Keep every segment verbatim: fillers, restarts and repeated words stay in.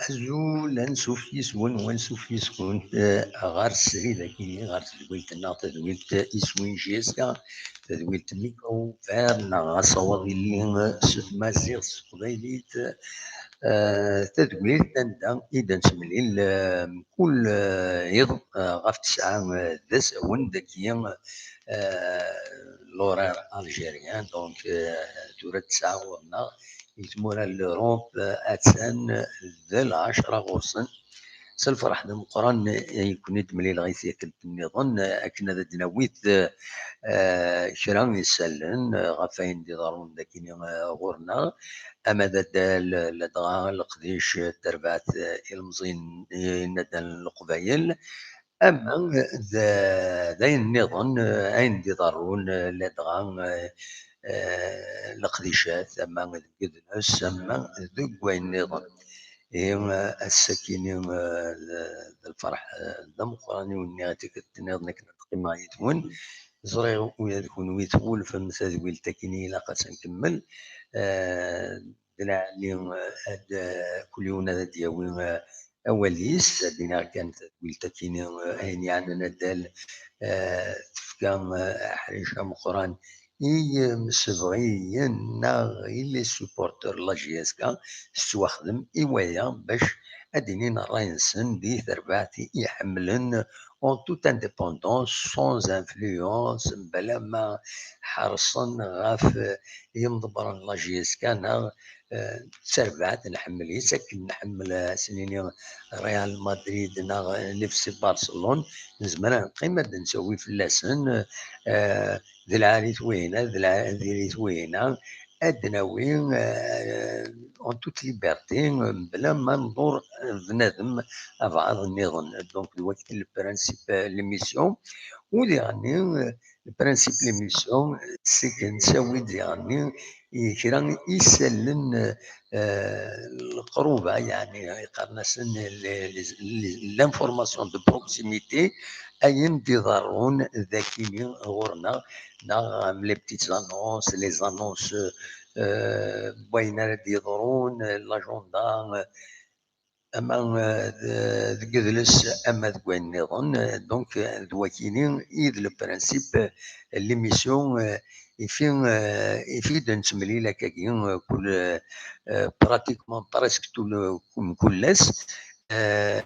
Azul, ansuf yis-wen, wansuf yis-wen, eh, ɣer srid akini, ɣer tedwilt-nneɣ, tadwilt iswin J S K, tadwilt Micro Ouvert, neɣ asawaḍ illi, eh, s tmaziɣt, s teqbaylit, eh, tadwilt anda i d-nettemlil, eh, mkul, eh, iḍ, eh, ɣef tesɛa, eh, d asawen dagi, eh, l'horaire algérien, donc, eh, tura tesɛa ɣur-neɣ i tmura n l'Europe, eh, attan d lɛecṛa ɣur-sen. S lferḥ d ameqqran i ken-id-mlileɣ i tikkelt nniḍen, eh, akken ad d-nawi, eh, eh, kra n yisallen, eh, ɣef wayen d-iḍerrun dagi, eh, ɣur-neɣ, ama d addal, ladɣa leqdic, eh, terbaɛt, eh, ilemẓiyen, eh, n naddal n Leqbayel, ama d, d ayen nniḍen, eh, ayen d-iḍerrun, eh, ladɣa, eh, eh, leqdicat, ama deg udles, ama deg wayen nniḍen. Ihi, eh, ass-akini, eh, d, d lferḥ, eh, d ameqqran i wen-nniɣ i tikkelt nniḍen akken ad qqimeɣ yid-wen. Ẓriɣ ula d kunwi twulfem tadwilt akkin i ilaq ad tt-nkemmel. Eh, d lɛali, eh, ad, eh, kul yiwen ad d-yawi, eh, awal-is, ad d-iniɣ kan tadwilt akkin, eh, ayen yeɛnan addal, eh, tefka, eh, aḥric ameqqran i yimsebɣiyen neɣ i les supporters n la J S K, tettwaxdem i waya bac ad d-inin ṛṛay-nsen di terbaɛt i ḥemmlen en toute indépendance, sans influence, mebla ma ḥerṣen ɣef, eh, yimḍebbren n la J S K neɣ, eh, d tarbaɛt nḥemmel-itt akken nḥemmel, eh, ad s-nini Real Madrid neɣ, eh, F C Barcelone, nezmer ad neqqim ad d-nsawi fell-asen, eh, d lɛali-t wihina, d lɛali-t wihina, ad d-nawi, eh, en toute liberté, mebla ma nḍur bnadem abɛaḍ nniḍen. Donc, d wagi le principe, eh, l'émission. U diɣenni, eh, le principe l'émission, c'est que nessawi-d diɣenni i kra isallen, eh, leqruba, yeɛni qqaren-asen les, les, les, l'information de proximité, ayen d-iḍerrun dagini ɣur-neɣ, neɣ, euh, les petites annonces, les annonces, euh, n wayen ara d-yeḍrun, l'agenda, euh, ama, euh, d-, deg udles, ama deg wayen nniḍen. Euh, donc, euh, d wakini i d le principe, euh, n l'émission, euh, ifi, euh, ifi d-nettemlil akkagi, euh, kul, euh, euh, pratiquement, presque tout le, mkul ass. Euh,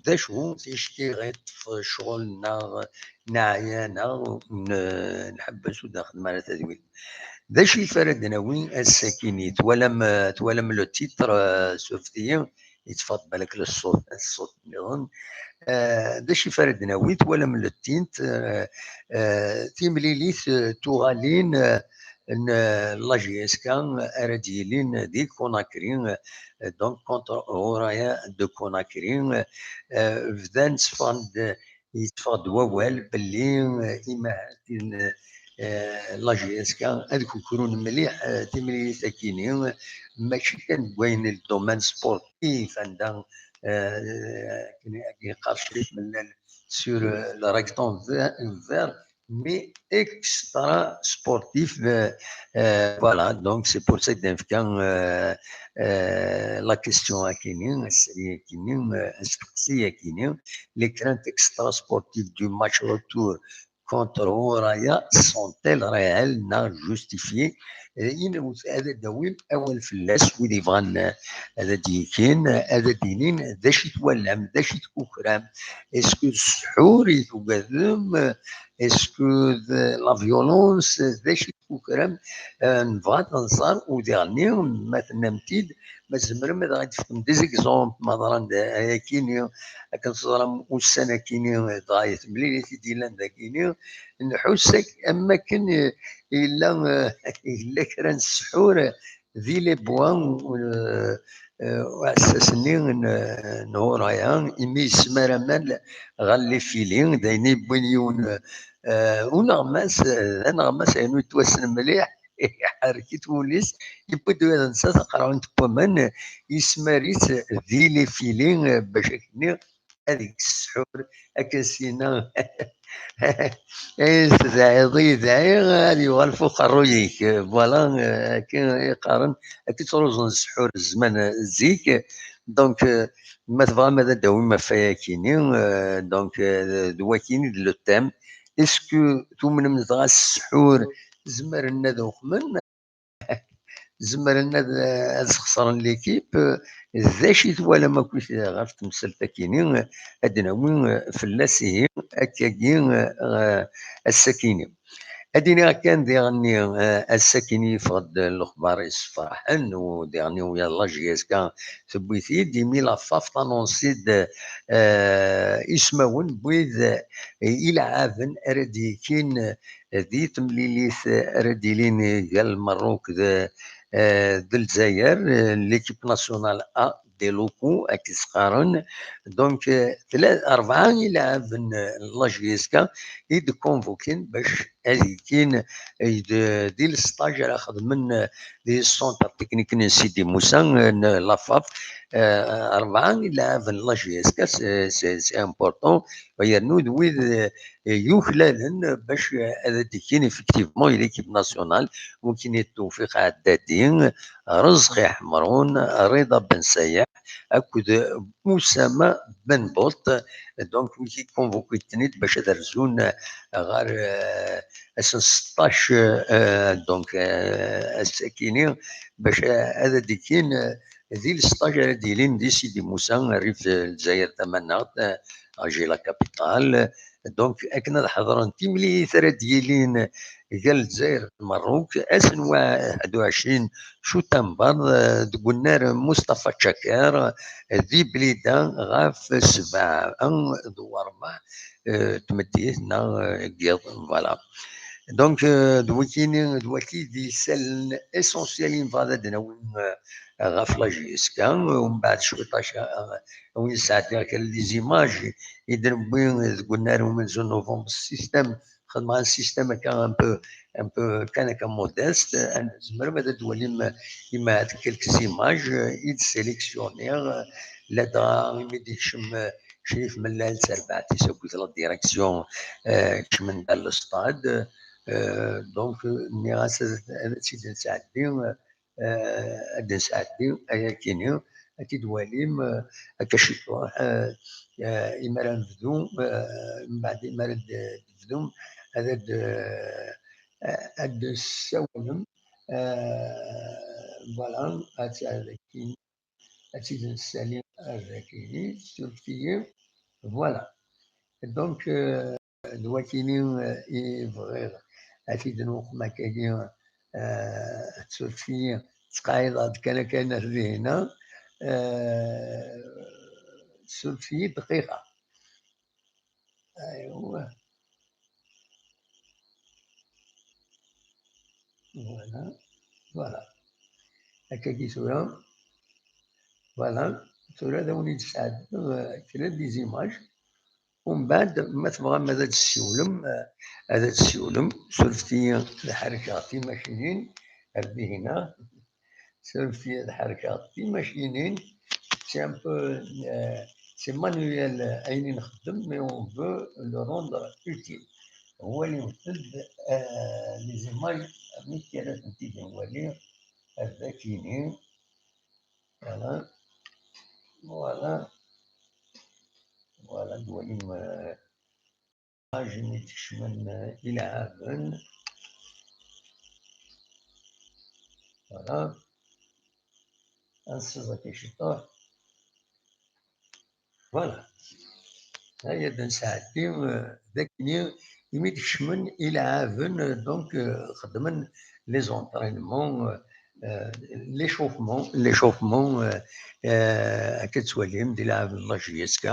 d acu ticki ɣ-iṭṭef ccɣel neɣ neɛya neɣ n-, nḥebbes ur d-nxeddem ara tadwilt? D acu i ara d-nawi ass-akini? Twalam, euh, twalam le titre, euh, surfet-iyi, yetteffeɣ-d balak le ṣṣut, ṣṣut nniḍen. Euh, d acu i ara d-nawi? Twalam le titre, euh, euh, timlilit, euh, tuɣalin, euh, n, euh, la J S K ara d-yilin di Conakry, euh, donc contre Oroya de Conakry, euh, bdan tteffɣen-d, yetteffeɣ-d wawal belli, euh, imahaten, euh, la J S K ad kukrun mliḥ, euh, timlilit-akini, mačči kan deg wayen le domaine sportif, anda, euh, akken i yeqqar Crif Mellal, sur, euh, le rectangle vert, mais extra sportif. Euh, euh, voilà, donc c'est pour ça que euh, euh, la question akini, akini, euh, asteqsi akini, les craintes extra sportives du match retour contre Oraya sont-elles réelles, non justifiées? Euh, ad d-awin awal fell-as wid yebɣan, euh, ad d-yekin, ad d-inin d acu i twalam, d acu i tkukram. Est-ce que d ssḥur i tugadem? Est-ce que d la violence? D acu i tkukram? Euh, nebɣa ad nẓer, u diɣenni, ma tennam-t-id, ma tzemrem ad aɣ-d-tefkem des exemples, ma ḍran-d ayakini, akken teẓram ussan-akini, dɣa temlilit i d-yellan dagini, nḥuss ak-, am wakken, eh, yella, eh, yella kra n ssḥur, di les bois, euh, euh, uɛessas-nni n, n Huraya, imi yesmar aman ɣer les filets, d ayen yewwin yiwen, euh, uneɣmas, d aneɣmas ayen ur yettwassen mliḥ, iḥerrek-it wul-is, yewwi-d ula d netta taqerɛunt n waman, yesmar-itt di les filets, euh, bac akken ad yekkes ssḥur, akken sina ayen tedɛiḍ i yedɛi, ad yuɣal f uqerruy-ik. Voilà, akken i qqaren, akken ttruẓun ssḥur zzman zik. Donc, euh, ma tebɣam ad d-tawim ɣef wayakini, euh, donc, euh, d wakini d le thème. Est-ce que tumnem dɣa s ssḥur zemren ad uqmen? Zemren ad, ad sxeṣren l'équipe. D acu i twalam akk ɣef temsalt-akini? Ad d-nawi fell-as ihi akkagi, eh, ass-akini. Ad iniɣ kan diɣenni, eh, ass-akini yeffeɣ-d lexbar yessefraḥen, u diɣenni ula d la J S K tewwi-t-id, imi la FAF tanonsi-d, eh, ismawen n wid, eh, ilɛaben ara d-yekin di temlilit ara d-ilin gar Lmerruk d, eh, d Lezzayer, eh, l'équipe nationale A des locaux, akken s-qqaren. Donc, eh, tla-, rebɛa ilɛaben, eh, n la J S K i d-convoquin bac ad yekin, eh, d-, di lestage ara xedmen, eh, di centre technique n Sidi Moussa, eh, n la FAF. Eh, rebɛa ilɛaben n la J S K, c'est, c'est, c'est important. Yernu d wid, eh, yuklalen bac ad d-kkin effectivement i l'équipe nationale, wekkin i Tewfiq Ɛeddadi, Rezqi Ḥemrun, Rida Ben Sayaḥ akked Usama Ben Bot. Donc, wigi convoquiten-id bac ad rzun ɣer, eh, ass n seṭṭac, eh, donc, eh, ass-akini, bac ad d-kkin, eh, di lesṭaj ara d-yilin di Sidi Musa, rrif, eh, Lezzayer Tamaneɣt, eh, agi la capitale. Donc, akken ad ḥeḍren timlilit ara d-yilin gar Lezzayer d Merruk, ass n wa-, ḥedd u ɛecrin cutamber, eh, deg unnar Mustafa Tcakir, eh, di Blida ɣef sebɛa d warebɛa, eh, tmeddit neɣ, eh, deg yiḍ, voilà. Donc, euh, d wakini, d waki d isallen essentiel i nebɣa ad d-nawi, euh, ɣef la J S K. Umbeɛd cwiṭ, euh, ad wen-sɛeddiɣ kan les images i d-newwi deg unnar umenzu n novembre, système, xedmeɣ un système akka un peu, un peu kan akka modeste. Tzemrem ad d-twalim, euh, imaɛad quelques images, euh, i d-sélectionniɣ, euh, ladɣa imi d-ikcem, euh, Crif Mellal d terbaɛt-is akked la direction, euh, kecmen-d ar le stade. Euh, donc, euh, nniɣ-as ad, ad tt-id-nesɛeddi, euh, ad d-nesɛeddi ayakini, ad t-id-walim, euh, akka ciṭuḥ, euh, euh, imi ara nebdu, euh, mbeɛd imi ara d-, tebdum, ad, ad, euh, ad d-tessawalem, euh, voilà, ad, ad, ad tt-id-nessali ar dagi, surfet-iyi. Voilà. Donc, euh, d wakini, euh, i bɣiɣ ad t-id-nuqem akkagi, euh, surfet-iyi, ttqaɛideɣ-d kan akken ar dihina, euh, surfet-iyi dqiqa. Aywa. Voilà. Voilà. Akkagi tura. Voilà. Tura ad awen-id-sɛeddiɣ, euh, kra des images. Umbeɛd, ma tebɣam ad d-tessiwlem, euh, ad d-tessiwlem, surfet-iyi ad ḥerkeɣ timacinin ar dihina. Surfet-iyi ad ḥerkeɣ timacinin. C'est un peu, euh, c'est manuel, euh, ayen i nxeddem, mais on veut le rendre utile. Walimt-d, euh, les images, amek ara tent-id-nwali ar dakini. Voilà. Voilà. Voilà, d-walim, euh, Ajin i d-kecmen, eh, ilɛaben. Voilà. Ad nsiẓ akka ciṭuḥ. Voilà. Aya d-nesɛeddi, eh, d akkenni imi d-kecmen ilɛaben, eh, donc, eh, xeddmen les entraînements, eh, euh, l'échauffement, l'échauffement, euh, euh, akka tettwalim, di lɛeb n la J S K,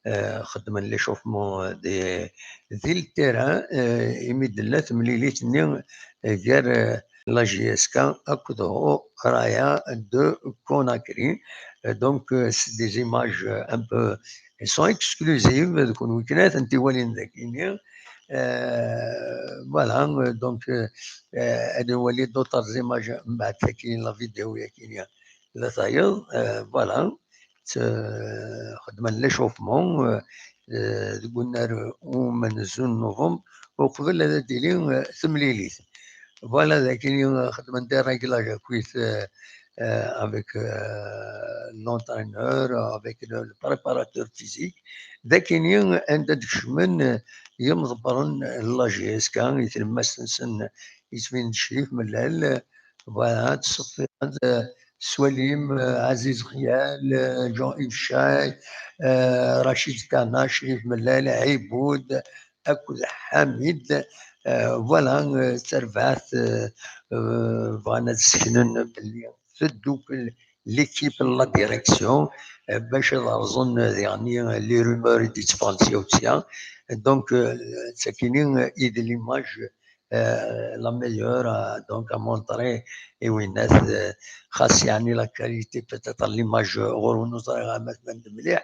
euh, xeddmen l'échauffement, euh, di, di le terrain, euh, imi d-tella temlilit-nni, euh, gar, euh, la J S K akked Ho Raya de Conakry. Euh, donc, euh, c'est des images, euh, un peu, elles sont exclusives, d kunwi kan ad tent-iwalin dagi. Euh, voilà, euh, donc, euh, euh, ad nwali d'autres images mbeɛd tagi, la vidéo-yagi la tayeḍ, euh, voilà. T-, xedmen l'échauffement, euh, euh, deg unnar umenzu n novembre, uqbel ad d-tili, euh, temlilit. Voilà, dagini, euh, xedmen des réglages akkit, euh, euh, avec, euh, l'entraîneur, avec le, le préparateur physique. Dagini, anda d-kecmen, euh, yimḍebbren n la J S K, i tlemmast-nsen, yettbin-d Crif Mellal, euh, voilà, ad tṣeffiḍ, euh, Swalim, euh, Aziz Xial, euh, Jean-Yves Chay, euh, Rachid Kana, Crif Mellal, Iboud, akked Ḥamid. Euh, voilà, euh, d tarbaɛt, euh, euh, bɣan ad seknen belli teddukel l'équipe n la direction, euh, bac ad rẓen, euh, diɣen, euh, les rumeurs i d-yetteffɣen sya u sya. Donc, euh, d takini, euh, i d l'image, euh, la meilleure, euh, donc, à montrer i winnat, euh, xas yeɛni la qualité peut-être l'image ɣur-wen ur ẓriɣ ma tban-d mliḥ,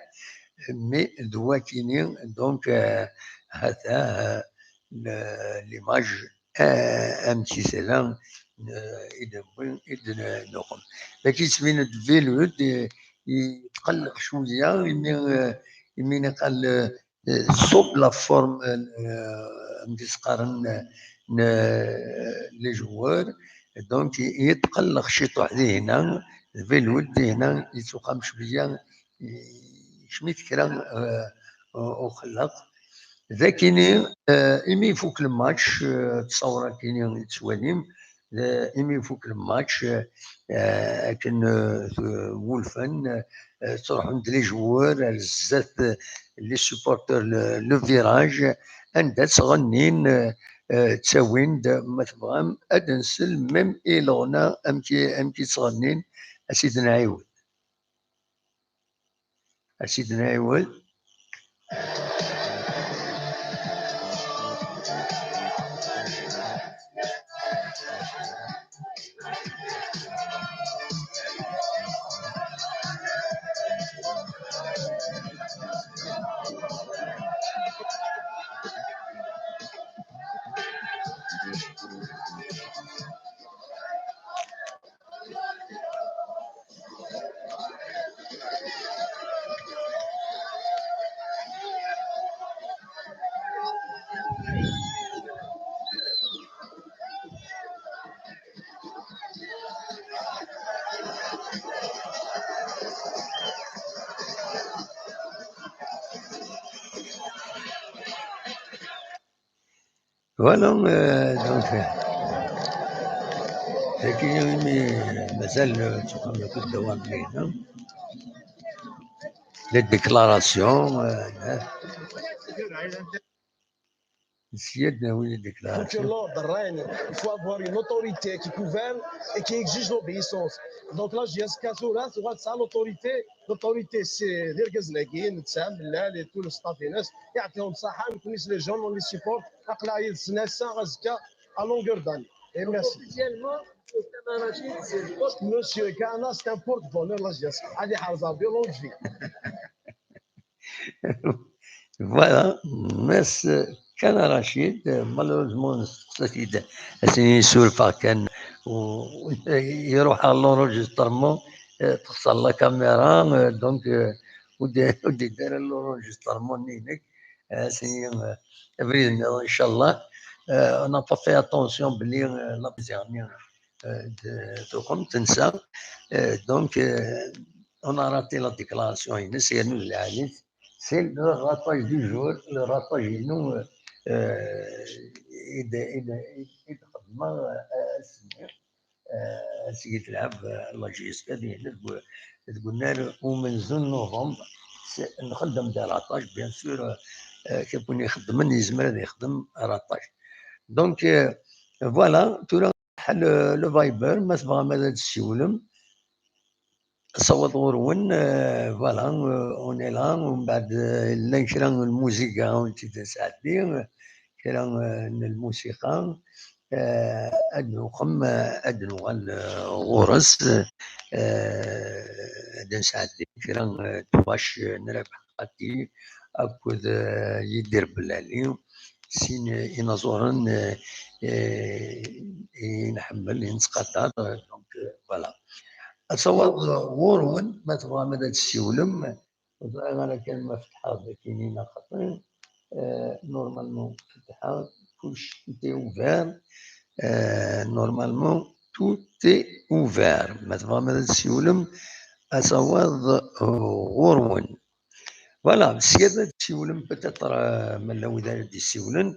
mais d wakini, donc, euh, hata, euh, le-, l'image, euh, amek i tella, euh, i d-newwi, i d-nuɣem. Dagi yettbin-d Velud, euh, yetqelleq cwiya, imi, euh, imi niqal, euh, euh, sous la forme, euh, n tisqaren, euh, n, euh, les joueurs. Donc, yetqelleq ciṭuḥ dihina, d Velud dihina, yettuqam cwiya, yekcem-it kra, euh, u-, uxellaq. Dakini, euh, imi ifuk le match, euh, ttṣawra kini yettwalim, euh, imi ifuk le match, euh, akken, euh, wulfen, euh, ttruḥun-d les joueurs ar zdat, euh, les supporters, le, le virage, anda ttɣennin, euh, euh, ttawin-d, ma tebɣam, ad nsel même i leɣna amek i, amek i ttɣennin, ad s-id-nɛiwed. Ad s-id-nɛiwed. Voilà, euh, donc, euh, dagi imi mazal, euh, ttxemmimeɣ-d ddaw n lehna. Les déclarations, euh, sya ad d-nawi les déclarations. Pour que l'ordre règne, il faut avoir une autorité qui gouverne et qui exige l'obéissance. Donc la J S K tura tuɣal tesɛa l'autorité. L'autorité, c'est d irgazen-agi, netta, Mellal, et tout le staff-ines, yeɛṭihum ṣṣaḥa, nekkni, les gens, on les supporte, aql-aɣ yid-sen ass-a, azekka, à longueur d'année. Et merci. Officiellement, Monsieur Kana, c'est le porte-bonheur de la J S K. Ad iḥrez Rebbi, longue vie. Voilà, Mass Kana Rachid, euh, malheureusement, nesteqsa-t-id, ad s-nini surfeɣ kan, u, u, iruḥ ɣer l'enregistrement, euh, texṣer la caméra, euh, donc, euh, ur d-, ur d-yeddi ara l'enregistrement-nni-inek, euh, ad s-nini, euh, abrid-nniḍen, inchallah. Euh, on n'a pas fait attention belli, euh, la musique-nni, euh, d-, tuqem, tensa. Euh, donc, euh, on a raté la déclaration-ines, yernu d lɛali. C'est le ratage du jour, le ratage-inu, euh, i d-, i d-, i d-xedmeɣ, euh, ass-nni. Euh, ass i telɛeb, euh, la J S K dihin deg, deg unnar umenzu n novembre. C'est, nxeddem des ratages, bien sûr, euh, euh, kif win ixeddmen yezmer ad ixdem ratage. Donc, euh, voilà, tura le, le Viber, ma tebɣam ad d-tessiwlem, sawaḍ ɣur-wen, euh, voilà, euh, on est là, umbeɛd, euh, llan kra n lmuziga ur tt-id-nesɛeddi, euh, kra, euh, n lmusiqa, eh, ad nuqem, eh, ad nuɣal, eh, ɣur-s, eh, ad nesɛeddi kra, eh, twac n Rabaḥ Xati akked, eh, Yidir Belali, sin, eh, inaẓuren, eh, eh, i nḥemmel, i nettqadar, eh, donc, eh, voilà. Ad taweḍ ɣur-wen, ma tebɣam ad d-tessiwlem, ur ẓriɣ ara kan ma fetḥeɣ-d akkin-in axaṭer, eh, normalement fetḥeɣ, kullec tout est ouvert, eh, normalement tout est ouvert. Ma tebɣam ad d-tessiwlem, ad taweḍ ɣur-wen. Voilà, sya ad d-tessiwlem, peut-être, eh, ma llan wid ara d-yessiwlen,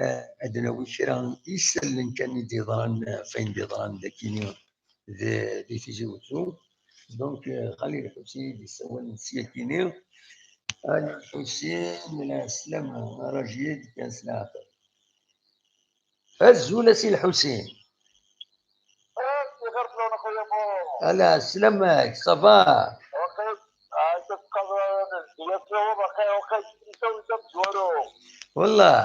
eh, ad d-nawi kra n yisallen kan i d-yeḍran, eh, ɣef wayen d-yeḍran dagi di, di Tizi Wezzu. Donc, eh, Xali Lḥusin i d-yessawalen syakini. Xali Lḥusin, lɛeslama, Rajid, kan s leɛqel. Azul a Si Lḥusin. Ala, sslam-ik, ça va? Wallah.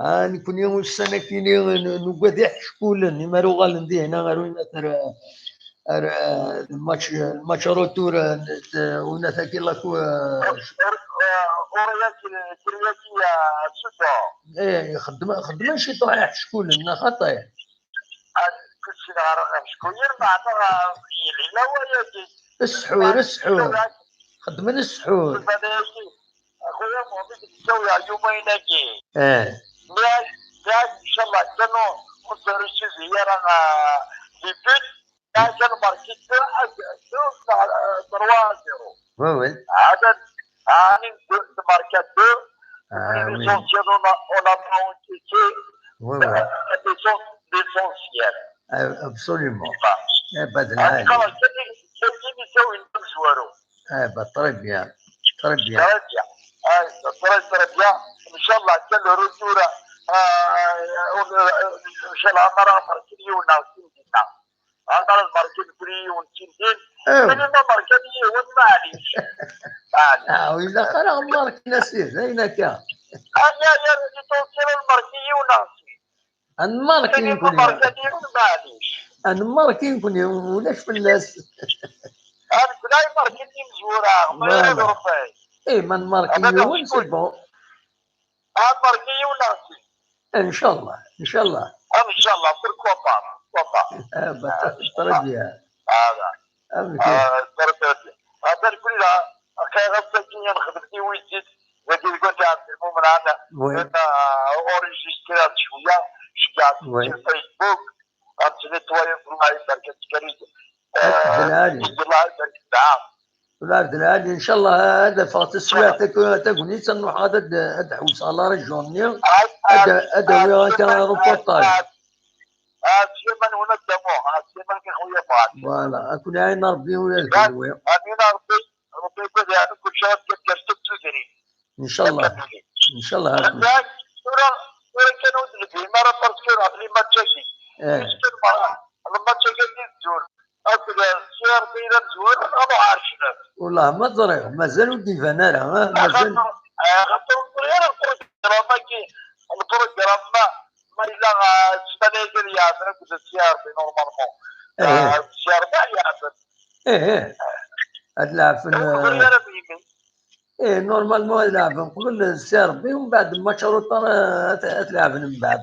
Ah, nekkni ussan akini n-, nugad iḥeckulen, imar uɣalen dihna ar winat ar, ar, eh, lmatch, lmatch retour, eh, n-, n-, winat akkin la cou-, eh, eh, xeddmen, xeddmen ciṭuḥ iḥeckulen, neɣ xaṭi? Ssḥur, ssḥur. Xeddmen ssḥur. Axuya Muḥemmed, nessawi ɣer yumayen-agi. Eh. Nniɣ-ak, nniɣ-ak, ncallah kan ur, ur d-tersuzi ara, ah, les buts, nniɣ-ak ad nmarki deux à zéro, neɣ, ah, trois à zéro. Oui, oui. Ɛad, ɛni deux, nmarka deux, ah, oui. L'essentiel, on a, on a pas encaissé. Oui, oui. Euh, l'essentiel. Ah, absolument. Eh, ben, de la, ah, la, c'est ça, c'est ça, c'est ça, une bonne soirée. Eh ben, très bien. Très bien. Très bien. Ah, très, très bien. Ncallah, kan le retour, ah, ncallah, amara markin yiwen neɣ sin dinna. Amara markin kul yiwen sin din. Eh. Kul ma markin yiwen, maɛlic. Maɛlic. Ah, oui, la, xara markin a Sidi, ayen akka. Ah, ya, ya, l'essentiel markin yiwen neɣ sin. Ad nmarki nekkni. Ad nmarki nekkni, ulac fell-as. Ad nmarki imezwura, ma yella Rebbi. Eh, ma nmarki yiwen, c'est bon. Ad nmarki yiwen neɣ sin. Inchallah, inchallah. Inchallah, pourquoi pas, pourquoi pas. Ah, bah, très bien. Ah, bah. Ah, très, très bien. Ah, ben, kul da, axir ass-agi nexdem tiwizi-d, dagi deg At Ɛebdelmumen, ah, enregistré-d cwiya, ceggɛet-d sur Facebook, ad tt-nettoyer, Allah ibarek, ad tt-kerrez. Eh, d lɛali. Allah ibarek, da. Ula d lɛali, inchallah, ad afeɣ taswiɛt tag-, tagnit, ad nruḥ ad, ad, ad ḥewseɣ la région-nni, ad, ad awiɣ akka reportage. Ah, Sliman, ula d damu, ah, Sliman, a xuya Muɛad. Voilà, ad ken-iɛin Rebbi ula d kenwi. Amin a Rebbi, Rebbi ad iɛin kullec, ad d-tefkeḍ tudrin. Inchallah. Inchallah. Tura, tura kan ur d-nebhin ara parce que ɣef les matchs-agi. Eh. Parce que lmatch-agi ad d-izzul akked C R B d amezwaru, ad nruḥ ar ccna. Wallah, ma ẓriɣ, mazal ur d-iban ara, ah, mazal. Axaṭer, eh, axaṭer ur ẓriɣ ara lprogramme-agi, lprogramme ma, ma yella, ah, ssmana-agi ad yeɛben akked C R B normalement. Eh. Ah, C R B ad yeɛben. Eh, eh. Ad leɛben, ur ẓriɣ ara, eh, imi. Eh, normalement ad leɛben qbel C R B, umbeɛd match retour, eh, ad, ad leɛben mbeɛd.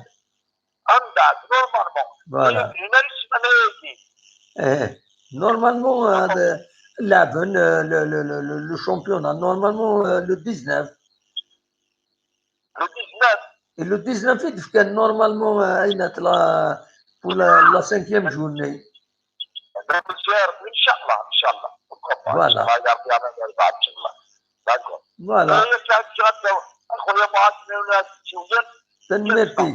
Mbeɛd, normalement. Voilà. Ur yebnin ara ssmana-agi. Eh, normalement, eh, ad leɛben, eh, le, le, le, le, le championnat, normalement, eh, le dix-neuf. Le dix-neuf. Et le dix-neuf i d-fkan normalement, eh, ayen at la, pour la, la cinquième journée. Inchallah, inchallah. Pourquoi pas? Voilà. Inchallah, ya Rabbi, ya Rabbi, inchallah. D'accord. Voilà. Eh, ya Saïd, ya Saïd, a xuya Muɛad, ma ula d tiwlin. Tanemmirt-ik.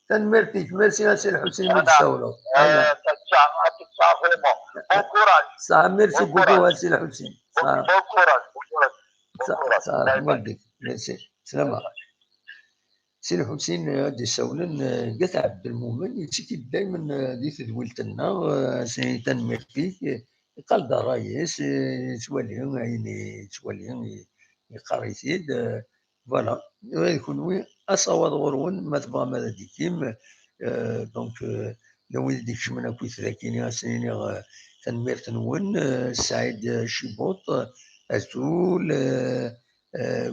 Tanemmirt-ik. Merci a Si Lḥusin mi d-tsawleḍ. Eh, voilà. Bon courage. Saha, merci beaucoup a Si Lḥusin. Bon, bon courage, bon courage. Saha, merci. Slama. Si Lḥusin, eh, ad d-isawlen, eh, deg At Ɛebdelmumen, yettekki-d daymen, eh, di tedwilt-nneɣ, eh, s-, tanemmirt-ik, eh, iqal-d ṛṛay-is, eh, yettwali ayen yettwali, eh, yeqqar-it-id. Voilà. Ula d kunwi, asawaḍ ɣur-wen, ma tebɣam ad d-ikim. Donc, d wid i d-ikecmen akkit dagi-ni, ad sen-iniɣ tanemmirt-nwen. Saɛid Cibuṭ, azul.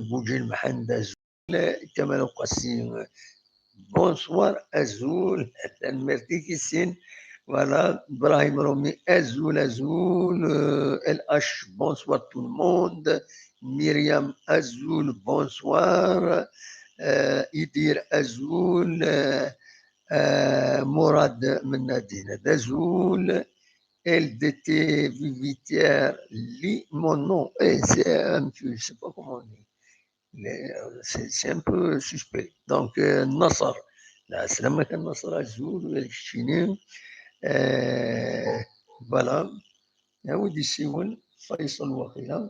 Gujil Mḥend, azul. Kamal Uqasi, bonsoir, azul. Tanemmirt-ik i sin. Voilà, Brahim Rumi, azul, azul. L H, bonsoir tout le monde. Myriam, azul, bonsoir. Idir, azul. Murad Mennadin, d azul. L D T Vivitière, lit mon nom. Eh, c'est un peu, je sais pas comment on dit. C'est un peu suspect. Donc, Nasser, la salam, Nasser, azul, keččini. Voilà. Awi-d isiwen, Faisal waqila.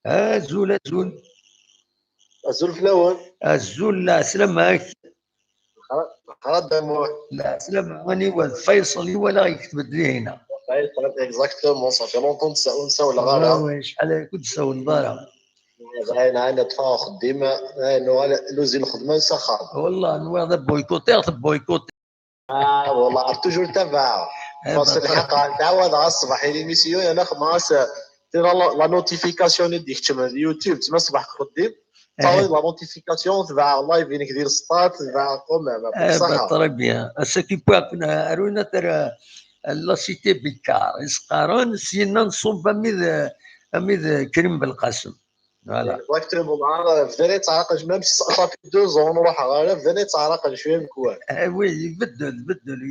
Azul, azul. Azul fell-awen. Azul, la salam. Xrad Damuḥ. La salam, aniwa d Faisal i walaɣ yekteb-d dihina. Faisal, exactement, ça fait longtemps ur nsawleɣ ara. Oui, acḥal ay ur d-tsawleḍ ara. Dayen, ɛni ṭṭfeɣ axeddim, dayen nuɣal nuzi lxedma s axxam. Wallah, nwiɣ d aboykuṭiɣ, teboykuṭiɣ. Ah, wallah, toujours tabaɛeɣ. Parce que lḥeqq, ntɛawad ɣas ṣṣbeḥ i l'émission, yerna xedmeɣ-as la notification i d-ikeččmen di YouTube, tma ṣṣbeḥ axeddim. Tawi la notification, tebɛeɣ live-inek di lsṭat, tebɛeɣ quand même. Très bien. Ass-agi wwiɣ-ken ar win ara la cité Bikar, i s-qqaren, syenna nṣubb ami d, ami d Krim Belqasem. Voilà. Exactement. Bdan yettɛerqaj, même si ça fait deux ans ur ruḥeɣ ara, bdan yettɛerqaj cwiya mekwan. Ah oui, ibeddel, ibeddel.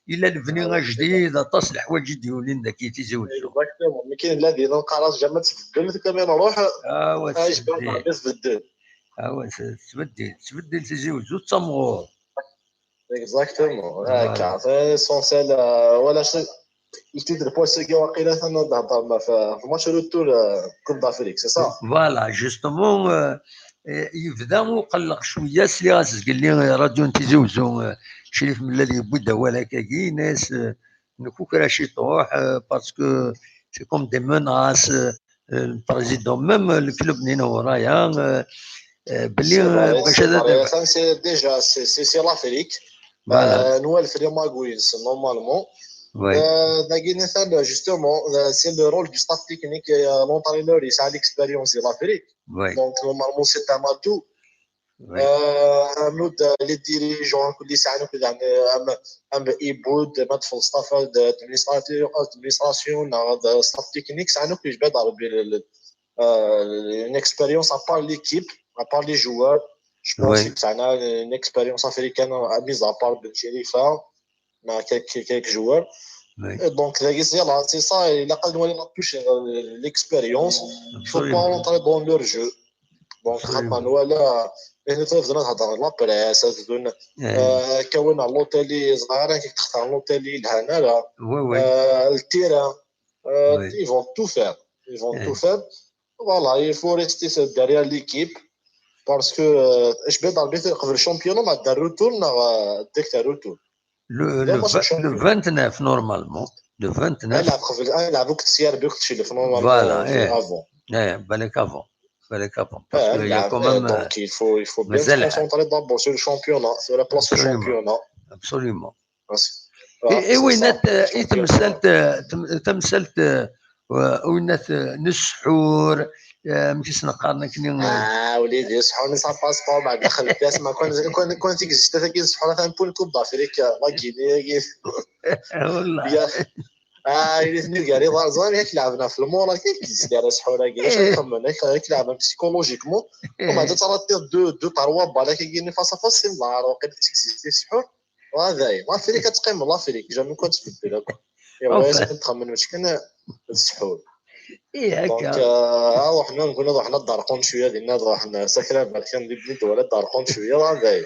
Yella lebni ajdid, aṭas leḥwayeǧ i d-yulin dagi Tizi Wezzu. Exactement. Mi kan nella din nqarr-as jamais tbeddel, quand même nruḥ. Ah ouais, tbeddel. Ah ouais, tettbeddil, tettbeddil Tizi Wezzu d tamɣur. Exactement. Voilà. Akka. C'est l'essentiel, euh, wala le titre n wass-agi waqila atan ad d-nehder ma f-, f match retour, euh, Coupe d'Afrique, c'est ça? Voilà, justement, euh, yebda uqelleq cwiya, sliɣ-as zgelli, euh, radio n Tizi Wezzu, euh, Crif Mellal yewwi-d awal akkagi, yenna-as, euh, nekukra ciṭuḥ, euh, parce que c'est comme des menaces, euh, le président, même, euh, le club n Nina Waraya, euh, euh, belli, c'est vrai, euh, c'est vrai. C'est déjà, c'est, c'est, c'est l'Afrique. Voilà. Euh, Noël Frémagoïs, normalement. Oui. Euh, dagi, justement, euh, c'est le rôle du staff technique, euh, l'entraîneur, il a l'expérience de l'Afrique. Oui. Donc, normalement, c'est un atout. Oui. Euh, un autre, euh, les dirigeants, les, euh, am, am Iboud, Matful Staff, euh, d'administrateur, administration, euh, de staff technique, c'est un autre que je vais dans le, le, le, euh, une expérience à part l'équipe, à part les joueurs. Je pense que ça a une expérience africaine, euh, mise à part Ben Cherifa, mais quelques, quelques joueurs. Oui. Et donc, c'est ça, il a pas de toucher, euh, l'expérience. Il faut pas rentrer dans leur jeu. Donc, absolument. Voilà, la presse, euh, l'hôtel, euh, le terrain, euh, ils vont tout faire. Ils vont tout faire. Voilà, il faut rester derrière l'équipe parce que, euh, je vais dans le championnat, mais de retour, euh, dès que de retour. Le, le, le vingt-neuf, normalement. Le vingt-neuf. Voilà, avant. Avant. Parce que il y a quand même, donc, il faut, il faut bien se concentrer d'abord sur le championnat, sur la place du championnat. Absolument. I, i winat, i temsalt, tem-, tamsalt, eh, winat, eh, n ssḥur, eh, amek i s-neqqaren akken i, eh, ah, وليدي, ssḥur-nni ça passe pas, بعد دخل الكاس، ما كان، كان، كان تيكزيست هذاك السحور، ثاني بول كوب دافريك، لا غيني، والله. Ah, il est venu, قال لي، زعما ياك لعبنا في المورا، كيف كيزيد على سحور، كيفاش نخمم، ياك، ياك لعبنا psychologiquement. ومن بعد ترى دو، دو، تروا بالك، كاين فاس فاس، يلاه، وقيلا تيكزيست السحور. وهذا هي. لافريك كتقيم لافريك، جامي كون تبدل هكا. ايوا، لازم تخمم واش كان السحور. اي، هكا. دونك، آه، آه، وحنا نقولوا، وحنا الدرقون شويه، دينا، وحنا ساكنه، كان دي بنيت ولا الدرقون شويه، وهذا هي.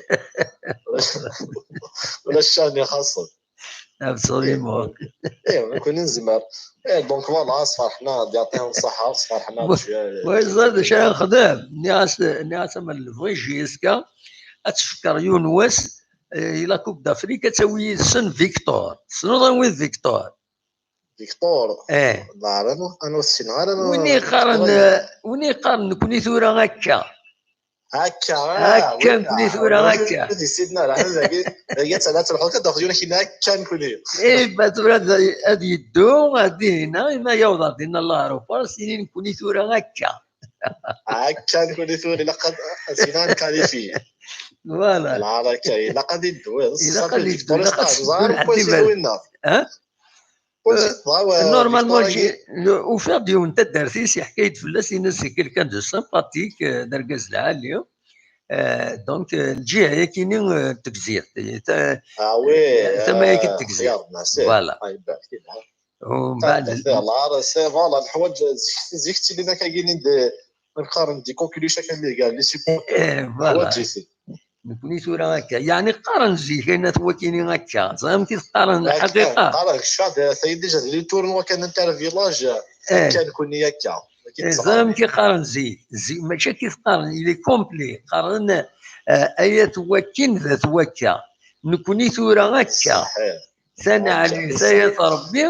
ولا الشاني خاصه. Absolument. ايوا، نكون نزمر. ايه، دونك فوالا، صفرحنا، يعطيهم الصحة، صفرحنا شوية. وي، زاد شنو نخدم؟ نعس، نعس من الفري جيسكا. اتفكر يون ويس، إيه، la Coupe d'Afrique, تسوي سن فيكتور. سنو ضا وين فيكتور؟ Victor. Eh. Ḍaɛren, anwa ur ssineɣ ara. Win i yeqqaren, win i yeqqaren nekkni tura akka. Akka, akka nekkni tura akka. Di Sidna Lɛali, dagi, dagi ad tala telḥuḍ, ad d-taxeḍ yiwen akin akka nekkni. Eh, ma tura ad, ad yeddu, ad dihina, ima yaweḍ ar dinna Allah Akbar, sini nekkni tura akka. Akka nekkni tura, ilaq ad, ad sina nkalifi. Voilà. Lɛar akka, ilaq ad yeddu. Ilaq ad yeddu, ilaq ad yeddu. Normalement, ufiɣ-d yiwen n taddart-is, yeḥka-yi-d fell-as, yenna c'est quelqu'un de sympathique, euh, d argaz lɛali. Euh, donc, euh, lǧiha-yakini, euh, n Tegzirt, ta-, tama-yaki n Tegzirt. Voilà. Umbeɛd, voilà, neḥwaǧ zik, zik ttilin akka gini d, nqaren di coqueluche akka, les supporters. Eh, voilà. Nekkni tura akka. Yeɛni qqaren zik, ayen at wakini akka. Ẓer amek i t-qqaren lḥaqiqa. Qqaren kecfa, tayi déjà d les tournois kan inter village, akka nekkni akka. Eh, ẓer amek i qqaren zik. Zik, mačči akka i t-qqaren, il est complet. Qqaren, eh, ay at wakin d at wakka. Nekkni tura akka. Saḥiḥ. Taneɛlit ay at Ṛebbi,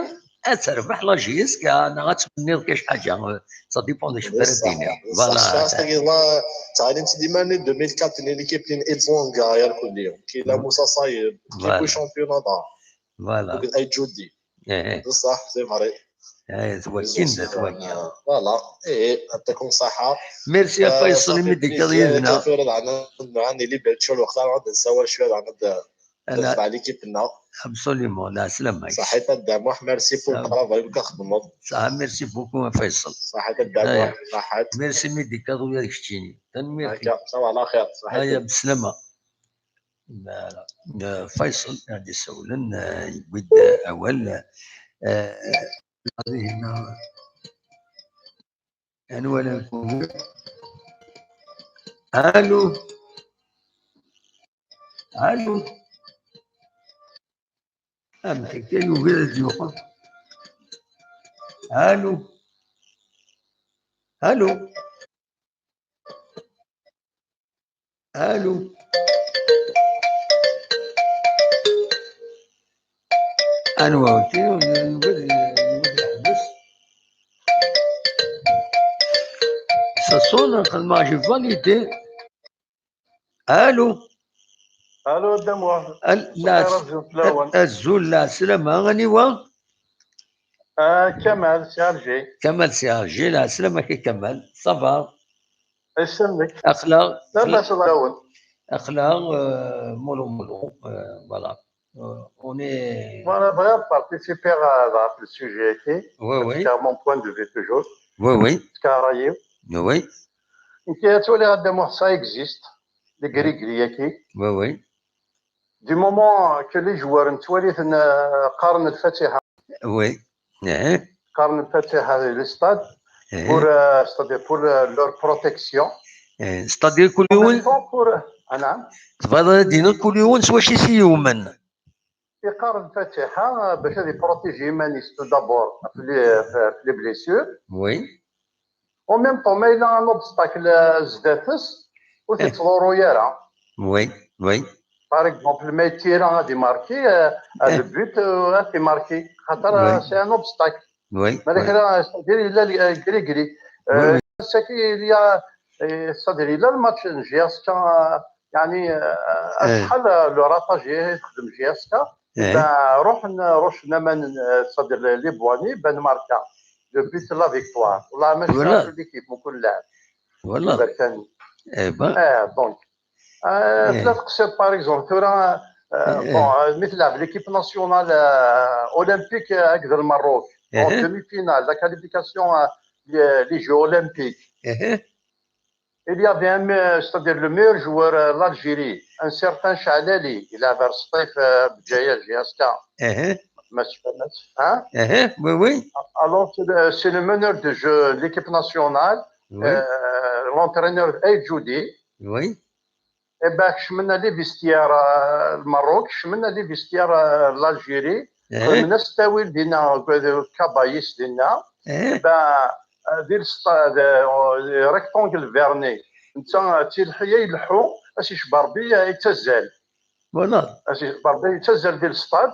ad terbeḥ la J S K, neɣ ad tmenniḍ kac ḥaǧa, ça dépend d acu ara d-iniɣ. Voilà. Ttɛalimt dima deux mille quatre-nni l'équipe n Elzonga, ya lkulli. Kila Musa Sayeb, l'équipe championnat da. Voilà. Akked Ay Judi. Eh, eh. Bṣaḥ, c'est vrai. Eh, twakken, twakken. Voilà. Eh, ad takum ṣaḥa. Merci a Faisal imi d-ikkaḍ yid-neɣ. Tura daɣen ad nɛani li bel tcur waqt ara ad nsawal cwiya daɣen ad Ala. Tebɛ l'équipe-nneɣ. Absolument, la slama. Saḥit a Dda Muḥ, merci pour le travail i txeddmeḍ. Saḥa, merci beaucoup a Faisal. Saḥit a Dda Muḥ, saḥit. Merci mi d-ikkaḍ ula d keččini. Tanemmirt. Akka, ça va, la xir, saḥit. Aya, beslama. Ala. Eh, Faisal, ad d-isawlen, eh, yewwi-d, eh, awal, eh, Anwa ara nkuwi? Allo? Allo? Amek akka yugi ad d-yuɣal? Allo? Allo? Allo? Anwa wagi? Yugi ad, yugi ad yeḥbes. Ça sonne, xedmeɣ, j'ai validé. Allo? Allo, Dda Muḥ. Al-, la, azul, la, slama, aniwa? Ah, Kamal, si Alger. Kamal, si Alger, la, slama-k a Kamal. Ça va? Isem-ik? Aql-aɣ, labas ɣur-wen. Aql-aɣ, euh, mollo mollo, euh, voilà. Euh, on est... Voilà, bɣiɣ ad participiɣ, euh, ɣef le sujet-agi. Oui, oui. Parce que mon point de vue toujours. Oui, oui. Parce que ṛṛay-iw. Oui. Nekk ttwaliɣ a Dda Muḥ, ça existe, les gris-gris-agi. Oui, oui. Du moment que les joueurs nettwali-ten, euh, qqaren lfatiḥa. Oui. Eh. Qqaren lfatiḥa di les stades. Eh. Pour, euh, c'est-à-dire pour, euh, leur protection. Eh, c'est-à-dire kul yiwen, en même temps pour, ah, naam. Tebɣiḍ ad d-tiniḍ kul yiwen s wacu i s-yummen. Iqqar lfatiḥa, euh, bac ad iprotiji iman-is tout d'abord ɣef les, ɣef les blessures. Oui. En même temps, ma yella un obstacle, euh, zdat-s, ur t-ittḍurru ara. Oui, oui. Par exemple, ma yettira ad imarki, euh, à le but, euh, ad imarki. Xaṭer, euh, c'est un obstacle. Oui, ma d kra, c'est-à-dire, yella, euh, gris-gris. Euh, c'est-à-dire, il y a, euh, c'est-à-dire, yella le match n J S K, euh, يعني, euh, acḥal, euh, le ratage i texdem J S K. Ben, ruḥen, ruḥen aman, euh, c'est-à-dire les, les Boigny, ben marka. Le but de la victoire. Wallah, ma cfiɣ l'équipe, mkul llaɛb. Voilà. Iberkan. Eh ben. Eh, donc. Euh, tella teqsiḍ, par exemple, tura, euh, bon, euh, mi tleɛb l'équipe nationale, euh, olympique, euh, avec le Maroc, en demi-finale, la qualification, euh, les, les Jeux olympiques. Il y avait un, euh, c'est-à-dire le meilleur joueur, euh, l'Algérie, un certain Chalali, il avait resté, euh, Bdjaya, J S K. Hein? Oui, oui. Alors, c'est le, c'est le meneur de jeu de l'équipe nationale, euh, l'entraîneur Aït Djoudi. Oui. Eh ben, kecmen les vestiaires, euh, le Maroc, kecmen les vestiaires, euh, l'Algérie, xedmen-as ttawil dinna, deg Kabayis dinna. Eh ben, euh, di lsta-, de, euh, rectangle verni. Netta, euh, tilḥi, ileḥḥu, as icebber bi, euh, yettazzal. Voilà. As icebber bi, yettazzal di lstad.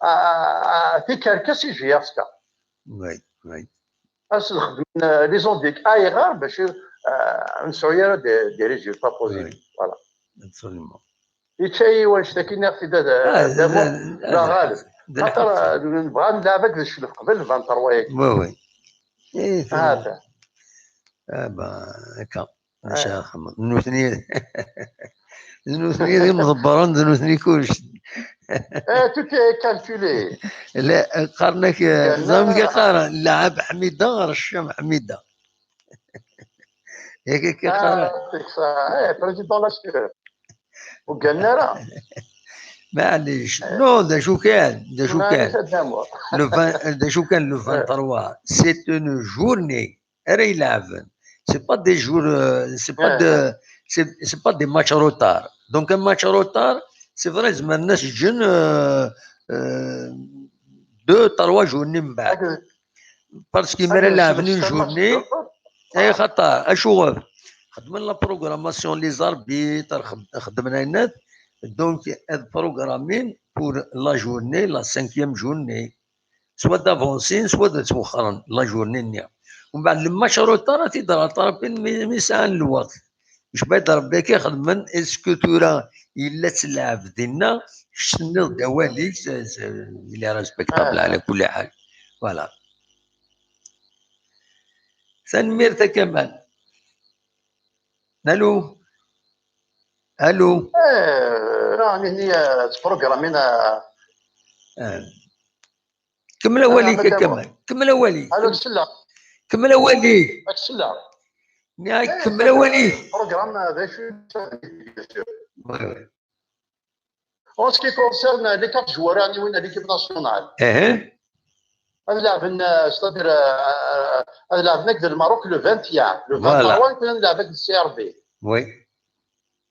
ah, ah, tikerkas i J S K. Oui, oui. Ad s-xedmen, euh, les ondiques. Ayɣer? Bac, euh, ur nesɛu ara des, des résultats positifs. Voilà. Absolument. Yečča-yi wannect-agi, nniɣ-t-id ad Ah, ad d-amuɣ d- la d- ɣaleb. d- Xaṭer, euh, nebɣa ad nleɛb akked Cclef qbel le vingt-trois-agi. Oui, oui. Eh, Ah, ah ben, akka. Maca xemmeḍ. Nutni, d nutni d imḍebbren, d nutni kullec. Eh, tout est calculé. La, qqaren-ak, Yerna- ẓer amek i qqaren, lɛab Ḥmida ɣer ccam Ḥmida. Yak akka qqaren. Ah, c'est ça. Eh, président Lasker. Ur gganen ara. Maɛlic. Non, d acu kan, d acu kan. Maɛlic, ad d-amuɣ. Le vingt, d acu kan, le vingt-trois, c'est une journée. Ara ilɛeben. C'est pas des jours, euh, c'est pas Ouais. de, c'est c'est pas des matchs retard. Donc un match retard, c'est vrai, zemren ad s-ǧǧen, euh, euh, deux, trois journées من بعد. Akked- Parce que mi ara akked lɛeben une Ssebɛa journée, Ssebɛa. ay xaṭer, acuɣer? Xedmen la programmation, les arbitres, xed- xedmen ayen akk. Donc, ad programmin pour la journée, la cinquième journée. Soit d'avancer, soit ad twexxren la journée-nni. Umbeɛd, le match retard, ad t-id-rattrapin mi, mi sɛan lweqt. Jbad Rebbi akka xedmen, est-ce que tura yella ttlɛab dinna, kečč tenniḍ-d awal-ik, c'est- c'est- il est respectable Ah. على كل حال. Voilà. Tanemmirt a Kamal. Allô? Allô? Eh, rani هني تبروغرامينا. Ah. Kemmel awal-ik a Kamal. Kemmel awal-ik. Allô, selleɣ. Kemmel awal-ik. Ad selleɣ. Nniɣ-ak kemmel awal-ik. Programme d acu? Ouais, ouais. En ce qui concerne les quatre joueurs, l'équipe nationale. Eh, Ad lɛeben, euh, c'est-à-dire, euh, ad lɛeben akked le Maroc le vingt et un. Le Voilà. vingt-trois, ad lɛeben akked le C R B. Oui.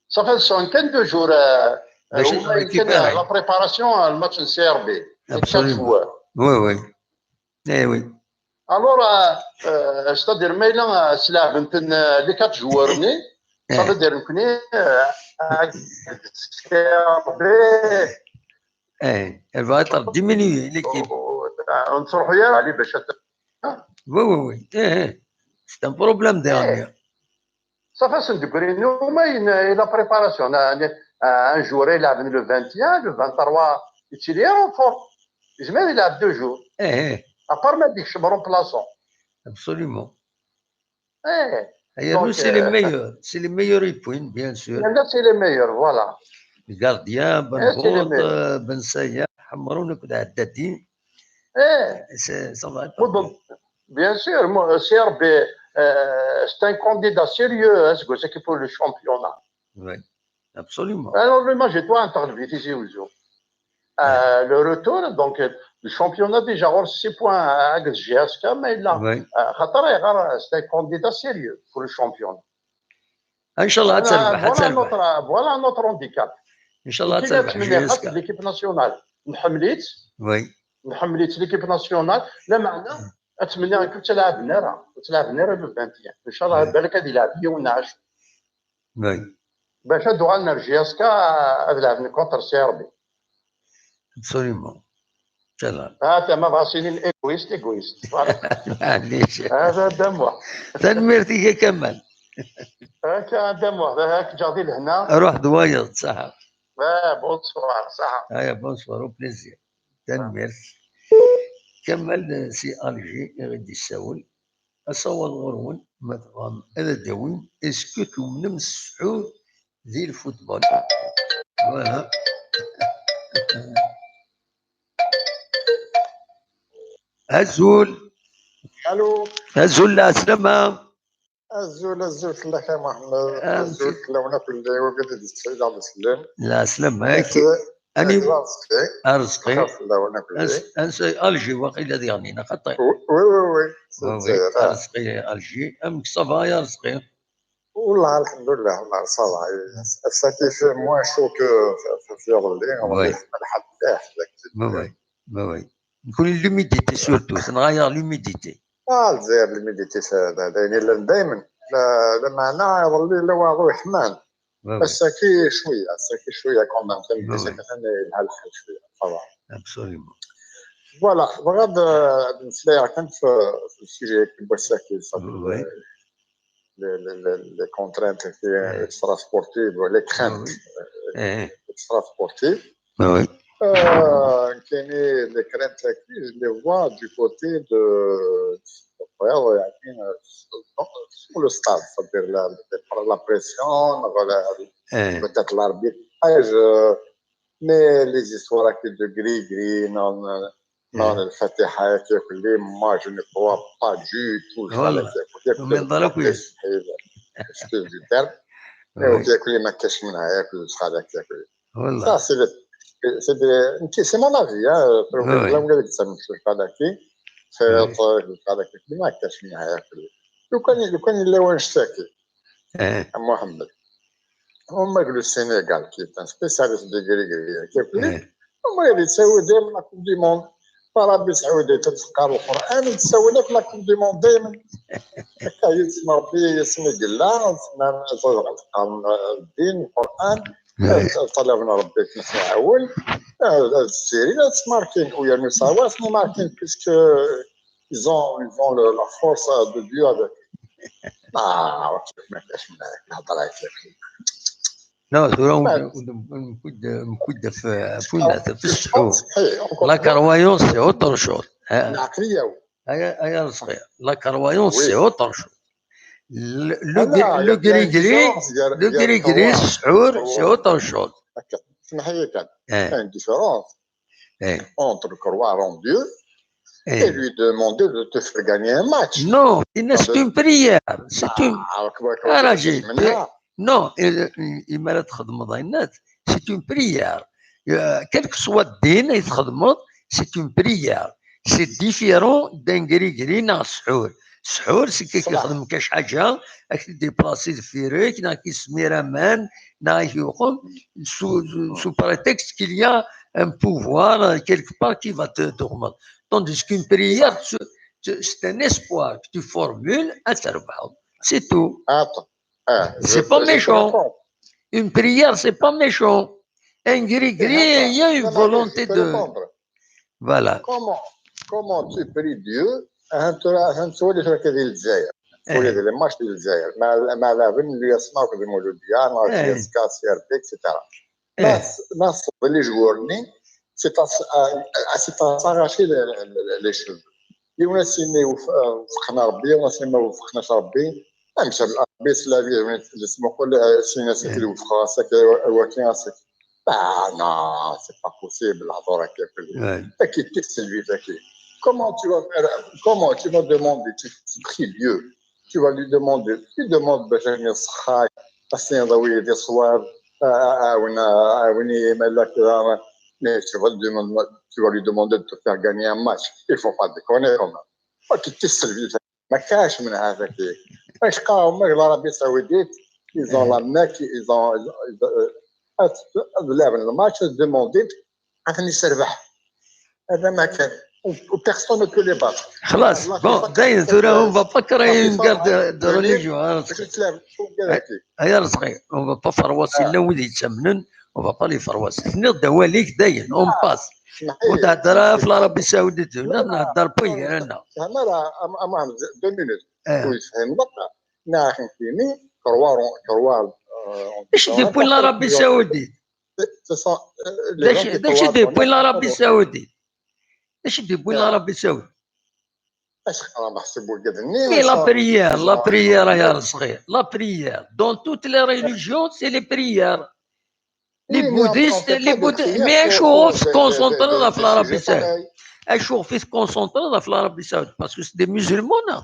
Ça fait soixante-quinze jours. Euh, Bac euh, récupérer. La préparation, euh, le match de C R B. Les quatre Absolument. Joueurs. Oui, oui. Eh oui. Alors, euh, euh, c'est-à-dire, mais là, euh, c'est la vingtaine, euh, les quatre joueurs, mais ça Eh. Veut dire que, euh, euh, C R B, Eh, elle va être diminuée, l'équipe. euh, on se regarde, allez, ben, je- Oui, oui, oui. Eh, eh. C'est un problème derrière. Ça fait un degré. Nous, mais il y a la préparation. Un, un joueur, il a venu le vingt et un, le vingt-trois, il est en forme. Il se met, il a deux jours. Eh, eh. À part, mais je me remplaçant. Absolument. Eh, Et Donc, nous, c'est les euh, meilleurs. C'est les meilleurs époux, bien sûr. Là, c'est les meilleurs, voilà. Le gardien, Ben Eh, c'est les Ghoud, meilleurs. euh, Ben Sayah, Hamroun, Haddadi. Eh, C'est- Ça va être. Bon, bon, bien sûr, moi, C R B, euh, c'est un candidat sérieux, hein, c'est pour le championnat. Oui, absolument. Alors, le match, toi, en tant que ici au jour. Euh, le retour, donc, euh, le championnat déjà, on six points à G S K, mais là, Oui. euh, Qatar, c'est un candidat sérieux pour le championnat. Inchallah, Voilà, ad terbeḥ, ad voilà terbeḥ. Notre, voilà notre handicap. Inchallah, ad Kif ad terbeḥ, tmenni J S K. L'équipe nationale, nḥemmel-itt, Oui. nḥemmel-itt l'équipe nationale, lameɛna ad tmenni ur ttlaɛben ara, ur ttlaɛben ara le vingt et un. Inchallah, Oui. Balak ad yelɛeb yiwen neɣ acu. Oui. Bac ad uɣalen ar G S K ad lɛeben contre C R B. Absolument. Inchallah. Ah, tama bɣa sinin égoïste, égoïste. Voilà. Maɛlic. هذا دموع. Tanemmirt-ik a Kamal. هكا دموع، هاك جاضي لهنا. Ruḥ d wayeḍ, ṣaḥa. Ah, bonsoir, صحة. Aya, bonsoir, au plaisir. Tanemmirt. Kamal, eh, si Alger i ɣ-d-yessawel. Asawaḍ ɣur-wen, ma tebɣam ad d-awim, est-ce que tumnem s ssḥur di lfutbol? Voilà. Azul. Allô. Azul, lɛeslama. Azul, azul fell-ak a Muḥemmed. Ah, Azul fell-awen akk, llan wid i d-yesɛidaɣ d-sellen. Lɛeslama-k. Nekk d Ani- Arezqi. Arezqi. Xir fell-awen akk. Ans- Ansa Alger waqila diɣen, neɣ xaṭi? Oui, oui, oui. Oui, oui. Lezzayer, ah. Arezqi, Alger. Amek ça va, ya Arezqi? Wallah, alḥemdulillah, wallah, ça va. Ass-agi, c'est moins chaud que في, في, في iḍelli. Oui. Lḥal mliḥ. Oui, oui. Oui, oui. Nekkni l'humidité surtout, tenɣa-yaɣ l'humidité. Ah, Lezzayer, l'humidité, c'est, d, d ayen yellan daymen. La, lameɛna iḍelli yella waḍu yeḥman. Oui, oui. Ass-agi cwiya, ass-agi cwiya quand même. Oui, oui. Ass-agi atan yelha lḥal cwiya. Ça va. Absolument. Voilà, voilà, de, de, c'est-à-dire, quand, euh, le sujet qui bosse ça, qui ça, Oui. les, les, les, les contraintes qui Ouais. extrasportives, les craintes Oui. Eh, extrasportives. Oui. Euh, كاينين les craintes qui, je les vois du côté de, sur le stade, c'est-à-dire la, la pression, voilà, Eh, peut-être l'arbitrage, euh, mais les histoires de gris-gris, non, non, non, eh, الفاتحة كياكل لي, moi je ne crois pas du tout. Voilà. كياكل لي, Mais dans la excuse du terme, mais Oui. كياكل لي ما كاش منها, ياكل الشحال كياكل. Voilà. Ça, c'est le- c'est des- c'est mon avis, hein. Ouais, ouais. لو قال لك زعما شي قال لك كي Ouais. قال لك ما كاش منها ياكل. لو كان لو كان لا وين اشتكي Eh, محمد, هما قالوا السنغال كي كان spécialiste de gris-gris كياكل لي. eh, هما اللي تساوي دائما la Coupe du Monde. فالعربي سعودي تتقرا القران تساوي لك la Coupe du Monde دائما. هكا يسمى ربي يسمي قلا, يسمى زوج القران, الدين, القران. eh. طلبنا ربي كيتعاون. السيري لا تسماركين ويا نساوات ماركين, parce que ils ont ils ont le- la force de Dieu avec. اه, ما كاش من هذيك الهضره هذيك. Non, ثورة بعد. مكود مكود في فين في السحور. صحيح, encore La une fois, croyance, c'est autre chose. Eh, العقليه. هيا هيا صغير. La croyance, Oui. c'est autre chose. Le, le, Ah, là, gri- il y a- le il y a une gris-gris, différence, il y a- le il y a gris-gris, trois- السحور, trois- c'est autre chose. اسمح لي, كان Eh, une différence eh, entre croire en Dieu et eh. lui demander de te faire gagner un match. Non, c'est une prière. C'est une. Ah, كما- كما Ah, كما راجل, كتسمعها. Non, إما لا تخدم ضينات, c'est une prière. Euh, quel que soit الدين اللي تخدمه, c'est une prière. C'est différent d'un gris-gris ناغ سحور. سحور c'est كي صح. يخدم كاش حاجة, راك تديبلاسي دفيرك, ناغ كيسمي رامان, ناغ يقوم sous, sous prétexte qu'il y a un pouvoir, euh, quelque part qui va te dormir. Tandis qu'une prière, c'est c'est un espoir que tu formules, à تربح. C'est tout. Attends. Ah, je- C'est pas je te méchant. réponds. Une prière, c'est pas méchant. Un gris-gris, il y a une Attends, volonté je peux de. Répondre. Voilà. Comment, comment tu pries Dieu? انت انت تولي في هذه الجزائر, تولي Eh, في les matchs ديال الجزائر, مع مع لاعبين اللي يسمعوا في المولوديه, Eh. جي اس كا, سي ار بي, اكسيتيرا. eh, ناس ناس اللي جوورني, c'est à c'est à s'arracher les cheveux. يوم سيني وفقنا ربي, يوم سيني ما وفقناش ربي, نمشي بالاربيس لا في اللي اسمه كل سينا سكي وفق راسك, واكين راسك. Ah non, c'est pas possible, الهضره كيف ouais. T'inquiète, c'est lui, t'inquiète. Comment tu vas faire, comment tu vas demander, tu, tu pries Dieu, tu vas lui demander, tu demandes باش يصحاك, خاصني نضوي دي صواب, عاون عاوني مالا كذا, mais tu vas lui demander, tu vas lui demander de te faire gagner un match. Il faut pas déconner quand même. T'inquiète, c'est lui, ما كاش من هذا كي. اش قاهم ماك العربي السعودي, ils ont la main, ils ont, ils ont, ils ont, هاد اللعب الماتش دوموندي, عرفني سربح. هذا ما كان. و personne ne peut les battre. خلاص, bon, داين ثورة, on va pas créer une guerre de, de religion, ها باش تلعب شو قال هكي. هيا صغير, on va pas فرواسي لا ولي يتسمنن, on va pas les فرواسي. تنيض دواليك داين, on passe. وتهضر في العربي السعودي, هنا نهضر بوي انا. زعما راه ام ام دو مينوت. Eh. ويفهم بقى. ناخذ فيني كروار كروار. ايش دي بوين العربي السعودي؟ Ce sont, euh, les داش gens qui داش croient دي en بوين العربي السعودي؟ داش دي بوين العربي السعودي؟ اش خرا محسب وقدني Mais la prière, la prière, يا صغير, la prière. Dans toutes les religions, c'est les prières. Les bouddhistes, les bouddhistes, mais اشوف في كونسونطري في العربي السعودي. اشوف في كونسونطري في العربي السعودي, parce que c'est des musulmans, non?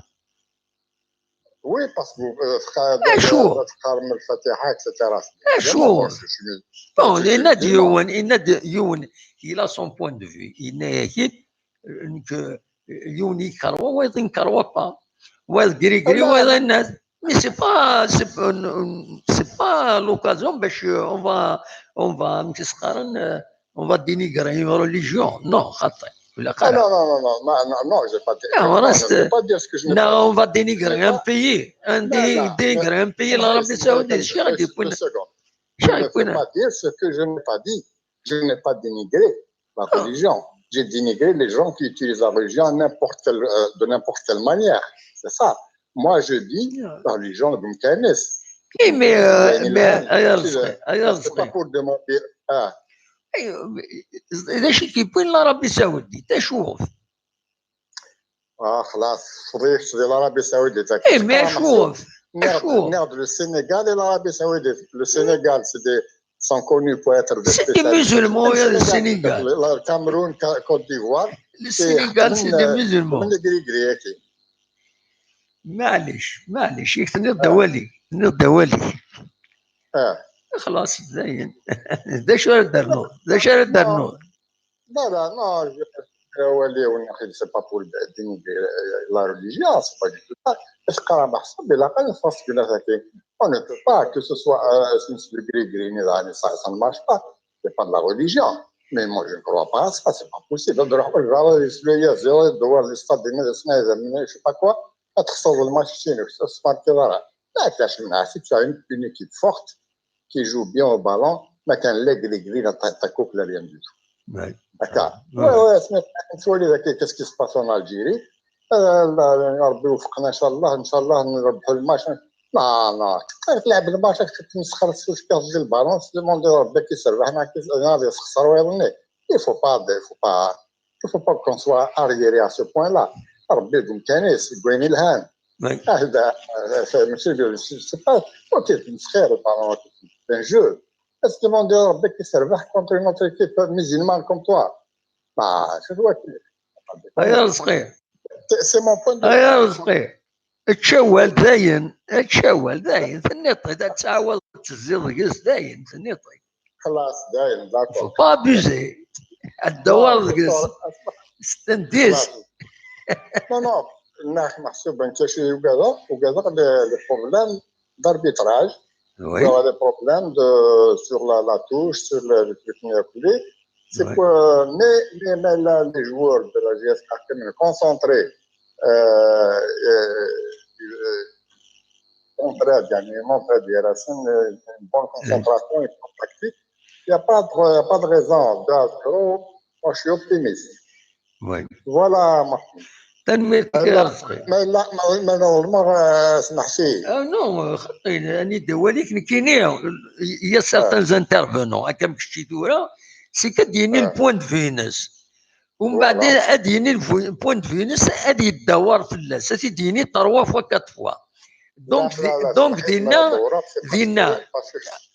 Oui, parce que euh, اشوف تقرا من الفاتحه, اكسيتيرا. اشوف. Bon, il y en a des, il y en a des, il a son point de vue. Il y en a qui, que يون يكروا, وايض يكروا با, وايض gris-gris, وايض الناس. Mais c'est pas, c'est pas, c'est pas l'occasion باش on va, on va, on va dénigrer une religion. Non, خاطئ. ولا Ah, non, non, non, non, non, non, non, j'ai pas dit. Ah, on Non, reste- je vais pas dire ce que je n'ai Non, pas on va dénigrer un pays, un Non, dé- non, dénigrer un pays, l'Arabie Saoudite. Deux, deux secondes. Je ne peux pas dire ce que je n'ai pas dit. Je n'ai pas dénigré. la religion. J'ai dénigré les gens qui utilisent la religion à n'importe quelle, euh, de n'importe quelle manière. C'est ça. Moi, je dis, la religion, donc, eh, mais, euh, mais, c'est pas pour demander. Ah. D acu i k-yewwin l'Arabie Saoudite? Acu? Ah, xlas, fḍiɣ di l'Arabie Saoudite. Eh, mais acu? Merde, le Sénégal et l'Arabie Saoudite. Le Sénégal, c'est des, sont connus pour être des. C'est des musulmans, le Sénégal. Le Cameroun, Côte d'Ivoire. Le Sénégal, c'est des musulmans. Maɛlic, maɛlic, yak tenniḍ-d awal-ik, tenniḍ-d awal-ik. Ah. Xlas, dayen. D acu ara d-ternuḍ? D acu ara d-ternuḍ? Non, non, non, je, awal-iw, c'est pas pour dénigrer la religion, c'est pas du tout ça. Est-ce qu'on a marché, mais la peine, je pense que là, on ne peut pas, que ce soit, euh, c'est une gré-gré, ça ne marche pas. C'est pas de la religion. Mais moi, je ne crois pas à ça, c'est pas possible. Je sais pas quoi. Là, tu as une, une équipe forte qui joue bien au ballon, mais quand les gris gris, t'as t'as coupé rien du tout. D'accord. Ouais, ouais, qu'est-ce qui se passe en Algérie? ربي يوفقنا ان شاء الله، ان شاء الله نربحوا الماتش. Non, non, تلعب الماتش، تمسخر السوسكاس ديال البالون، تدوموندي ربي كيسربح، انا كيس-، انا غادي نخسر ويظني. Il faut pas, il faut pas, il faut pas qu'on soit arriéré à ce point-là. ربي يقوم كنيس، يقوم الهان. هذا، آه، ماشي ديال، c'est pas, اوكي، تمسخير البالون، c'est un jeu. تدوموندي ربي كيسربح contre une autre équipe musulmane comme toi. ما شنو هو؟ ايا رزقي. C'est mon point de ايا رزقي. تشوال داين، تشوال داين، ثنيطي، دا تعاود تزيد غيس داين، ثنيطي. خلاص، داين، d'accord. Faut pas abuser. الدوار غيس. ستنديس. Non, non, ناخ محسوب انت شي وكذا، وكذا les, les problèmes d'arbitrage. Oui. Il y aura des problèmes de, sur la, la touche, sur le, le truc, mais, mais, mais là, les joueurs de la G S K sont concentrés. Euh, euh, euh, contre, يعني، contre, il y a une, une bonne concentration et une bonne tactique. Il n'y a pas de, il y a pas de raison. Moi, je suis optimiste. Oui. Voilà, Mahmoud. تنميرتك يا رزقي. Mais là, mais, mais normalement, euh, اسمح لي. آه، non، خطي، راني دواليك نكيني. Il y a certains intervenants، هكا مكشي دورة، c'est que ديني le point de vue ناس. ومن بعد اديني ال point de vue ناس، ادي يدور في الناس، اديني trois fois, quatre fois. Donc، donc دينا، دينا،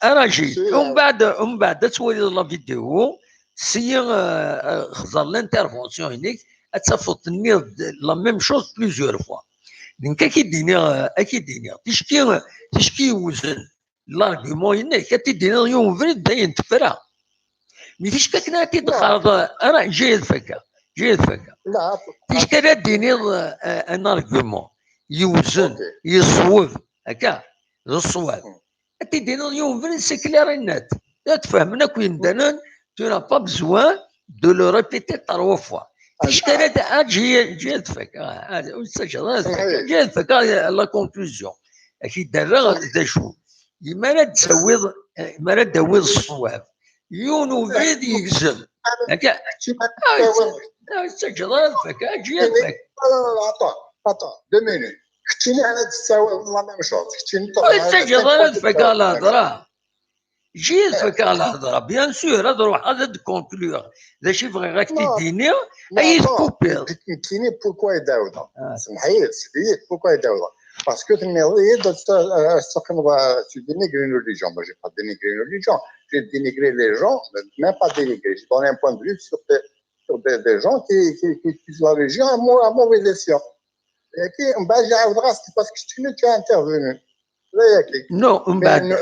راجي. ومن بعد، ومن بعد تولي la vidéo، سي، آه، آه، خزر l'intervention هناك، تفوت تنيض la même chose plusieurs fois. Donc كي ديني، آه، كي ديني. تشكي، تشكي يوزن. L'argument-inek, ad t-id-tiniḍ yiwen ubrid, dayen tefra. Mi ticka akken ad t-id-txaḍ, ara, eǧǧ-iyi ad fakaɣ, eǧǧ-iyi ad fakaɣ. Ticka ara d-tiniḍ, eh, un argument yewzen, yeṣweb, akka, d ṣṣwab. Ad t-id-tiniḍ yiwen ubrid, c'est clair et net. Ad t-fehmen akk yemdanen, tu n'as pas besoin de le répéter trois fois. Ticka ara d-, ah, eǧǧ-iyi, eǧǧ-iyi ad fakaɣ, ah, ur ttaǧǧaḍ ara ad fakaɣ, eǧǧ-iyi ad fakaɣ la conclusion. Ad k-id-rreɣ d acu. Imi ara d-tawiḍ, imi ara d-tawiḍ ṣṣwab, yiwen ubrid yegzem. Akka, ah, ur ttaǧǧaḍ ara ad fakaɣ, eǧǧ-iyi ad fakaɣ. Attends, attends, deux minutes. Keččini ara d-tessawaleḍ la même chose. Keččini ur ttaǧǧaḍ ara ad fakaɣ lhedra. Eǧǧ-iyi ad fakaɣ lhedra. Bien sûr, ad ruḥeɣ ad d-conclure. D acu i bɣiɣ ad k-t-id-iniɣ, ad iyi-tkupiḍ. Nekkini, pourquoi i d-ɛawdeɣ? Semmeḥ-iyi, sel-iyi, pourquoi i d-ɛawdeɣ? Parce que tenniḍ-iyi-d ad teqqimeḍ, tu dénigres une religion. Moi, j'ai pas dénigré une religion. J'ai dénigré les gens, même pas dénigré. J'ai donné un point de vue sur des, sur des, des gens qui, qui, qui utilisent la religion à mau-, à mauvais escient. Et puis, on va dire, c'est parce que tu es intervenu. Non, on va dire,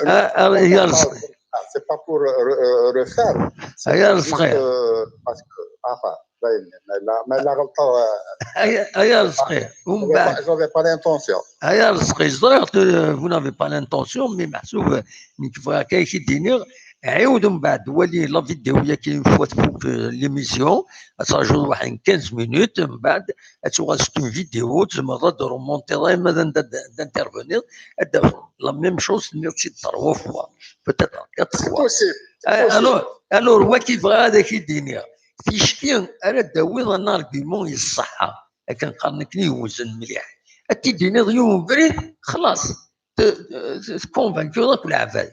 c'est pas pour refaire. C'est parce que, enfin, mais la, mais la, j'avais pas l'intention. Vous n'avez pas l'intention, mais محسوب nekk bɣiɣ kan ad k-id-iniɣ, ɛiwed mbeɛd wali la vidéo-yagi une fois tfuk l'émission, ad trajuḍ waḥed quinze minutes, mbeɛd ad tuɣal c'est une vidéo, tzemreḍ ad d-remontiḍ arma d anda d-interveniḍ, ad d-tafeḍ la même chose, tenniḍ-tt-id trois fois, peut-être quatre fois. Alors, alors, wagi bɣiɣ ad ak-id-iniɣ, ticki ara d-tawiḍ un argument yeṣṣeḥḥa, akken qqaren akken iwzen mliḥ, ad t-id-tiniḍ yiwen ubrid, xlaṣ, t-, t-, tconvaincuḍ akk leɛbad.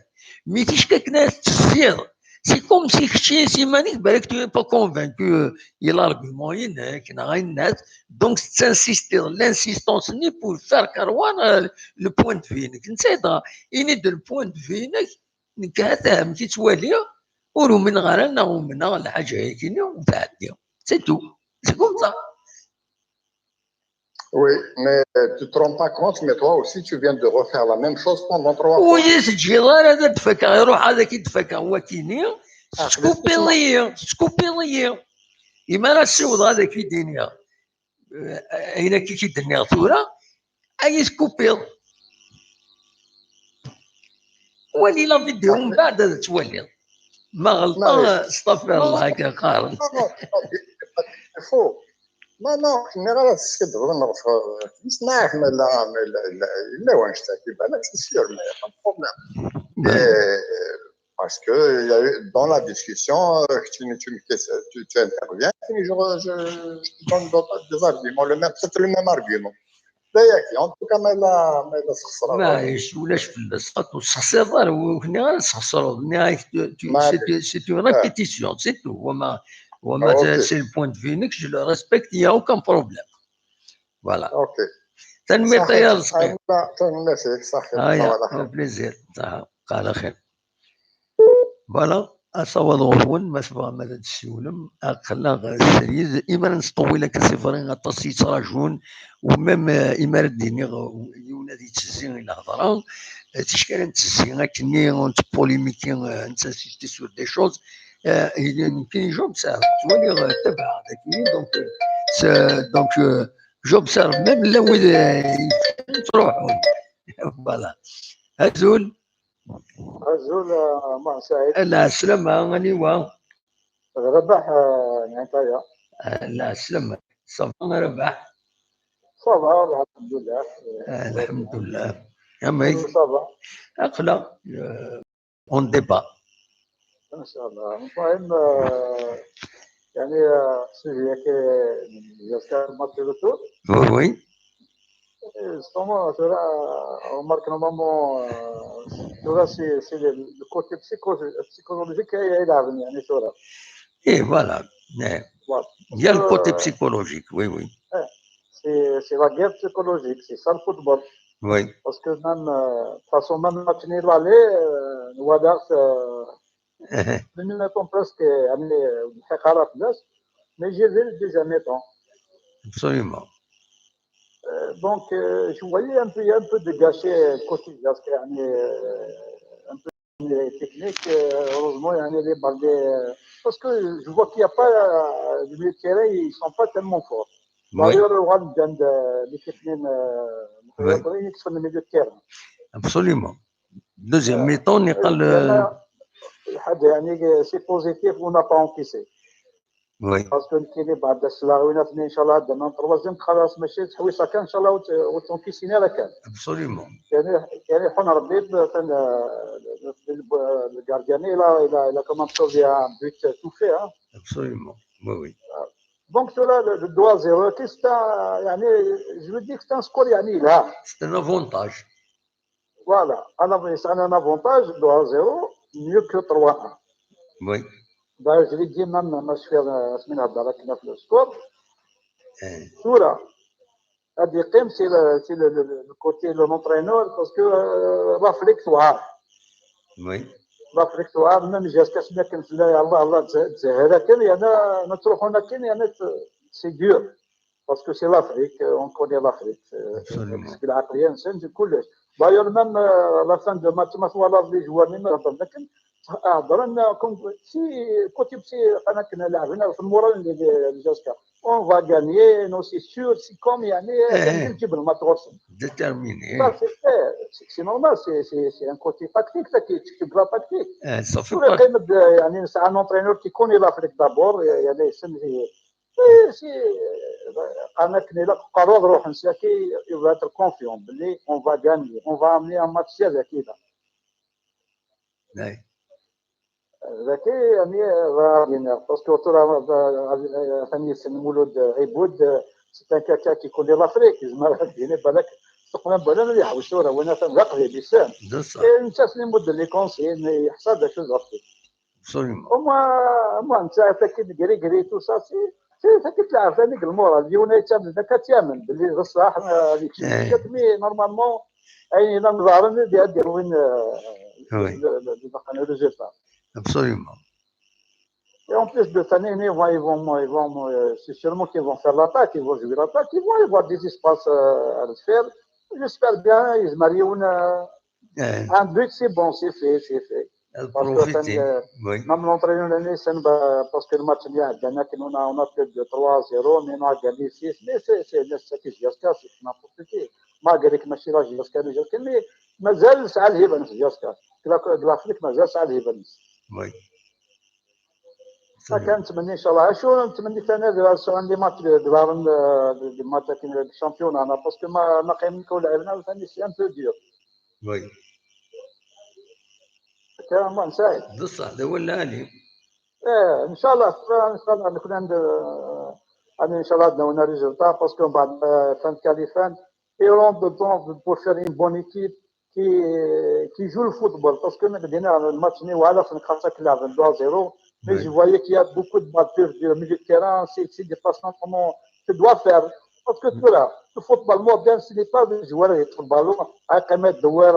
Mi ticki akken ara tettezziḍ, c'est comme si kečč s iman-ik, balak tu n'es pas convaincu i l'argument-inek neɣ ayen-nniḍen, donc tettinsistiḍ, l'insistance-nni pour faire croire, euh, le point de vue-inek. Netta dɣa, ini-d le point de vue-inek, nekk ha-t-a amek i ttwaliɣ, ur umineɣ ara neɣ umneɣ lḥaǧa-agi-nni, u tɛeddi. C'est tout. C'est comme ça. Oui, mais tu te rends pas compte, mais toi aussi, tu viens de refaire la même chose pendant trois fois. Ur yi-teǧǧiḍ ara ad d-fakeɣ, iruḥ ad ak-id-fakeɣ wakini, Ah, tettkupiḍ-iyi, tettkupiḍ-iyi. Imi ara ssiwḍeɣ ad ak-id-iniɣ, eh, ayen akka i k-id-nniɣ tura, ad yi-tekkupiḍ. Wali la vidéo mbeɛd ad twaliḍ. Ma ɣelṭeɣ, Maɛlic. Stafirellah, akka qqaren. Non, non, non, il faut. Non, non, nniɣ ara teskiddbeḍ neɣ tmeslayeḍ, ma yella, ma yella, yella, yella wanect-agi, ben, c'est sûr, mais pas de problème. Ouais. Et, euh, parce que il y a eu, dans la discussion, euh, que tu, tu, tu, tu interviens, et je, je, je te donne d'autres, des arguments, le même, c'est le même argument. D ayagi, en tout cas, ma yella, ma yella sxeṣreɣ. Maɛlic, ulac fell-as. Xaṭer ur tessexsireḍ ara, ur k-nniɣ ara tesxeṣreḍ. Nniɣ-ak, tu, tu, Maɛlic. C'est, c'est une répétition, c'est tout. Wama, wama, Ah, ok. C'est le point de vue-inek, je le respecte, il n'y a aucun problème. Voilà. Ok. Tanemmirt صحيح. ay Arezqi. آه، لا، تنميرتي، صحيح. هيا، صباح الخير. Au plaisir. صح، قال خير. Voilà, asawaḍ ɣur-wen, ma tebɣam ad d-tessiwlem, aql-aɣ srid, imi ara nesṭewwil akka, c'est vrai, aṭas i yettraǧun, u même, euh, imi ara d-iniɣ, euh, yiwen ad yettezzi i lhedra, euh, ticki ara nettezzi akkenni, on polémique, euh, on insiste sur des choses, euh, il y a une, une job, ça, tu vois, euh, tabaɛ, donc, euh, c'est, donc, euh, j'observe, même là où, euh, ils sont trop, voilà. Azul. Azul, euh, Mohamed Saïd. Lɛeslama, aniwa? Rabaḥ, euh, Nɛitaya. Lɛeslama. Ça va, Rabaḥ? Ça va, alhamdulillah. Alhamdulillah. Amek? Ça va. Aql-aɣ, euh, on débat. Inchallah. المهم، euh, يعني, euh, sujet كي جاتك ماتش روتور. Oui, oui. Justement, ثورة، remarque normalement, euh, ثورة c'est, c'est le, le côté psycho-, psychologique كي يلعب، يعني, ثورة. Et voilà. Eh. Voilà. Il y a le côté Euh, psychologique, oui, oui. C'est, c'est la guerre psychologique, c'est ça le football. Oui. Parce que même, euh, de toute façon, même match nul aller, euh, voilà, euh, le minute presque, يعني, الحقارة في الناس. Mais j'ai vu le deuxième mi-temps. Absolument. Euh, donc, euh, je voyais un peu, un peu de gâchis côté جاتك, يعني, euh, un peu technique, euh, heureusement, يعني, les balles, euh, parce que je vois qu'il y a pas, euh, les milieux de terrain, ils sont pas tellement forts. Oui. D'ailleurs, le Rwanda, euh, les techniciens, euh, Oui. ils sont les milieux de terrain. Absolument. Deuxième Euh, mi-temps, نقل, euh, c'est positif, on n'a pas encaissé. Oui. Parce que كاين بعد السلاغوينات، إن شاء الله عندنا troisième خلاص، ماشي تحويصة كان، إن شاء الله وت-، وتنكيسينا لكان. Absolument. يعني، يعني حنا ربي ب-، كان، le gardien, il a, il a, il a quand même sauvé un but tout fait, hein. Absolument. Oui, oui. Donc, cela, le, le deux à zéro, qu'est-ce que t'as, يعني, je veux dire que c'est un score, يعني, là. C'est un avantage. Voilà, un av-, c'est un avantage, deux à zéro, mieux que trois un. Oui. Ben, je l'ai dit même, ما شفيغ, euh, سمينا هضر كنا في le score. Eh. ثورة. هذه قيم, c'est le, c'est le, le, le côté, le, l'entraîneur, parce que, euh, l'Afrique, tu vois. Oui. L'Afrique, tu vois, même جاتك كاش ما كان في الله، الله، الله تز-, تزهر كان, يعني, نتروحونا كان, يعني, c'est dur. Parce que c'est l'Afrique, euh, on connaît l'Afrique. Euh, Absolument. parce que العقلية نسان كلش. D'ailleurs, même, euh, la fin de match, ما توالى les joueurs, même, لكن هضرنا comme si, كنت بسي, أنا كنا لاعبين في المورال اللي, اللي جاتك. On va gagner, non, c'est sûr, c'est comme, يعني, Eh. نجيب الماتش. Déterminé. Ça, c'est, c'est, c'est normal, c'est, c'est, c'est un côté tactique, ça, qui, c'est de la tactique. Eh, ça fait Tous les partie. قيمة, يعني, c'est un entraîneur qui connaît l'Afrique d'abord, يعني, c'est, c'est, c'est, أنا كنا لا قرار روح نساكي, il va être confiant, بلي on va gagner, on va amener un match serré كذا. Eh. Daki, yani, ɣer din, parce que tura, euh, atan yessen Mulud Ibud, euh, c'est un quelqu'un qui connaît l'Afrique, yezmer ad d-yini balak, teqlan balak ad yeḥwes tura, win atan d aqdim, yessen. D ṣṣeḥ. Et netta s-, imudd les conseils, yeḥṣa d acu d l'Afrique. Absolument. Au moins, au moins, netta, taki d gris-gris, tout ça, c'est, c'est, taki tleɛɛeb, anik lmural, yiwen ad yettamen, d akka ad t-yamen, belli d ṣṣeḥ, euh, ad yekcem. Eh. Mais normalement, ayen yellan ḍehren, ad d-, ad d-yawin, euh, Oui. le, le, le, le résultat. Absolument. Et en plus de ça, ils vont, ils vont, ils vont, euh, c'est sûrement qu'ils vont faire l'attaque, ils vont jouer l'attaque, ils vont avoir des espaces, euh, à le faire. J'espère bien, ils marient une, euh, Eh. Un but, c'est bon, c'est fait, c'est fait. Ad Parce que profiter, euh, oui. Même l'entraîneur l'année, c'est une ba-, parce que le match vient, on a, on a perdu trois zéro, mais on a gagné six, mais c'est, c'est, c'est ce que J S K, c'est n'importe qui. Malgré que ماشي la J S K, la J S K, mais مازال سعى الهبة نفس J S K. De l'Afrique, مازال سعى الهبة نفس. Oui. كنتمنى ان شاء الله. شو نتمنى ثاني دابا سو عندي ماتش دابا، آه، دي ماتش كاين الشامبيون انا، باسكو ما، ما قايمين كون لعبنا ثاني c'est un peu dur. Oui. كان ما نساي. بصح هذا هو العالي. ايه، ان شاء الله، ان شاء الله نكون عند، آه، يعني ان شاء الله عندنا هنا ريزولتا، باسكو من بعد، آه، فان كاليفان، et on de temps pour faire une bonne équipe qui, qui joue le football. Parce que nous, le match, nous, voilà, c'est une grâce à Claire, deux à zéro. Mais Oui. Je voyais qu'il y a beaucoup de balles perdues au milieu de terrain. C'est, c'est des passements, comment tu dois faire. Parce que tu vois, le football moderne, ce n'est pas des joueurs qui trouvent le ballon, à mettre de voir.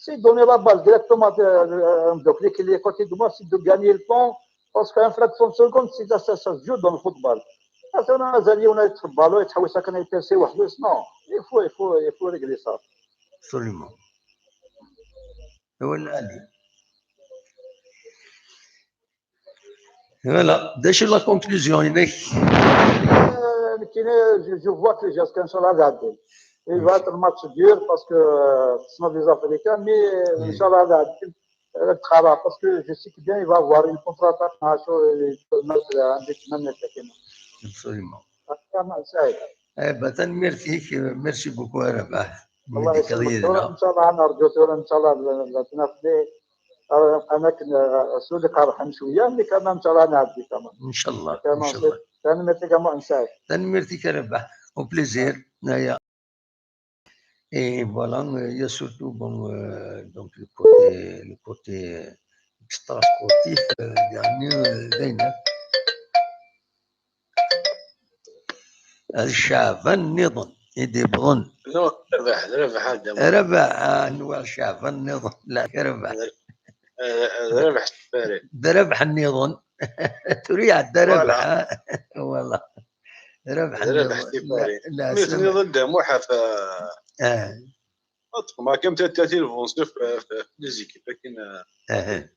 C'est donner la balle directement, euh, euh, donc, les côtés de moi, c'est de gagner le temps. Parce qu'une fraction de seconde, c'est ça, ça, ça se joue dans le football. Parce qu'on a, on a le ballon, et ça, ça, ça, non, il faut, il faut, il faut régler ça. Absolument. هو العالي. Voilà. D acu la conclusion, inek? Euh, je, je vois que jusqu'à Inch'Allah, il va être un match dur parce que, euh, ce sont des Africains, mais, euh, Oui. Inch'Allah, euh, parce que je sais que bien, il va avoir une contre-attaque, un match, euh, un match, euh, Absolument. Vraiment, ça aide. Eh ben, tanemmirt-ik, merci beaucoup, a Rabaḥ. الله يسلمك. إن شاء الله نرجو ثورة، إن شاء الله لا، لا تنافسي. آه، أنا كن-، آه، سولي قرحان شوية، mais quand même إن شاء الله نعدي quand même. إن شاء الله، إن شاء الله. Tanemmirt-ik a Muḥend Saɛid. Tanemmirt-ik a Rabaḥ. Au plaisir. هيا. Et voilà, euh, il y a surtout, bon, euh, donc le côté, le côté extra-sportif, euh, يعني, euh, دايما. هذا الشعب النظام يدي بظن. Non, d Rabaḥ, d Rabaḥ هذا. Rabaḥ، آه، نوع الشعب النظام. لا، Rabaḥ. آه، آه، d Rabaḥ السفاري. D Rabaḥ النظام. تريع د Rabaḥ، voilà. آه، والله. Rabaḥ النظام. Rabaḥ السفاري. لا، لا، mais سمع. النظام ده محافظة. آه. أتفق معك، كم تلاتة وثلاثين فونسيف في، في، في les équipes، لكن، آه، أها.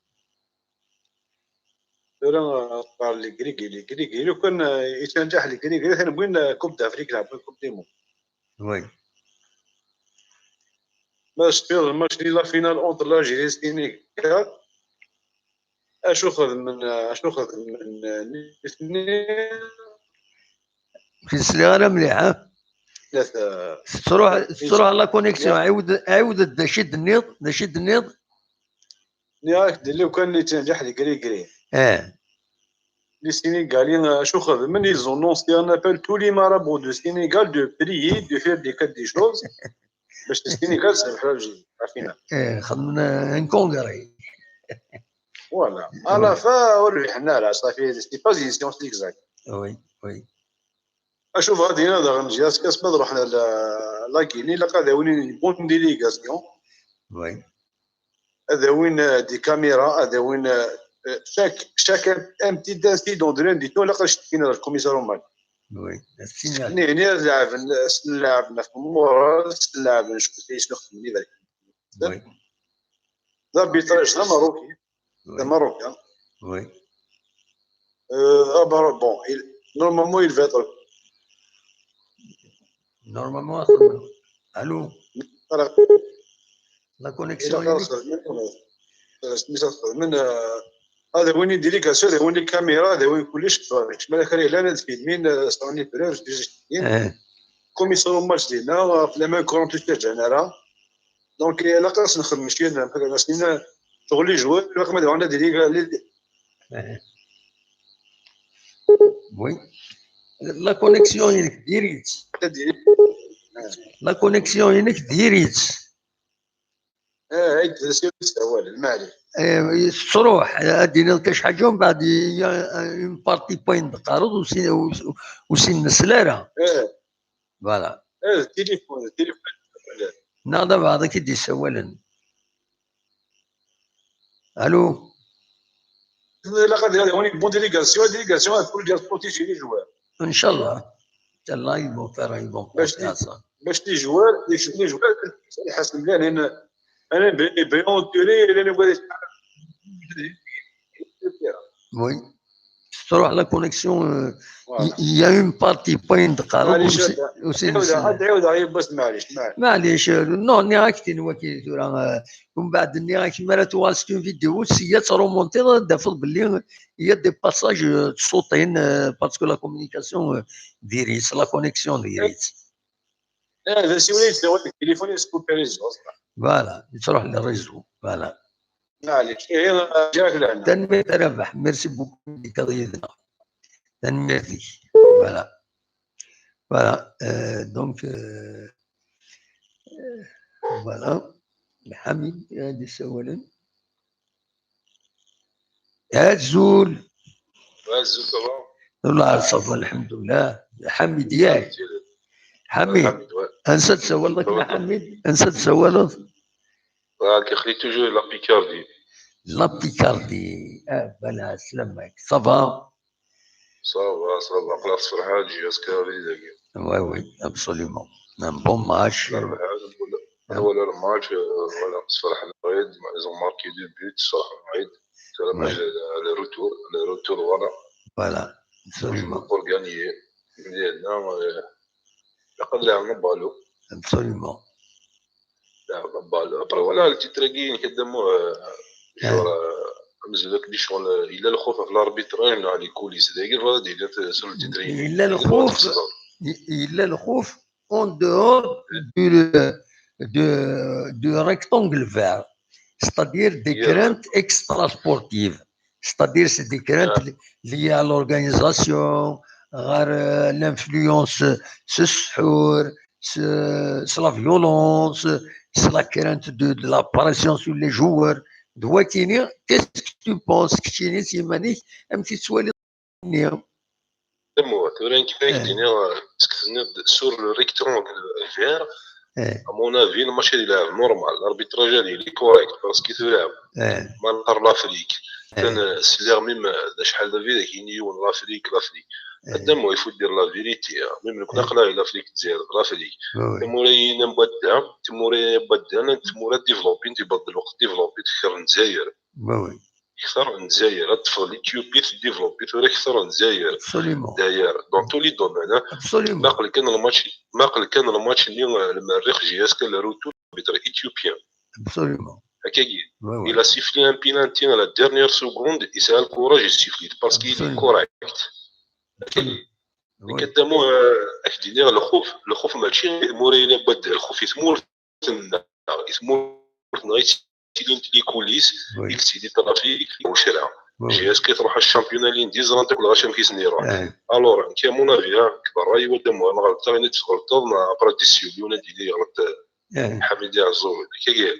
Tura, آه، قال les gris-gris, les gris-gris. لو كان، آه، يتنجح les gris-gris، ثاني بوين، آه، Coupe d'Afrique، لعبوا Coupe du Monde. Oui. ما شفت الماتش اللي la finale entre l'Algérie et Sénégal. أشو خذ من، أشو خذ من الاثنين؟ في السليغة مليح، ها؟ ثلاثة. تروح، تروح la connexion. عاود، عاود، دا شي دنيض، دا شي دنيض. نياك دير لو كان اللي تنجح les gris-gris. اه. Les Sénégalais، آه، شو خذ من ils ont lancé un appel tous les marabouts de Sénégal de prier, de faire des, des choses. باش le Sénégal c'est le projet. عارفينها. ايه، خدمنا un congrès. Voilà. À la fin، وريحنا راه صافي، c'est pas une science exacte. Oui, oui. أشوف غادي هنا داغن جهاز كاس بعد رحنا ل-، la Guinée، لقى ذا وين une bonne délégation. Oui. هذا وين، آه، des caméras، هذا وين، آه، chaque، chaque un petit incident de rien du tout، لقى شتينا الكوميسار ومال. Oui. هنا، هنا لعب، لعبنا في مورا، لعب نشوف كيفاش نخدم لي ذاك. Oui. L'arbitrage، لا ماروكي. Oui. C'est marocain. Oui. Euh, ah, bah, bon, il, normalement, il va être. Normalement, أصلاً. Allô? Voilà. La connexion. إلا خلاص، من، آه، سميتها، من، آه، هذا وين délégation، هذا وين caméra، هذا وين كلش، كما كان إعلان هذا الفيلم، من، آه، صوني برير، جوج سنين. آه. كوميسار ماتش ديالنا، في la même courant تشجعنا راه. Donc، إلا خاص نخدم شي، أنا بحال هكا سنين، شغل les joueurs، باقي ما دعونا ديري كاع les، Oui. La connexion-inek diri-tt. La connexion-inek diri-tt. اه هيك تصير تستوى المعلي. Tettruḥ, ad d-iniḍ kac ḥaǧa, umbeɛd une partie n wayen d-teqqareḍ ur s-, ur s-, ur s-nesli ara. اه Voilà. اه التليفون التليفون. Neɣ d abeɛḍ i k-id-yessawalen. Allô. لا قد هذا هوني بون ديليغاسيون ديليغاسيون تكون ديال بروتيجي لي جوار. Inchallah. Inchallah, ils vont faire, ils vont باش penser à ça. باش لي جوار لي جوار يحسن مليح لان انا بيان دوري لان بغيت Oui. Tettruḥ la connexion. Il y a une partie n wayen d-teqqareḍ. معليش عاد عاود عاود عاود بس معليش معليش. Maɛlic, non, nniɣ-ak-t-in waki tura. Umbeɛd nniɣ-ak mi ara tuɣal s une vidéo, sya ad trumontiḍ ad d-tafeḍ belli il y a des passages d-ṣuṭin, parce que la communication diri-tt, la connexion diri-tt. اه هذا سي وليد هو التليفون يسكوبي ريزو اصلا. Voilà, yettruḥ le réseau. Voilà. معليش ايه جاك لعنا. Tanemmirt a Rabaḥ, merci beaucoup d-tekkaḍ yid-neɣ. Tanemmirt-ik. Voilà. Voilà. Donc, voilà. Ḥamid ad d-isawalen. Azul. Azul, ça va? Wallah, ça va, lḥemdullah. Ḥamid, yak? Ḥamid, ansa d-tsawaleḍ akken a Ḥamid? Ansa d-tsawaleḍ? Aql-i toujours la Picardie. La Picardie. Ah, bala, sslam-ik. Ça va? Ça va, ça va. Aql-aɣ s ferḥan, J S K abrid-agi. Oui, oui, absolument. Un bon match. Nerbeḥ, nwala le match, euh, voilà, sferḥen-aɣ-id, ils ont marqué deux buts, sferḥen-aɣ-id. Le retour, le retour, voilà. Voilà, absolument. Pour gagner. Ilaq ad lɛebna ballon. Absolument. Lɛebna ballon. Après, voilà, le titre-agi, nekk ad d-amuɣ, euh, genre, euh, amezwaru-agi, ccɣel, euh, yella lxuf ɣef l'arbitrage neɣ les coulisses. Dagi, voilà, d-yella sur le titre-agi. Yella lxuf, yella lxuf en dehors du, du, du rectangle vert, c'est-à-dire des craintes extrasportives, c'est-à-dire c'est des craintes liées à l'organisation, ɣer, euh, l'influence s ssḥur, s, s la violence, s la crainte de, de la pression sur les joueurs. D wakini, qu'est-ce que tu penses, keččini s yiman-ik, amek i tettwaliḍ-nni? Tura nekk ma ak-d-iniɣ, euh, seg tenniḍ sur le rectangle vert, à mon avis, le match ad yelɛeb normal, l'arbitrage ad yili correct, parce que tura ma nqar l'Afrique, kan, euh, sliɣ même, euh, d acḥal d abrid ak-yini yiwen l'Afrique, l'Afrique. Ad d-amuɣ, il faut dire la vérité, hein. Même nekni aql-aɣ l'Afrique, Lezzayer d l'Afrique. Timura-agi n wadda, timura n wadda, llant timura développées, tibedd lweqt développées, kter n Lezzayer. Kter n Lezzayer, ad teffeɣ l'Éthiopie tdéveloppée, tura kter n Lezzayer. Absolument. D'ailleurs, dans tous les domaines, hein. Absolument. Ma aql kan le match, ma aql kan le match-nni, euh, le Merrix J S K, le retour, l'arbitre éthiopien. Absolument. Akkagi. Il a sifflé un penalty à la dernière seconde, yesɛa le courage ad yessiffli parce qu'il est correct. Akkagi. Nekk ad d-amuɣ, euh, ad k-d-iniɣ lxuf, lxuf mačči i tmura-agi n wadda, lxuf i tmurt-nneɣ, i tmurt-nneɣ i ttilint les coulisses, i yettili trafic, i ucra. J S K truḥ ɣer championnat-agi, ẓrant akk lɣaci amek i sen-iruḥ. Alors, nekk, à mon avis, hein, nekk d ṛṛay-iw, ad d-amuɣ, neɣ ɣelṭeɣ, ini-d tɣelṭeḍ, neɣ après ad d-yessiwel yiwen ad d-yini yeɣleḍ, euh, Ḥamid Iɛeẓẓug, akkagi.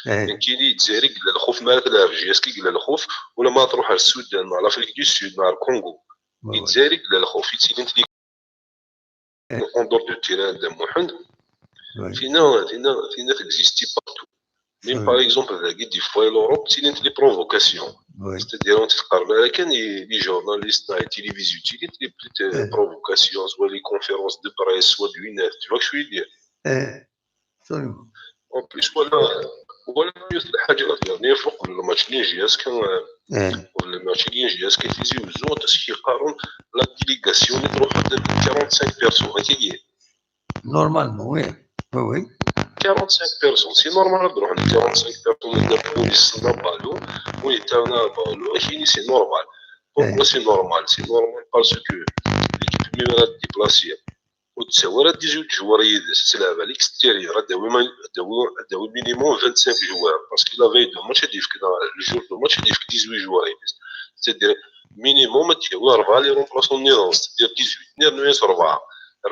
Nekkini, Lezzayer i yella lxuf, mi ara tleɛb J S K i yella lxuf, ulamma truḥ ar Sudan, neɣ l'Afrique du Sud, neɣ ar Congo. Lezzayer i yella lxuf, i ttilint les en dehors du terrain, a Dda Muḥend, tinna, tinna, tinna existe partout. Même par exemple, dagi, des fois, l'Europe, ttilint les provocations. C'est-à-dire, ur teqqarem ara kan i les journalistes, neɣ les télévisions, ttilint les petites, euh, provocations, soit les conférences de presse, soit du neuf, tu vois ce que je veux dire? Absolument. En plus, voilà, voilà, c'est le match-agi n J S K, euh, le match-agi n J S K, Tizi Ouzou, tout ce qui est la délégation, il y a quarante-cinq personnes, hein, qui est. Normalement, oui. Oui, oui. Quarante-cinq personnes. C'est normal, quarante-cinq personnes, la police, le ballon, oui, c'est normal. Pourquoi c'est normal? C'est normal parce que l'équipe, même, elle est déplacée. Ur d-tessawi ara dix-huit joueurs yid-s, ad tleɛb à l'extérieur, ad d-tawi ma-, ad d-tawi, ad d-tawi minimum vingt-cinq joueurs, parce que la veille de match, ad yefk, le jour de match, ad yefk dix-huit joueurs yid-s. C'est-à-dire, minimum, ad d-yawi rebɛa les remplaçants nniḍen, c'est-à-dire dix-huit, rnu-yas rebɛa,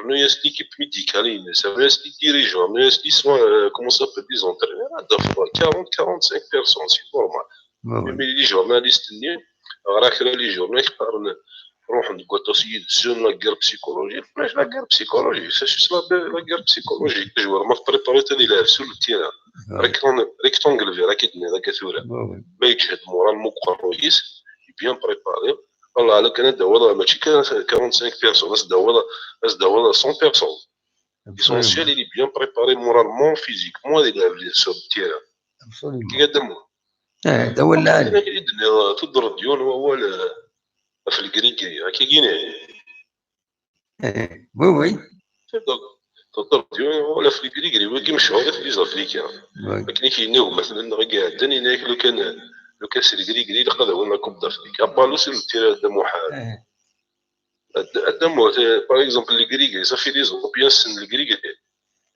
rnu-yas l'équipe médicale-ines, rnu-yas les dirigeants, rnu-yas les soins, euh, comment ça s'appelle, les entraîneurs, ad d-tafeḍ quarante, quarante-cinq personnes, c'est normal. Oui, oui. Mais les journalistes-nni, ɣer kra les journaux i qqaren ruḥen deg waṭas yid-sen, la guerre psychologique. Ulac la guerre psychologique, c'est juste la, la guerre psychologique. Joueur ma préparé ad ilɛeb sur le terrain. Oui, Rectangle, rectangle vert, akka d-nniɣ akka tura. oui, oui. Ma yeǧhed moralement uqerruy-is, il est bien préparé. Wallah, ala kan ad d-tawiḍ, mačči kan quarante-cinq personnes, ad d-tawiḍ, ad d-tawiḍ cent personnes. L'essentiel, Absolument. Il est bien préparé moralement, physiquement, ad ilɛeb sur le terrain. Absolument. Kika d amur. Eh, d awal lɛali. Akken i d-nniɣ, tudreḍ-d yiwen wawal, eh, ɣef Legrigri, akka gini. Eh, oui, oui. Tudreḍ-d yiwen wawal ɣef Legrigri, wagi mechuṛit les Africains. Oui. Akken i k-yenna gma-tsen-nneɣ i iɛeddan, yenna-yak lukan, lukan s Legrigri ilaq ad awin la Coupe d'Afrique. Abalu sur le terrain d amuḥal. Eh, Ad, ad d-amuɣ, eh, par exemple, Legrigri, ça fait des Européens ssnen Legrigri.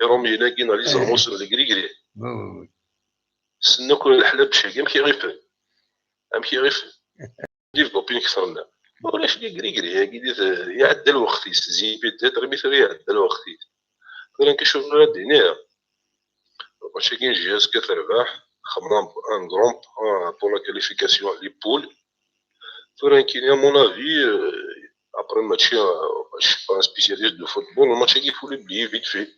Iṛumyen-agi neɣ les Eh. Allemands ssnen Legrigri. Oui, oui, oui. Ssnen akk leḥlab-agi, amek i ɣ-ifen? Amek i ɣ-ifen? Développés kter-nneɣ. Ma ulac Legrigri-agi, di t-, iɛedda lweqt-is, zin peut-être, mais tura iɛedda lweqt-is. Tura nekk acu ara d-iniɣ? Mačči kan J S K terbeḥ, xedmen un grand point pour la qualification, les poules. Tura nekkini, à mon avis, euh, après match, euh, je suis pas un spécialiste de football, le match-agi, il faut l'oublier vite fait.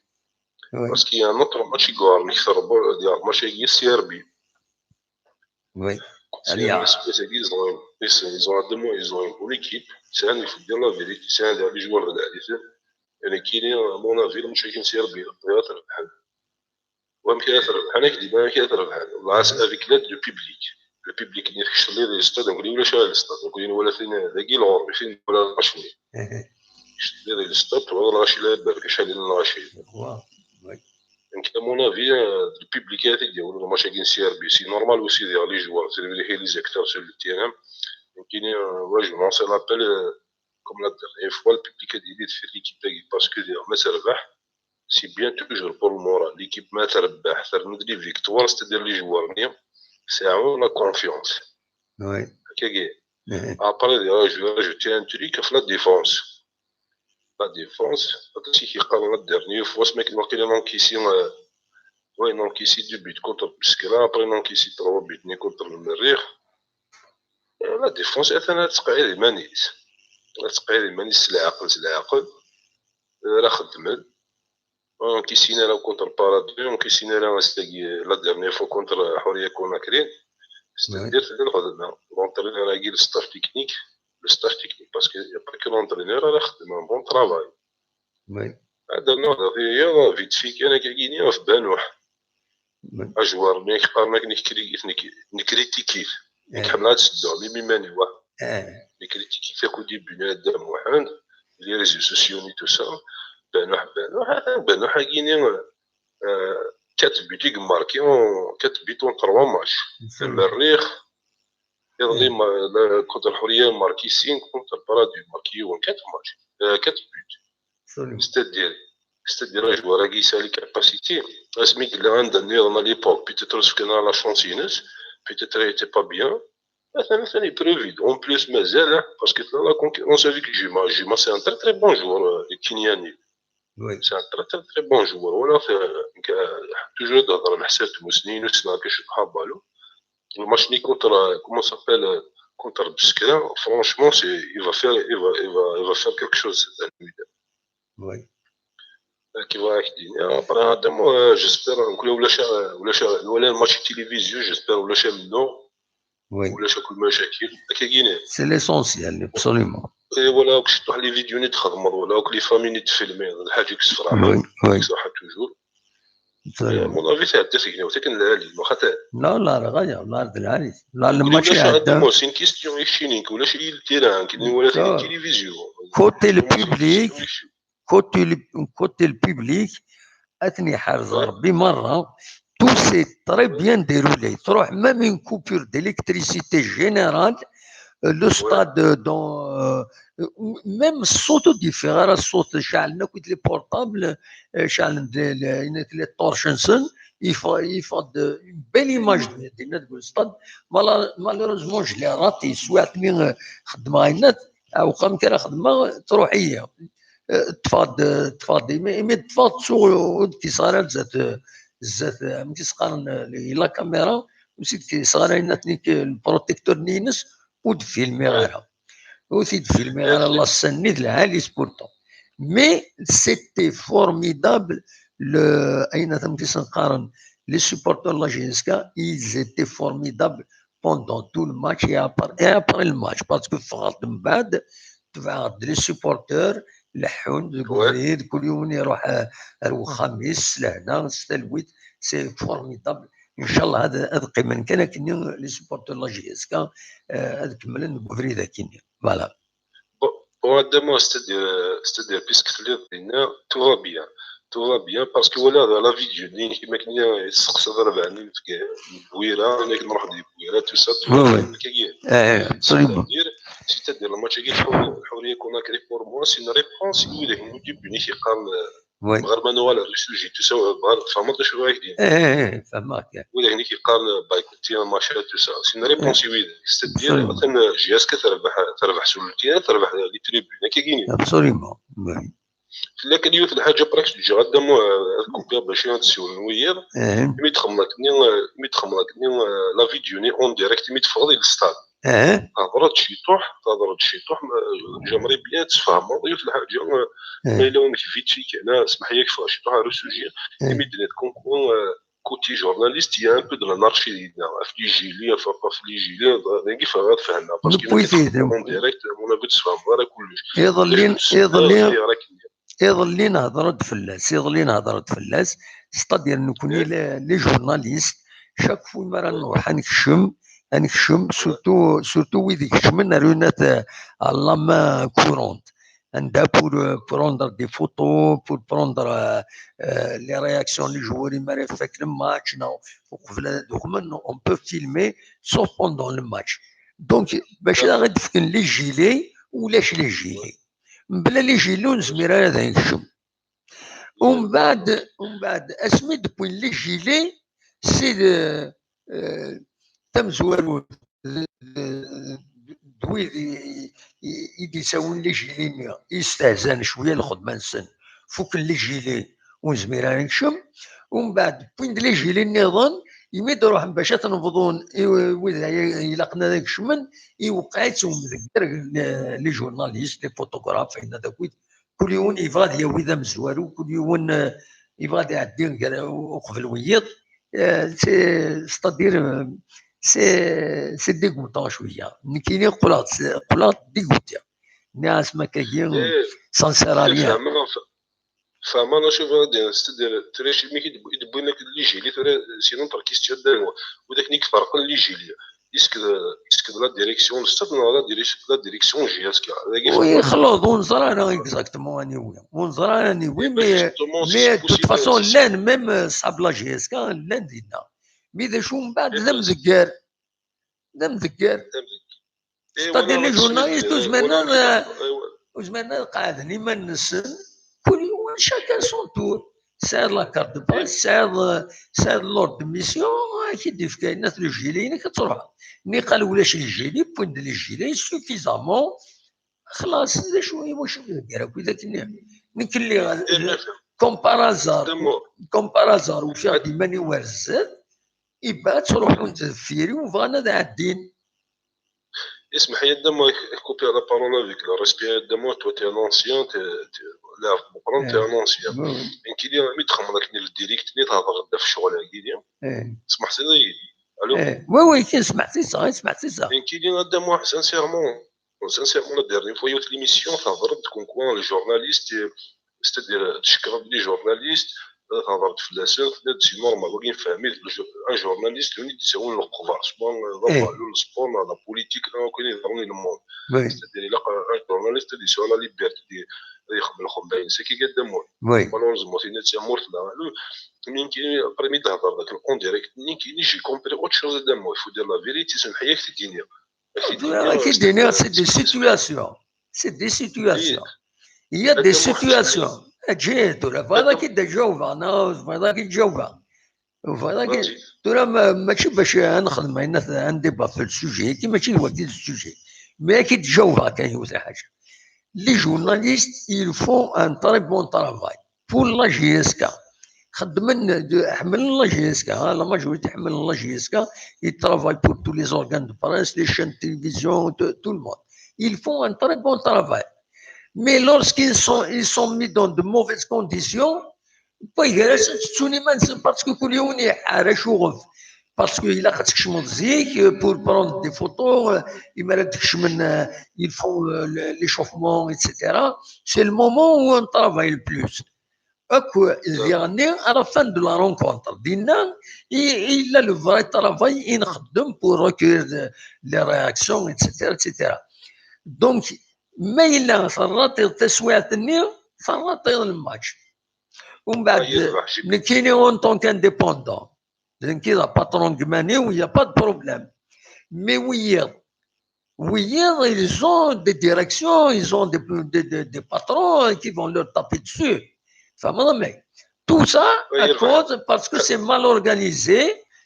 Oui. Parce qu'il y a un autre match i yuɣalen kter, le match-agi, C R B. Oui. C'est Allez, un ah. espèce de, ils ont, ils ont, ils ont un démon, ils ont une bonne équipe. C'est un, il faut dire la vérité, c'est un des joueurs de la L F M. Et nekkini, à mon avis, le match-agi, C R B, il va être وأمك يا ثربحان، أنا كديما أمك يا ثربحان. والله، c'est avec l'aide du public. Le public اللي تكشف لي les stades، نقول ولا شاهد les stades، نقول ولا فين ذاكي الغربي، فين ولا الغاشمي. كشف لي les stades، والله الغاشي لا يبارك، شحال لنا الغاشي. Wow. Oui. Donc, à mon avis, euh, le public a été dit, le match avec C R B, c'est normal aussi, les joueurs, c'est les, les acteurs sur le terrain. Donc, il y a, euh, ouais, je lance un appel, euh, comme la dernière fois, le public a dit de faire l'équipe parce que, euh, mais ça va. C'est bien toujours pour le moral. L'équipe ما تربح, ça nous dit victoire, c'est-à-dire les joueurs, c'est la confiance. Oui. هكا كاين. Eh, Après, euh, je vais rajouter un truc, la défense. La défense, parce que la dernière fois, c'est que nous avons encaissé, euh, ouais, on a encaissé deux buts contre Biskra, après on a encaissé trois buts contre le Merrikh. Et la défense, elle a تقعد مانيس. تقعد مانيس، العقل، العقل. آه، راه خدمت. اونكيسينا راه كونتر بارادو، اونكيسينا راه ساكي لا ديرنيير فوا كونتر حوريه كوناكري. ستادير تلقى الخدمه، لونترينور راكي لو ستاف تكنيك، لو ستاف تكنيك، باسكو با كو لونترينور راه خدم ان بون ترافاي. Oui. هذا نوع هي فيت في كان كاينين في بانوح. Oui. اجوار ملي كيقارنك نكري-، نك-، نكريتيكيت. Eh, كحملات سدو ميمي ماني واحد. eh, Mais critique, fait qu'au début, là, de Mohamed, les réseaux sociaux et tout ça, بانوح، بانوح، بانوح a gagné, euh, quatre buts marqués en quatre buts en trois matchs. absolument. المريخ، يظلم، كونتر الحرية ماركي cinq، كونتر بارادو ماركي quatre matchs, euh, quatre buts. Absolument. C'est-à-dire, c'est-à-dire, un joueur qui a les capacités. Asmi قلنا عندنا à l'époque, peut-être parce qu'on a la chance, peut-être il était pas bien. Attends, attends, il est plus vite. En plus, mais elle, hein, parce que là, la concurrence avec Juma. Juma, c'est un très, très bon joueur, euh, le Kenyani. Oui. C'est un très, très, très bon joueur. Voilà, fait, euh, toujours dans le حساب تموسنين، c'est là que je parle. Le match ni contre, euh, comment ça s'appelle, euh, contre Biskra, franchement, c'est, il va faire, il va, il va, il va faire quelque chose cette année. Oui. Qui va être, après, هذا مو-، euh, j'espère, نقول ولا شا-، ولا شا-، ولا الماتش التلفزيون، j'espère ولا شا منه، Oui. ولا شا كل مشاكل. هكا كاينين. C'est l'essentiel, absolument. اي ولا كنت تروح لي فيديو ني تخدم، ولا كل لي فامي ني تفيلمي، الحاجه كسفرها. Oui, oui. صراحه toujours. Absolument. مون افي تعدى في جنيه، ولكن العالي، واخا تا-، لا، لا، راه غير، الله يرضى عليك. لا، نقول الماتش لك شنو يعدى. هذا، c'est une question يشينينك، ولا شي التيران، كاين ولا في آه. التلفزيون. Côté le Comment c'est une public, question يشي-، côté le, côté le public, أثني حرز Ouais. ربي مرة، tout s'est très bien déroulé. تروح même une coupure d'électricité générale, euh, le Ouais. stade, euh, dans, euh, même الصوت وديفي، غير الصوت شعلنا كنت les portables، آه، شعلنا les, les, les torches نسن، Yeffeɣ-d une belle image dinna deg le stade. Malheureusement, je l'ai raté. Swiɛt-nni xeddmeɣ ayen, aɛewqa amek ara xedmeɣ, truḥ-iyi. Ṭṭfeɣ-d ṭṭfeɣ-d imi ṭṭfeɣ-d, ur d-kiseɣ ara zdat zdat, amek i s-qqaren, la caméra, ur s-id-kiseɣ ara ayen, atni lprotecteur-nni-ines, ur d-filmiɣ ara. Ur t-id-filmiɣ ara la scène-nni d lɛali-s pourtant. Mais c'était formidable, le, ayen, amek i sen-qqaren, les supporters de la J S K, ils étaient formidables pendant tout le match et après, et après le match, parce que ffɣeɣ-d mbeɛd, tebɛeɣ-d les supporters, leḥḥun deg ubrid, kul yiwen iruḥ ar wexxam-is s lehna, s talwit. C'est formidable. Inchallah ad, ad qqimen kan akkenni les supporters de la J S K, ad kemmlen deg ubrid akkenni. Voilà. Bon, bon, Adama, c'est-à-dire, c'est-à-dire, puisque tu l'as dit, tout va bien. Tout va bien, parce que voilà, dans la vidéo, ni كيما كنا يسقسى ضرب عني في بويرة، أنا كنروح دي بويرة، tout ça, tout va bien. C'est-à-dire, c'est-à-dire, le match qui est Horia Conakry, pour moi, c'est une réponse. Oui, le début, ni qui parle, Oui. غير ما نوال الريفوجي، tout ça، فهمت شو رايك دير؟ ايه، ايه، فهمك. ولا هنا كيقال بايكوتي، ماشي، tout ça. C'est une réponse, oui. C'est-à-dire, Absolument. مثلا J S K تربح، تربح سولتيا، تربح les tribunes، هكا كاينين. Absolument. Oui. لكن يوث الحاجه براك تجي غدا مو كوبيا باش تسول وير. ايه، مي تخملكني، مي تخملكني la vidéo ni en direct، مي تفضي للستاد. ايه. هضرت شي طوح، هضرت شي طوح. J'aimerais bien تفهموا يوث الحاجه. ما ايه. الا وين كيفيت شي كان، اسمح لي، كيف شي طوح على le sujet. ايه. مي درت كونكور، كوتي جورناليست، il y a un peu de l'anarchie هنا في les gilets، في les gilets، كيف غتفهمنا؟ Parce que نبوي فيه. En direct، ولا بتفهم راه كلش. يظلين، Juste يظلين، راك يظلين هضرت فلاس، يظلين هضرت فلاس. C'est-à-dire نكوني les journalistes، chaque fois ما راه نروح نكشم، نكشم، surtout، surtout ويد يكشمن رونات à la main courante. عندها pour prendre des photos, pour prendre les réactions, les joueurs ما راه فاك le match، non. وقبل هذوك، on peut filmer sauf pendant le match. Donc باش غير تفكن les gilets ولاش les gilets. بلا les gilets ونزمير هذا يكشم. ومن بعد، ومن بعد اسمي depuis les gilets c'est تمزوارو دويد يديساون les gilets-ني يستهزان شويه الخدمه نسن. فكن les gilets ونزمير نكشم. ومن بعد بوين les gilets نظن يمي دروح باش تنفضون ويد يلقنا ذاك شمن. يوقعت ومذكر les journalistes، les photographes، فإن ذاك ويد كل يوم يبغى ياوي ذا مزوارو، كل يوم يبغى يعدي وقبل ويض. C'est-à-dire c'est dégoûtant شويه. نكيني قلات قلات dégoûté. ناس ما كاين سانسيراريا. فاهم انا، شوف، غادي c'est-à-dire تري شي مي كيدبوي لك les gilets، تري c'est une autre question دانوا. وذاك نيك فرق les gilets. Est-ce que, est-ce que la direction, le stade, la direction, la direction J S K. Oui، خلاص ونزرا انا exactement اني وين ونزرا اني وين. Mais de toute façon لان même صحاب la J S K لان دينا. Mais ذا شو من بعد ذا مذكر، ذا مذكر. C'est-à-dire les journalistes وزمرنا وزمرنا قاعدين يما نسن. كل يوم chacun son tour. سعر la carte de presse، سعر سعر l'ordre de mission. كي دير في كاينات les gilets كتروح. مي قال ولاش les gilets، بوين les gilets suffisamment. خلاص، لا شويه واش نقرا كذا كني. نك اللي comme par hasard، comme par hasard وفي غادي ماني وارزات. يبقى تروحوا نتفيري وبغانا ذا عدين. اسمح لي دام كوبي على parole avec le respect دام، toi t'es un ancien، لاعب مقرن، t'es un ancien. انت اللي مي تخمرك ني الديريكت ني تهضر غدا في الشغل هكي. سمحتي لي؟ الو. وي وي، كي سمعتي صح، سمعتي صح. انت اللي دام، sincèrement، sincèrement la dernière fois يوت l'émission تهضرت كونكوا les journalistes، c'est-à-dire تشكر les journalistes، هضرت في لاسان، c'est normal، ولكن فهمت un journaliste وين يتساوي القضاء، سواء ضربة على السبور، على la politique، لا كاين يضرني الموند. C'est-à-dire الا un journaliste اللي سوى la liberté دي يخبل خباين ساكي قدامون. Malheureusement تينا تيمورت لا. مين كي بريمي تهضر داك en direct، مين كي j'ai compris autre chose دامون، il faut dire la vérité، سمح لي كتديني. كيديني c'est des situations. C'est des situations. Il y a des situations. اجي هادو لا فوالا كي تجاوب انا، فوالا كي تجاوب. Voilà. Tura ma- mačči bac ad nexdem ayen, ad ndébat fi le sujet-agi, mačči d wagi le sujet. Mais ad k-id-jawbeɣ kan yiwet lḥaǧa. Les journalistes, ils font un très bon travail pour la J S K. Xeddmen, ḥemmlen la J S K, hein, la majorité ḥemmlen la J S K. Ils travaillent pour tous les organes de presse, les chaînes de télévision, tout, tout le monde. Ils font un très bon travail. Mais lorsqu'ils sont, ils sont mis dans de mauvaises conditions, pas grâce à Tsunimans, parce que كل يوم يحرش وغف. Parce que il a zik, euh, pour prendre des photos, euh, il m'a dit que, euh, ils font, euh, le- l'échauffement, et cetera. C'est le moment où on travaille le plus. Akk, à la fin de la rencontre, dinna, il, il a le vrai travail, il nxeddem pour recueillir de- les réactions, et cetera, et cetera. Donc, ma yella terrateḍ taswiɛt-nni, terrateḍ le match. ومن بعد, nekkini, en tant qu'indépendant, d nekk i d apatron n yiman-iw, il n'y a pas de problème. Mais wiyiḍ, wiyiḍ, ils ont des directions, ils ont des, des, des, des patrons qui vont leur taper dessus. Enfin, mais tout ça à cause, parce que c'est mal organisé,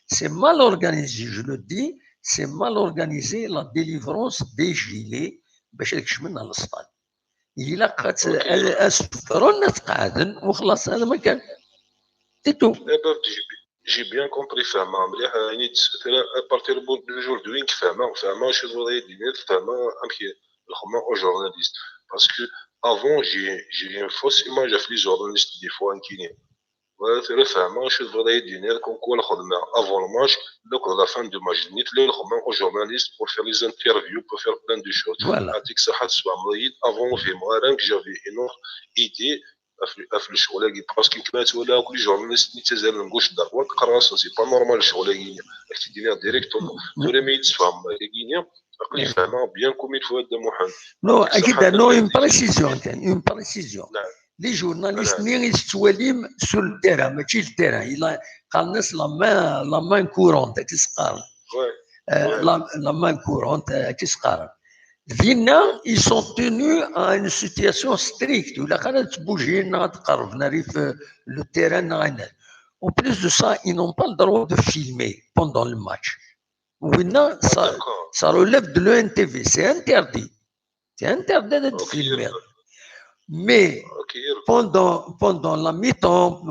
c'est mal organisé, je le dis, c'est mal organisé la délivrance des gilets باش ad kecmen ɣer le stade. Ilaq ad, ad, ad sefren, ad qeɛden, وخلاص, هذا ما كان. C'est tout. J'ai bien compris, fehmeɣ mliḥ. Ayen i d-, à partir d'aujourd'hui, fehmeɣ, fehmeɣ acu tebɣiḍ ad yi-d-tiniḍ, fehmeɣ amek lxedma au journaliste. Parce que avant, j'ai, j'ai une fausse image ɣef les journalistes des fois, nekkini. Tura fehmeɣ acu tebɣiḍ ad yi-d-tiniḍ, comme quoi lxedma avant le match, la, la fin du match, d nitni lxedma au journaliste pour faire les interviews, pour faire plein de choses. Voilà. Ɛṭik ṣṣeḥḥa, tesfehmeḍ-iyi-d. Avant, ur fhimeɣ ara, que j'avais une autre idée ɣef, ɣef lecɣal-agi. Parce que nekk ma ttwaliɣ akk les journalistes-nni ttazzalen gauche droite, qqareɣ-asen c'est pas normal lecɣal-agi-nni. Ad k-t-id-iniɣ directement. Tura mi yi-d-tesfehmeḍ ayagi-nni, aql-i fehmeɣ bien comme il faut, a Dda Muḥend. Non, أكيد, non, une précision, une précision. Les journalistes-nni i tettwalim sur le terrain, mačči le terrain, ila, qqaren-as la main, la main courante, ad k-s-qqaren. Euh, la, la main courante, euh, ad k-s-qqaren. Dinna, ils sont tenus à une situation stricte. Ur ilaq ara ad ttbujin, neɣ ad qerrben ar le terrain, neɣ ayen. En plus de ça, ils n'ont pas le droit de filmer pendant le match. Winna, ça, ça relève de l'O N T V, c'est interdit. C'est interdit de filmer. Mais pendant, pendant la mi-temps,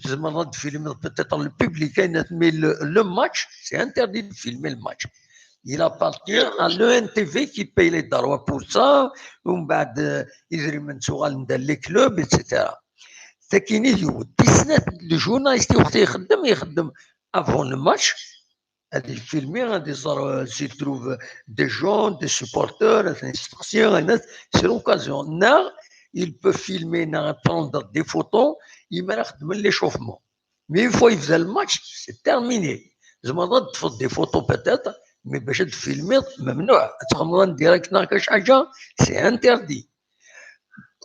tzemreḍ ad tfilmeḍ peut-être le public, mais le, le match, c'est interdit de filmer le match. Il appartient à l'O N T V qui paye les droits pour ça, ومن بعد, euh, idrimen ttuɣalen d les clubs, et cetera. Tagi d yiwet. Tis snat, le journaliste i ixeddem, ixeddem avant le match, ad ifilmi, ad iẓer, euh, s'il trouve des gens, des supporters, ad ten-isteqsi, ad, c'est l'occasion. Neɣ il peut filmer, neɣ prendre des photos, imi ara xedmen l'échauffement. Mais une fois yebda le match, c'est terminé. Tzemreḍ ad teṭṭfeḍ des photos peut-être, mais bac ad tfilmiḍ, ممنوع. Ad txedmeḍ en direct neɣ kac ḥaǧa, c'est interdit.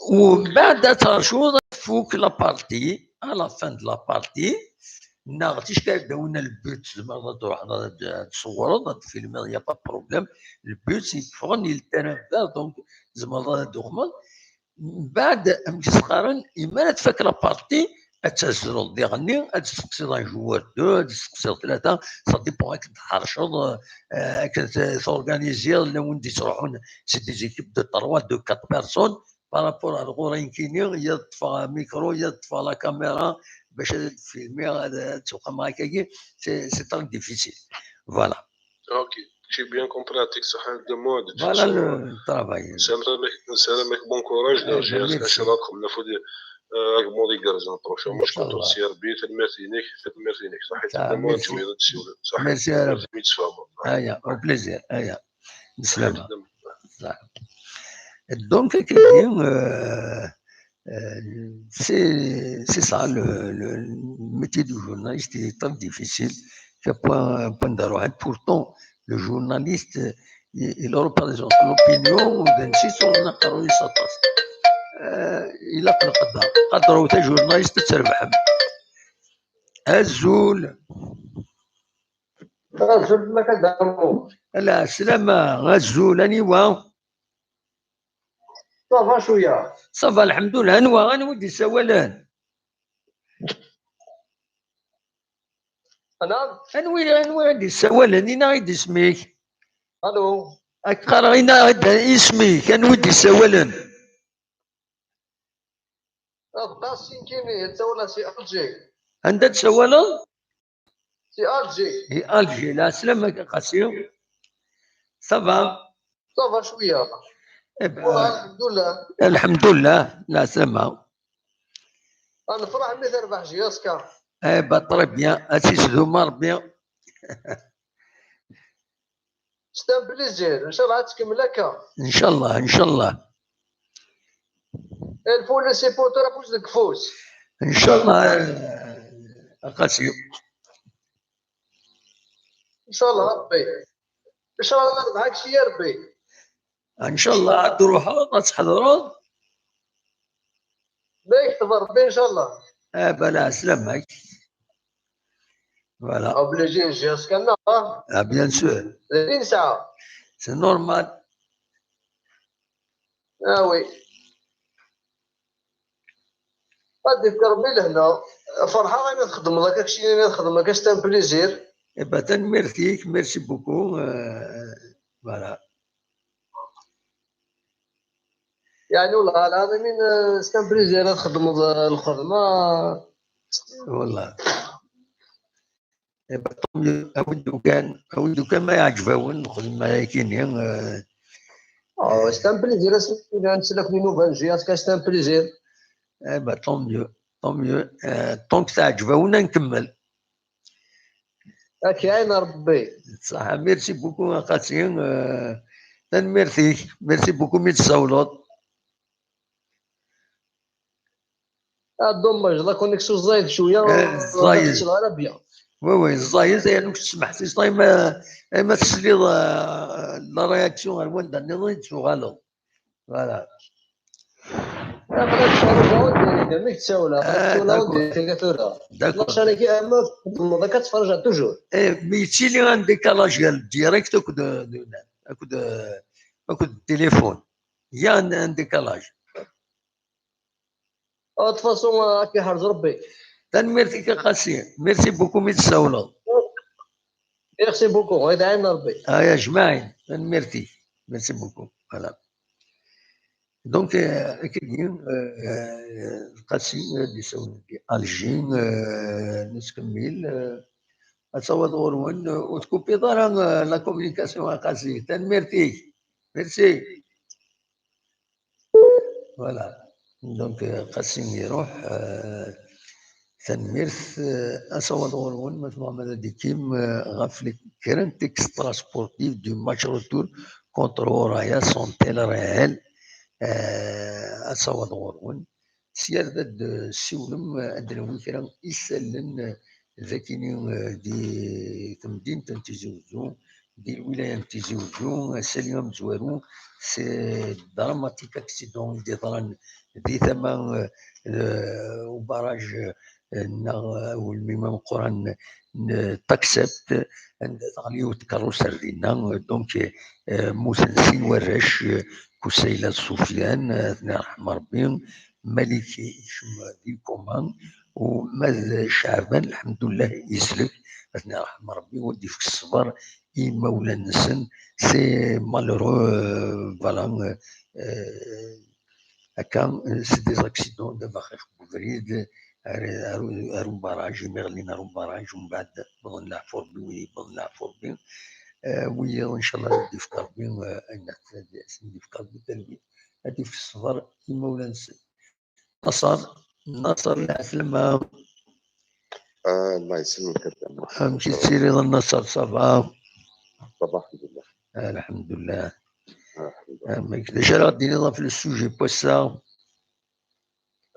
ومن بعد ad terjuḍ ad tfuk la partie, à la fin de la partie, neɣ ticki ad d-awin le but, tzemreḍ ad truḥeḍ ad, ad tṣewwreḍ, ad tfilmiḍ, y a pas de problème. Le but, i yeffɣen, il terrain vert, donc tzemreḍ ad d-tuɣmeḍ. Mbeɛd, amek i s-qqaren, imi ara tfak la partie, ad tazzleḍ diɣenni, ad testeqsiḍ un joueur deux, ad testeqsiḍ tlata, ça dépend, akken tḥerceḍ, euh, akken t-, torganiziḍ, llan win d-yettruḥun, c'est des équipes de trois, de quatre personnes, par rapport à lɣura-inkini, ya ṭṭfeɣ micro, ya ṭṭfeɣ la caméra, bac ad filmiɣ, ad, ad tuqmeɣ akkagi, c'est, c'est très difficile. Voilà. Ok, j'ai bien compris, يعطيك الصحة. Voilà le travail. Nessaram-ak, nessaram-ak bon courage, d ajerriḥ, ad k-nafud, euh, agmuḍ igerrzen, prochain match contre C R B. Tanemmirt-inek, tanemmirt-inek. Ṣaḥit, merci. Merci, au plaisir. Aya. Neslam. Donc, euh, Euh, c'est, c'est ça, le, le métier du journaliste, il est très difficile. Il n'y a pas un point de revient. Pourtant, le journaliste, il, il représente l'opinion, ou bien si son aqerruy-is aṭas. Euh, il a le qadr. Qadr, ou t'es journaliste, tu sais. Azul. Azul, ma ka damu. Ala, slama, azul, aniwa? Ça va, cwiya. Ça va, lḥemdullah. Anwa, anwa i d-isawalen? Anwa, anwa i d-yessawalen? Ini-aɣ-d isem-ik. Alo. Ad k-qqareɣ, ini-aɣ-d isem-ik, anwa i d-yessawalen? Abbas Sinkini, yettawal si Alger. Anda d-tsawaleḍ? Si Alger. Si Alger, lɛeslama-k a Qasi. Ça va? Ça va cwiya. Eh ben, والله الحمد لله. Lḥemdullah, lɛeslama. Ad nefreḥ mi terbeḥ J S K. Eh ben, très bien, ad tt-isdum Rebbi. C'est un plaisir. Inchallah ad tkemmel akka. Inchallah, inchallah. Lful les supporters afus deg ufus. Inchallah, eh, a Qasi. Inchallah Rebbi. Inchallah ad rebḥeɣ kečč ya Rebbi. Inchallah ad truḥeḍ, ad tḥedreḍ. Ma yekteb Rebbi, inchallah. Ah, ben, lɛeslama-k. Voilà. Obligé, J S K-nneɣ, ah. Ah, bien sûr. D ayen nesɛa. C'est normal. Ah oui. Ad d-yefk Rebbi lehna. Ferḥeɣ imi txeddmeḍ akka, keččini imi txeddmeḍ akka, c'est un plaisir. Eh ben, tanemmirt-ik, merci beaucoup. Euh, voilà. يعني والله العظيم، euh, c'est un plaisir ad txeddmeḍ, euh, lxedma. والله. Eh ben, tant mieux. Awi-d ukan, awi-d ukan ma yeɛǧeb-awen lxedma-agi-nni, euh. Oh, c'est un plaisir, ass-a ad nsel akk inuba n J S K, c'est un plaisir. Eh ben, tant mieux, tant mieux. Euh, tant que teɛǧeb-awen, ad nkemmel. Ad k-iɛin Rebbi. Ṣaḥa, merci beaucoup a Qasi. Euh, tanemmirt-ik, merci beaucoup mi d-tsawleḍ. Ah, dommage, la connexion ẓẓayet cwiya. Eh, ẓẓayet. Ur la ara bien. Oui, oui, ẓẓayet, ay anuk tesmeḥsiseḍ, ay ma, ay ma tesliḍ, euh, la réaction ar wanda nniḍen i d-tuɣaleḍ. Voilà. Aql-ak tferruǧ awd, amek ttawla? Ah, ttawla awd d'accord. Tura. D'accord. Lachan-agi ama txedmeḍ akka tferruǧ toujours. Eh, mi yettili un décalage gar le direct akked, euh, akked, euh, akked le téléphone. Il y a un, un décalage. De toute façon, euh, ad k-iḥrez Rebbi. Tanemmirt-ik a Qasi. Merci beaucoup mi d-tsawleḍ. Merci beaucoup. Ad k-iɛin Rebbi. Ay ajmaɛin. Tanemmirt-ik. Merci beaucoup. Voilà. Donc, euh, akkagi, euh, euh, Qasi, euh, ad d-isawel di Alger, euh, nettkemmil, euh, ad taweḍ ɣur-wen, euh, ur tkupiḍ ara, euh, la communication a Qasi. Tanemmirt-ik. Merci. Voilà. Donc, euh, Qasi iruḥ, euh, tanemmirt, euh, ad taweḍ ɣur-wen, ma tebɣam ad d-ikim, euh, ɣef le-, kra n texte sportif du match retour contre Raja Santé Real, euh, ad taweḍ ɣur-wen. Sya ad d-ssiwlem, ad d-nawi kra isallen, eh, d akini, eh, di temdint n Tizi Uzzu, di lwilaya n Tizi Uzzu, ass-agi amezwaru, c'est dramatique accident i d-yeḍran di tama, eh, eh, ubaraj, eh, neɣ, eh, ugelmim ameqqran n Taxept, anda teɣli yiwet tkeṛṛust ar dinna, donc, eh, mmuten sin warrac, eh, Kusayla d Sufyan, eh, ad ten-iṛḥem Ṛebbi, Malik yekcem di lkuma, u ma d Ceɛban, lḥemdullah, yeslek, ad ten-iṛḥem Ṛebbi, u ad d-ifk ṣṣber i imawlan-nsen. C'est malheureux, euh, voilà, euh, akka, euh, c'est des accidents, d abaxix n ubrid, ar, ar, ar ubaraj, imi ɣlin ar ubaraj, umbeɛd wwḍen leɛfu Ṛebbi, wid yewwḍen leɛfu Ṛebbi, eh, wiyaḍ, ncallah, ad d-ifk Ṛebbi, eh, ayen ad d-ifk Ṛebbi talwit, ad d-ifk ṣṣber i imawlan-nsen. Naṣer, Naṣer, lɛeslama. Ah, Allah yesselmek a Dda Muḥ. Amek i tettiliḍ a Naṣer, ça va? Ça va, alḥemdulillah. Alḥemdulillah. Amek, d acu ara ɣ-d-tiniḍ ɣef le sujet n wass-a?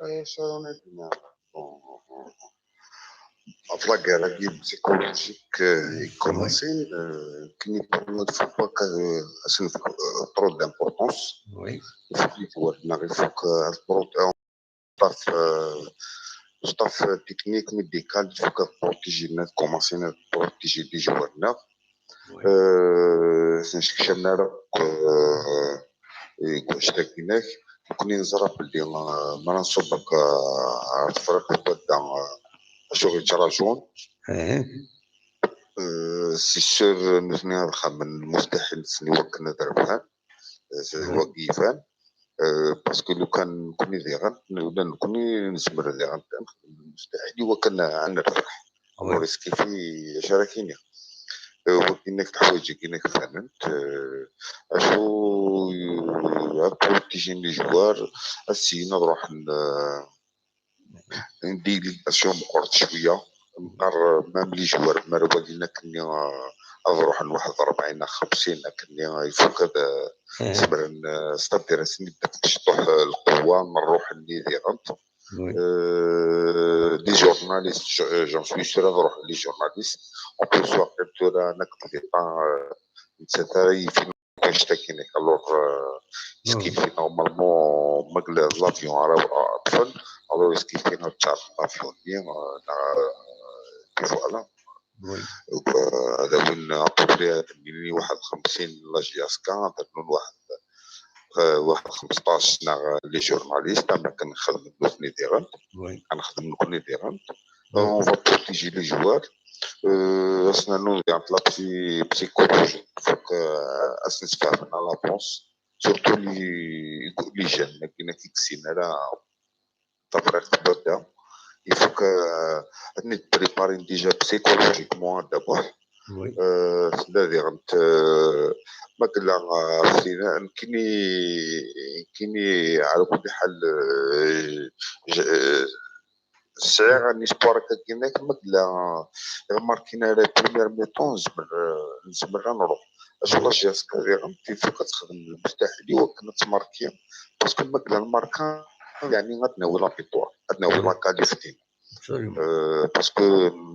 Acu ara d-iniɣ? Bon, ɣef la guerre-agi psychologique, euh, i commencé, euh, qui ne permet, faut pas que, euh, ça ne faut, euh, trop d'importance. Oui. Il faut que les joueurs n'arrivent pas que à pro-, euh, staff, euh, staff technique, médical, il faut que protéger, commencer à protéger les joueurs là. Oui. Euh, c'est ce que j'aime là, euh, et quoi, je t'ai dit, كنا نزرع باللي، آه، ما نصبك، آه، عرفت فرق البلدة، آه، شو يتراجعون. إيه. Euh, c'est sûr, nutni ad xedmen lmustaḥil-nsen i wakken ad rebḥen. Euh, c'est wagi iban. Euh, parce que lukan nekni diɣen, ula nekni nezmer diɣen ad nexdem lmustaḥil i wakken ad nerbeḥ. Alors, est-ce que fi acu ara k-iniɣ? Euh, wagi-inek teḥwaǧ-agi-inek banent, euh, acu, euh, ad protéger les joueurs, ad syin ad ruḥen, euh, une délégation meqqret cwiya, nqar même les joueurs, ma ara walin akkenni, euh, ad ruḥen waḥed rebɛin neɣ xemsin akkenni, il faut ad, euh, zemren, euh, c'est-à-dire ad sen-id-tefk ciṭuḥ, euh, lqewwa n ṛṛuḥ-nni diɣen. Euh, les journalistes, je- j'en suis sûr, ad ruḥen les journalistes. En plus, waqil tura nekk d l'état, euh, nettat ara yifin annect-agi-inek. Alors, euh, est-ce que normalement, ma yella l'avion ara ṭṭfen, alors est-ce que ad ččar l'avion-nni, euh, neɣ, euh, puis voilà. Donc, euh, ad awin à peu près ad d-nini waḥed xemsin la J S K, ad rnun waḥed, euh, waḥed xemsṭac neɣ les journalistes, am akken xedmen nutni diɣen, ad nexdem nekni diɣen. Euh, on va protéger les joueurs. Euh, ad sen-rnun diɣen la psy-, psychologie. Il faut que, euh, ad sen-sfehmen à l'avance. Surtout les, les jeunes, ma kien ad k-iksin ara tabrat tbada. Il faut que, euh, ad ten-id-préparer déjà psychologiquement, d'abord. Euh, tella diɣen, euh, ma yella, euh, fina, nekni, nekni, ɛla kulli ḥal, euh, je- euh, sɛiɣ un espoir akka-inek, ma yella, euh, markin ara première mi-temps, nezmer, euh, nezmer ad nruḥ. Acu la J S K diɣen, il faut ad texdem lmustaḥil i wakken ad tmarki, parce que ma yella nmarka, yeɛni ad nawi la victoire, ad nawi la qualif-nni. Euh, parce que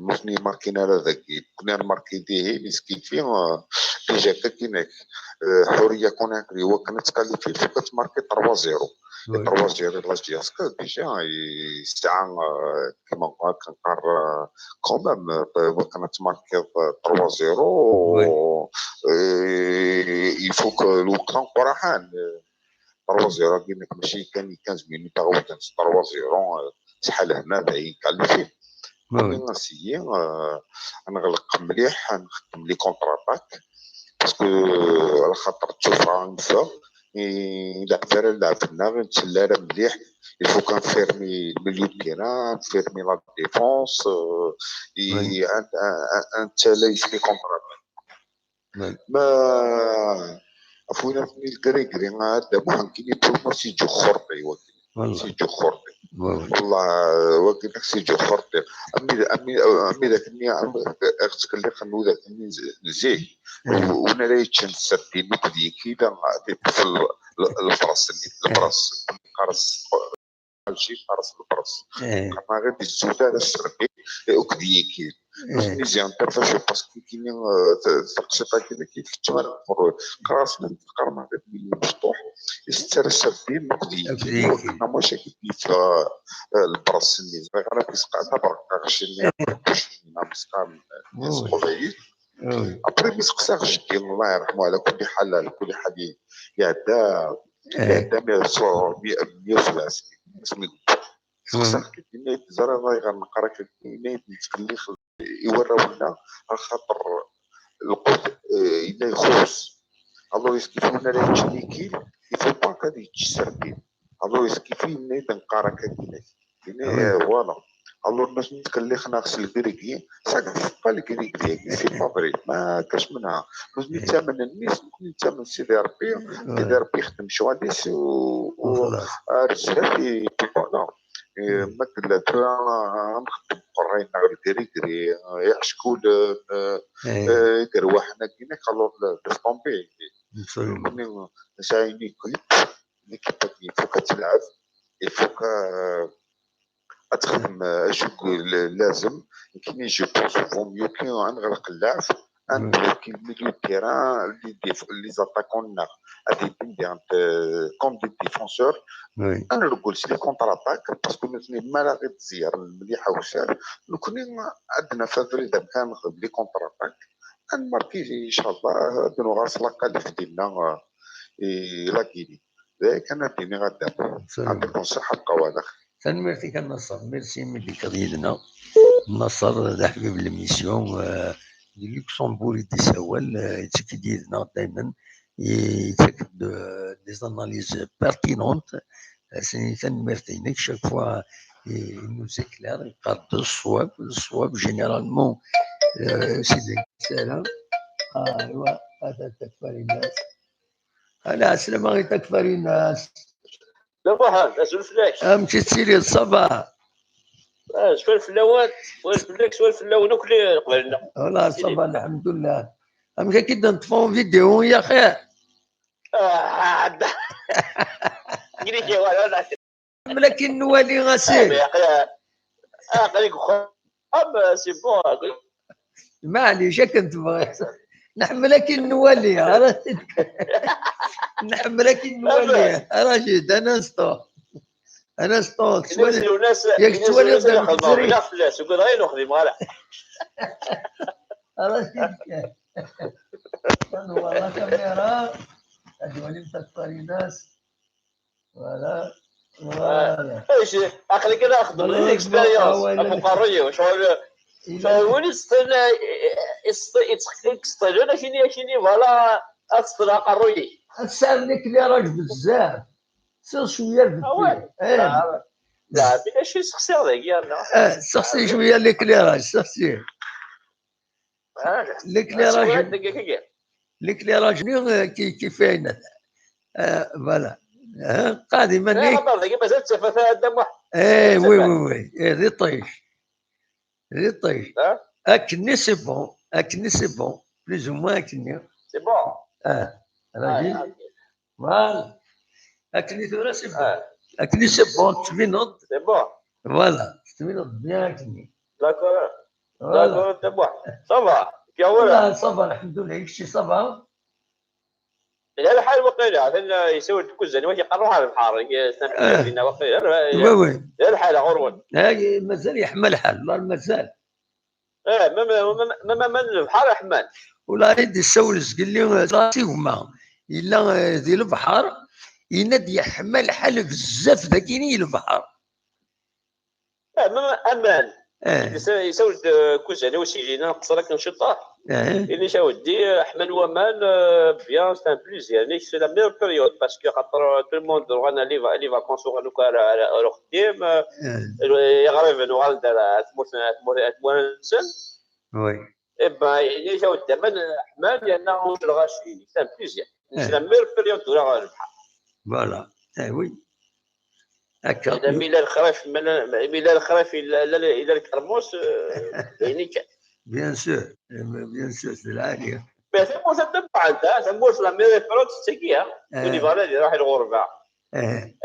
nutni markin ara dagi, nekni ad nmarki dihin, iskifi, euh, déjà akka-inek, euh, Ḥuriya Conakry, i wakken ad tqualifier, il faut ad tmarki trois zéro. Trois zéro la J S K, déjà, yesɛa, euh, كما نقول، كنقار، آه، quand même، آه، وكانت ماركي، آه، trois zéro. آه، il faut que الوقت نقول راح، آه، trois zéro، قلنا ماشي كان quinze minutes، تعاود trois zéro، آه، شحال هنا بعيد على الفيلم. مي نسيي، آه، نغلق مليح، نخدم les contre-attaques، parce que على خاطر تشوفها نسا، إلا عرفت راه نلعب هنا، نتسلى راه مليح، il faut كنفيرمي الميليو دو تيران، نفيرمي لا ديفونس، آه، إي، أن-، أن-، أن-، أنت لا يسمي كونتر. ما عفونا، الكريكري هذا مهم كي يبقى سي جو خرطي، سي جو خرطي. والله، آه، وكي سي جو خرطي. أمي، أمي، أمي ذاك النية، أم-، أختك اللي خنو ذاك النية زيه. وأنا لا يتشن السردين، وكذي كي لا، في ال-، ال-، الفرس، الفرس، الفرس. شي قرص البرص. قرنا غير بالزوده على السربي، وكديكي. ميزي انت فاش باسكو كيني، آه، ت-، تقصيطه كذا كيف التمر. قراص من قرنا غير بالمشطوح. يستر السردين وكديكي. وكنا مشاكل في، آه، البرص اللي صغير، غير في سقاطه برك غشني، غشني مسقام. ابري مي سقساغ جدي الله يرحمه، على كل حال، على كل حال يعدى، يعدى مية وثلاثين، اسمي سقساغ كي ديما يتزرع الله يغير نقرا كي ديما يتكلي يورا ولا، على خاطر القوت، آه، إلا يخوص. الوغ يسكيفونا لا يتشنيكي، يفو با كان يتشسردين. الوغ يسكيفي إلا يتنقرا كاكيناك. إلا، آه، فوالا. الوغ الناس نتكلي خنا خص الكريكي، ساكا فوق الكريكي ديالك، سي با فري، ما كاش منها. الناس نتامن الناس، نتامن سيدي ربي، سيدي ربي يخدم شواليس و، و، آه، رزقك، إي، فوالا. إيه، ما قلت له، آه، نخدم قرينا الكريكي، آه، يعشكوا ل-، آه، آه، قروا حنا كينا كالور ل-، لسطومبي. نكوني نسعيني كويت، ليكيب هادي فوق تلعب، يفوق، آه، تخدم، آه، شو ل-، لازم. كيني جو بونس فو ميو كي نغلق اللعب، نبلوكي الميليو دو تيران، لي ديف-، لي زاتاكون، غادي ندير، آه، كوم دي ديفونسور. نرقل سي لي كونتر اتاك، باسكو نتني مالا غير تزير مليحه وسهل. لو كنا عندنا في فريد كان نخدم لي كونتر اتاك، نماركي ان شاء الله، هادو نغاص لاكاليف ديالنا، آه، إي، لاكيني. ذاك انا ديني غدا. عندكم الصحه، بقاو على خير. Tanemmirt-ik a Nasser. Merci imi d-tekkiḍ yid-neɣ. Nasser d aḥbib n l'émission, euh, di Luxembourg i d-isawal, eh, yettak-d yid-neɣ daymen, yettak-d, eh, des analyses pertinentes. Eh, s-, tanemmirt-inek, chaque fois, eh, il nous éclaire, yeqqar-d d ṣṣwab, d ṣṣwab, généralement, eh, sidi sala. Ah, aywa, ata takfarinas. Ala, slama i takfarinas. D abuḥan, azul fell-ak. Amek i tettiliḍ, ça va? Ah, swal fell-awen, swal fell-ak, swal fell-awen akk li qbel-nneɣ. Wala, ça va, lḥemdullah. Amek akka i d-neṭṭef vidéo, yaxi? Ah, da. Grik ya wala, wala. Ḥemmel akken nwali, a sidi. Aql-i deg uxxam, c'est bon. Maɛlic, akken tebɣiḍ. Nḥemmel akken nwali. Ara nḥemmel akken nwali. Rajid, un instant. Un instant. Yak tettwaliḍ d amek tettri. Fell-as, ugad ayen ur xdimeɣ ara. Rajid. Voilà, la caméra. Ad walim takfarinas. Voilà. Voilà. Aql-ik ad axdem l'expérience. Am uqerruy-iw, ccɣel. Ccɣel win iṣeṭṭlen, iṣeṭṭlen akini, akini, voilà, ad teṣṭel aqerruy-ik. Ad tesɛiḍ l'éclairage bezzaf. Siɣ cwiya ar deffir. La, bila ci sexsiɣ dagi yerna. Sexsi cwiya l'éclairage, sexsi. L'éclairage. L'éclairage-nni, euh, qui, qui fait une, euh, voilà. Hein, قاعد يمني. Dagi mazal ttafat a Dda Muḥ. Eh, oui, oui, oui. Eh, d iṭij. D iṭij. Akkenni, c'est bon. Akkenni, c'est bon. Plus ou moins akkenni. C'est bon. Ah, راجل. Voilà. Akkenni tura, c'est bon. Akkenni, c'est bon. Tettbineḍ. C'est bon. Voilà. Tettbineḍ bien akkenni. D'accord. D'accord, c'est bon. Ça va. Puis voilà. Ça va, الحمد لله, كلشي ça va. Yelha lḥal waqila, atan yessawel-d Kuzan, wagi iqerruḥ ar lebḥer, dina waqila. Oui, oui. Yelha lḥal ɣur-wen. Mazal yeḥma lḥal, la mazal. Eh, ma, ma, ma, ma, ma, ma lebḥer iḥman. Wala i d-issawel zgelli, eh, s gma. Yella, eh, di lebḥer, yenna-d yeḥma lḥal bezzaf dagini i lebḥer. Ah, même aman. Yessawel-d Kuzan-iw s yelli-nni, nqeṣṣer akken ciṭṭaḥ. Ini-k a weddi, ḥman waman, bien, c'est un plaisir. Nek, c'est la meilleure période, parce que xaṭer tout le monde uɣalen les va-, les vacances uɣalen akk ar, ar, ar uxeddim, iɣriben uɣalen-d ar, ar tmurt, ar tmurt, ar tmura-nsen. Eh ben, ini-k a weddi, aman ḥman, yerna ur lɣaci, c'est un plaisir. C'est la meilleure période tura ɣer lebḥer. Voilà. Eh oui. Akka. Mi la lexrif, mi la lexrif, ila, ila, ila lkermus, eh, ini kan. Bien sûr, eh, bien sûr, c'est la. Mais tamurt n tebɛent, ah, tamurt la meilleure période d tagi, ah. Win yebɣan ad iruḥ i lɣerba.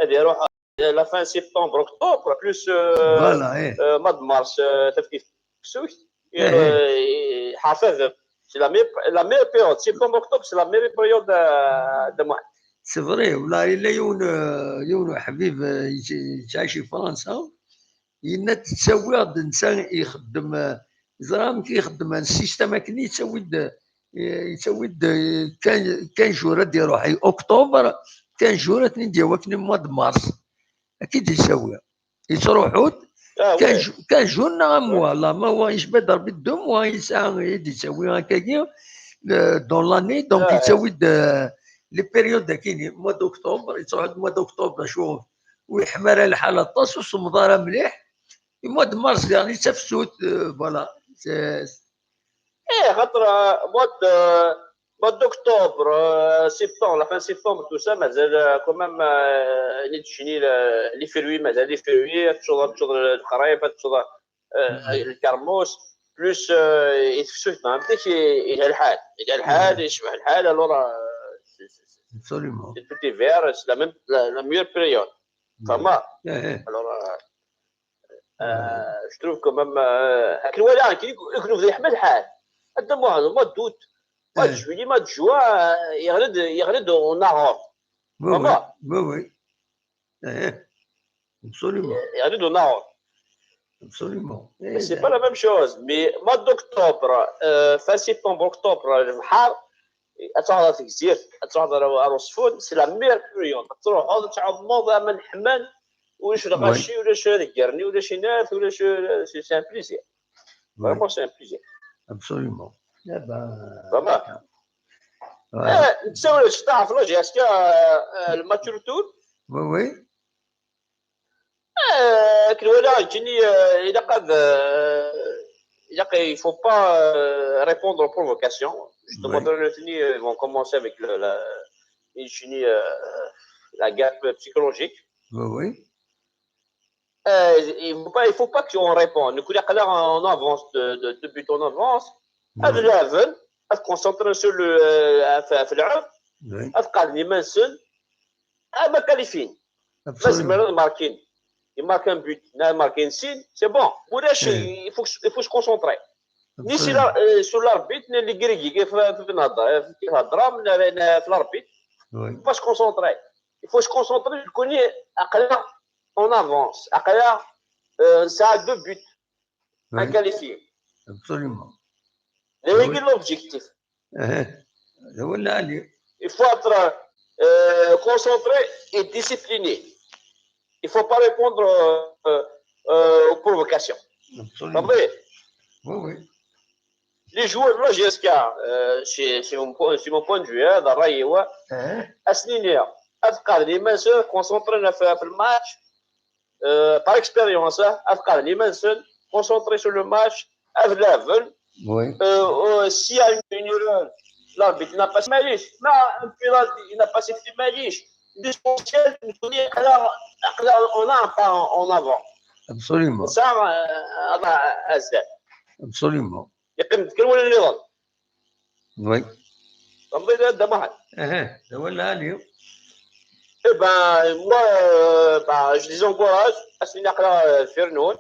Ad iruḥ, eh, la fin septembre, octobre, plus, euh, voilà, eh, euh, mois de mars, euh, taftilt tefsut, eh, eh, ḥerfadem. C'est la meilleure, la meilleure période. Septembre, octobre, c'est la meilleure période, euh, de mois. C'est vrai, wala yella yiwen, euh, yiwen uḥbib, euh, yettɛic di Fransa, yenna-d ttawiɣ-d netta ixeddem, euh, ẓra amek ixeddem, un système akken yettawi-d, eh, yettawi-d, eh, quinze, quinze jours ad d-iruḥ i octobre, quinze jours ad ten-id-yawi akken i mois de mars. Ad k-id-yettawi. Yettruḥu-d quinze jours neɣ un mois, la, ma wa yecba-d Rebbi deux mois yesɛa i d-yettawi akkagi, euh, dans l'année, donc yettawi-d, euh, les périodes akini, mois d'octobre, yettruḥu-d mois d'octobre, acu ur yeḥma ara lḥal aṭas, ur semmeḍ ara mliḥ. I mois de mars, daɣen, d tafsut, euh, voilà. Eh, xaṭer, euh, mois de, euh, mois d'octobre, euh, septembre, la fin septembre, tout ça, mazal, euh, quand même, euh, les, les fruits, mazal les fruits, ad teččeḍ, ad teččeḍ lexrif, ad teččeḍ, euh, lkermus, plus, euh, i tefsut, ma, amek i, yelha lḥal, yelha lḥal, yecbeḥ lḥal, alors, euh, c'est, c'est, Absolument. C'est tout est vert, c'est la même, la, la meilleure période. Vraiment. Alors, euh, euh, je trouve quand même, euh, akken wala, akken i, i kunwi yeḥma lḥal. Ad d-amuɣ, mois d'août, mois de juillet, mois de juin, euh, yeɣli-d, yeɣli-d unaɣur. Vraiment. Oui, oui. Eh, absolument. Yeɣli-d unaɣur. Absolument. Mais c'est pas la même chose. Mais mois d'octobre, euh, fin septembre, octobre, lebḥer, ad truḥeḍ ar Tegzirt, ad truḥeḍ ar, ar Uṣeffun, c'est la meilleure période. Ad truḥeḍ, ad tɛummeḍ aman ḥman, ulac lɣaci, ulac ad ggerni, ulac inat, ulac, c'est, c'est un plaisir. Vraiment, c'est un plaisir. Absolument. Vraiment. Netta ur yecṭaḥ ɣef la J S K, euh, le match retour. Oui, oui. Euh, akken walaɣ, nekkini, euh, ilaq ad, euh, ilaq, il faut pas, euh, répondre aux provocations. Justement, nutni, euh, vont commencer avec le, la, nekkini, euh, la guerre psychologique. Oui, oui. Euh, il faut pas, il faut pas qu'on réponde. Nekkni aql-aɣ en avance de, de, de but en avance. Ad laɛben, ad concentrer sur le, euh, ɣef, ɣef lɛeb, ad qerren iman-nsen, ad ma qualifien. Ma zemren ad markin, il marque un but, neɣ ad markin sin, c'est bon. Ulac, il faut, il faut se concentrer. Ni si la, euh, sur l'arbitre, ni les grigis, kif, kif nhedder, kif nhedder, ni, ni, ni l'arbitre. Il faut pas se concentrer. Il faut se concentrer, je connais, aql-aɣ en avance. Aql-aɣ, euh, nesɛa deux buts. Oui. Un qualifié. Absolument. C'est l'objectif. Il faut être, euh, concentré et discipliné. Il faut pas répondre, euh, euh, aux provocations. Absolument. Oui, oui. Les joueurs de la J S K, euh, c'est, c'est mon point, c'est mon point de vue, hein, d ṛṛay-iw. Ass-nni, ad qerren iman-nsen, concentrés ɣef, ɣef le match, euh, par expérience, hein, ad qerren iman-nsen, concentrés sur le match, ad laɛben. Oui. Euh, euh, s'il y a une, une erreur, l'arbitre n'a pas sifflé, mais un penalty, il n'a pas sifflé, l'essentiel, on a un pas en, en avant. Absolument. Ça, euh, هذا أزداد. Absolument. Yeqqim-d kan wala nniḍen. Oui. Tamḍi d Dda Muḥend. Aha, d awal lɛali. Eh ben, moi, euh, ben, je les encourage à se tenir, euh, vers nous.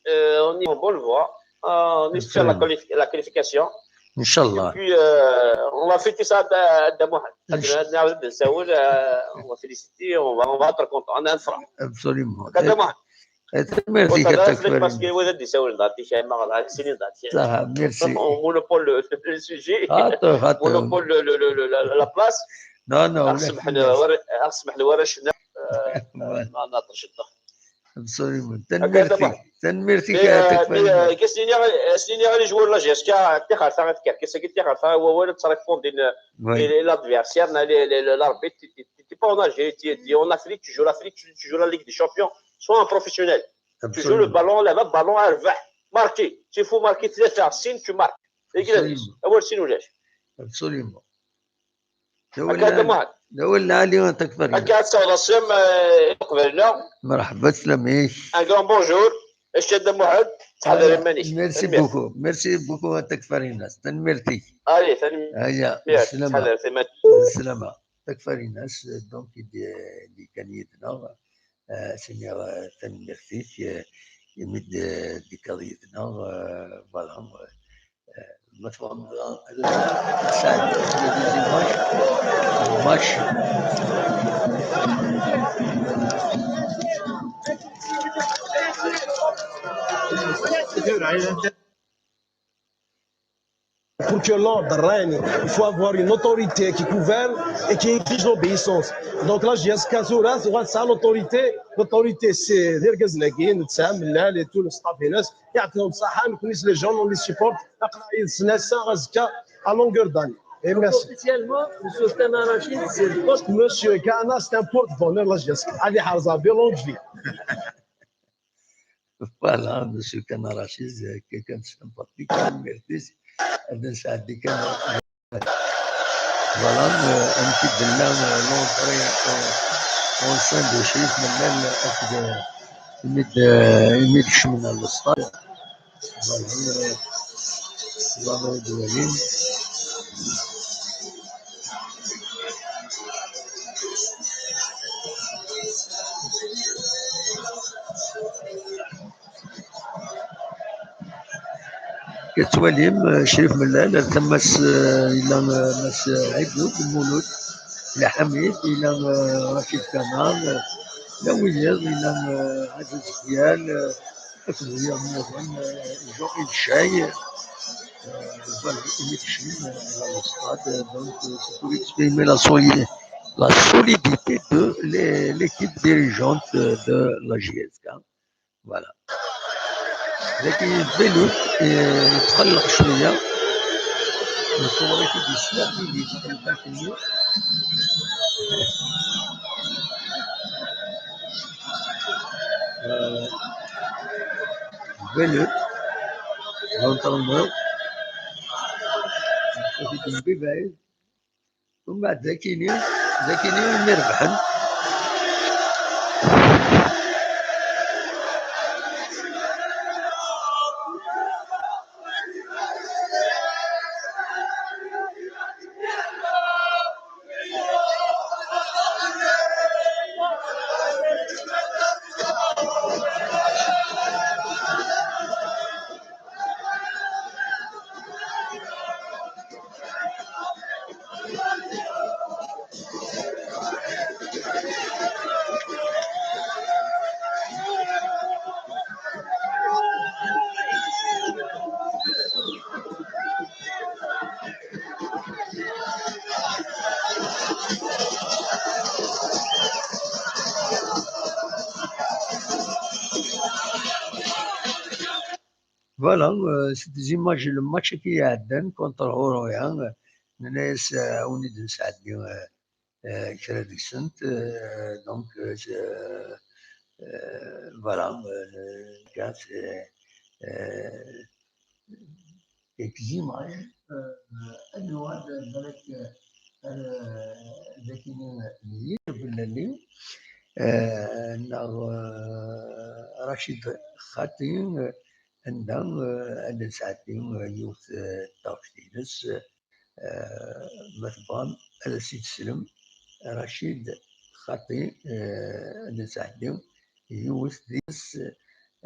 Euh, on est en bonne voie. Euh, on espère la qualif-, la qualification. Inch'Allah. Et puis, euh, on va fêter ça à Dda Muḥend. Inch- On va féliciter, on va, on va être content, on a un frère. Absolument. Dda Muḥend. Eh, tanemmirt-ik a Takfarinas. Parce que wid ad d-isawlen d Ɛebdi Kayma, d Ɛli Sini, d Ɛebdi Kayma. Saha, merci. On monopole le, le, le sujet. Monopole le, le, le, le, la, la place. Non, non, ɣer ssmaḥ n warrac-nneɣ, euh, ma nɛeṭṭel ciṭṭaḥ. Absolument. Tanemmirt-ik. Tanemmirt-ik a Takfarinas. As-nini, as-nini i les joueurs n la J S K, tixerta ad tkerkes, tixerta wawal ad tṛépondin, euh, l'adversaire, l'arbitre, t'es pas en Algérie, t'es en Afrique, tu joues l'Afrique, tu, tu joues la Ligue des Champions, sois un professionnel. Tu joues le ballon, le ballon, marquer. S'il faut marquer tlata, sin, tu marques. Awal sin ulac. Absolument. D awal lɛali a Takfarinas. Akka ad tawḍeḍ sslam, eh, i uqbel-nneɣ. Merḥba, sslam-ik. Un grand bonjour. Dda Muḥend, ttḥadar iman-ik. Merci beaucoup. Merci beaucoup a Takfarinas. Tanemmirt-ik. Allez, tanemmirt. Aya, sslam. Ttḥadar iman-ik. Sslam. Takfarinas, donc, i d-, i d-yekkan yid-neɣ. Euh, as-iniɣ, euh, tanemmirt-ik, euh, imi d-, euh, d-tekkaḍ yid-neɣ, euh, voilà, euh, euh, ma tebɣam, euh, ad sɛeddiɣ match, match. Pour que l'ordre règne, il faut avoir une autorité qui gouverne et qui exige l'obéissance. Donc la J S K tura tuɣal tesɛa l'autorité, l'autorité c'est d irgazen-agi, nesɛa Mellal et tout le staff-ines, yeɛṭi-hum ṣṣaḥa, nekkni les gens on les supporte, aql-aɣ yid-sen ass-a, azekka, à longueur d'année. Et merci. Officiellement, Monsieur Kanarachi, c'est le coach. Monsieur Kana, c'est un porte-bonheur la J S K. Ad iḥrez Rebbi, longue vie. Voilà, Monsieur Kanarachi, c'est quelqu'un de sympathique, tanemmirt-ik, ad nesɛeddi kan. Voilà, euh, amek i d-nella, euh, l'entrée, euh, en scène de Crif Mellal, euh, akked, euh, imi d-, euh, imi d-kecmen ɣer le stade. Voilà, euh, voilà, ad walim. Yettwalim, eh, Crif Mellal, ar tama-s, eh, yella, eh, Mass Ɛibud Mulud Lḥamid, yella, eh, Racid Kamar, eh, yella wiyiḍ, yella, eh, Ɛziz Xyal, eh, akked wiyaḍ nniḍen, eh, Jean Ilcay, eh, voilà, imi kecmen, eh, ɣer le stade, eh, donc, eh, c'est pour exprimer la soli-, la solidité de l'é-, l'équipe dirigeante, eh, de la J S K. Voilà. Dagi Bellout, eh, yetqelleq cwiya. Nṣewwer-it-id yesla, i d-yesla lfak-nni. Euh, Benet, l'entraîneur. Nṣewwer-it-id mebɛid. Umbeɛd d akini, d akini umi rebḥen. Voilà, euh, c'est des images, le match qui est à Aden contre Horoya, euh, nenna-yas, euh, ad wen-id-nesɛeddi, euh, euh, kra deg-sent, euh, donc, euh, c'est, euh, euh, voilà, euh, c'est, euh, quelques images, euh, ad nuɣal, euh, balak, euh, ar, euh, d akken, euh, yir belali, euh, neɣ, euh, Racid Xati, euh, anda, euh, ad nesɛeddi, euh, yiwet, euh, taɣect-ines, euh, ma tebɣam ad as-id-teslem, Racid Xati, euh, ad nesɛeddi yiwet deg-s,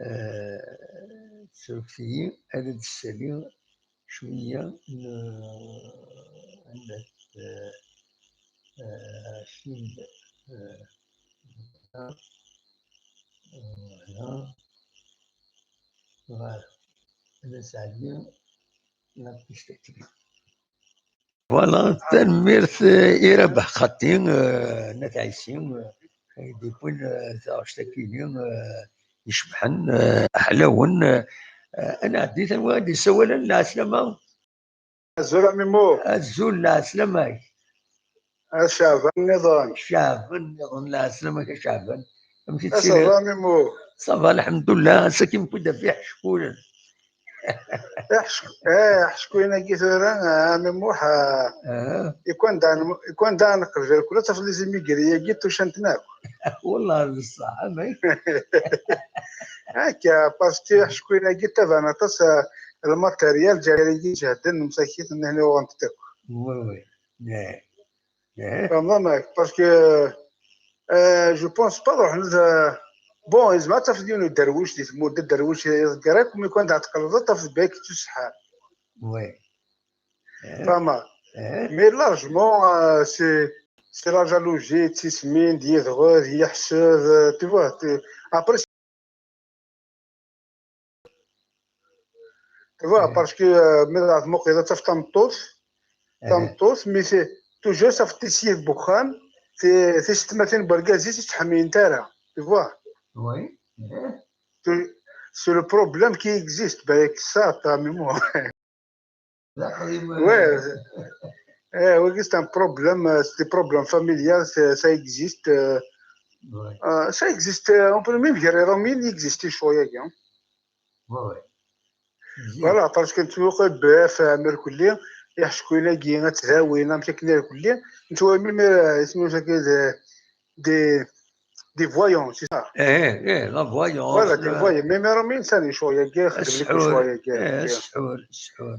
euh, surfet-iyi, ad d-ssaliɣ cwiya n, anda-t, euh, euh, Racid, euh, voilà, voilà, ad nesɛeddi la piste. Voilà, tanemmirt, euh, i Rabaḥ Xati, euh, n At Ɛisi, euh, i d-yewwin, euh, taɣect-agi-nni, euh, icebḥen, euh, ḥlawen, euh, euh, ad nɛeddi, anwa i d-yessawalen, lɛeslama? Azul a Mimo. Azul, lɛeslama-k. A Caɛban nniḍen. Caɛban nniḍen, lɛeslama-k a Caɛban. Amek i ttiliḍ? Ça va, Mimo? Ça va, lḥemdullah, ass-agi mkudda fi ḥeckulen. Iḥec-, eh, iḥeckuyen-agi tura, ah, a Mimo, ah, ah, ikwan daɣen, ikwan daɣen qbel kula tafḍ les immigrés-agi tucant-n akk. Wallah, d ṣṣeḥ, amek? Akka, parce que iḥeckuyen-agi taban aṭas, ah, lmatéryal ǧarigi jehden, msakit, nehni uɣent-t akk. Oui, oui. Eh. Eh. Fehmeḍ amek? Parce que, euh, je pense pas ruḥen d, bon, yezmer ad tafeḍ yiwen uderwic di tmurt, d aderwic iḍegger akk, mi kan ad teqqleḍ ad tafeḍ belli yettuseḥḥar. Oui. Eh. Fehmeḍ? Eh. Mais largement, euh, c'est, c'est la jalousie, d tismin, d yidɣer, d yiḥsed, euh, tu vois, tu-, après, Tu vois, ouais, parce que, euh, mi ara tmuqleḍ ad tafeḍ tameṭṭut, eh, tameṭṭut, mais c'est toujours tafeḍ tissit n wexxam, ti-, tisetmatin n wergaz-is ur tt-ḥemmlent ara, tu vois. Oui. Eh. Tu-, c'est le problème qui existe, ben, ça, t'as mémoire. Ouais. Eh, oui, c'est un problème, euh, c'est des problèmes familiaux, c'est, ça existe, euh, ouais, euh, ça existe, euh, on peut même dire, Romin existe, je crois, hein. Ouais, ouais. Voilà, parce que tu vois, B F, euh, mercredi, il y a ce que les gars, tu vois, oui, non, c'est que mercredi, tu vois, même, euh, c'est des, des, des voyants, c'est ça. Eh, eh, la voyance, voilà, des voyants. Mais, mais Romin, ça, les choses, il y a guerre, السحور. Eh, السحور، السحور.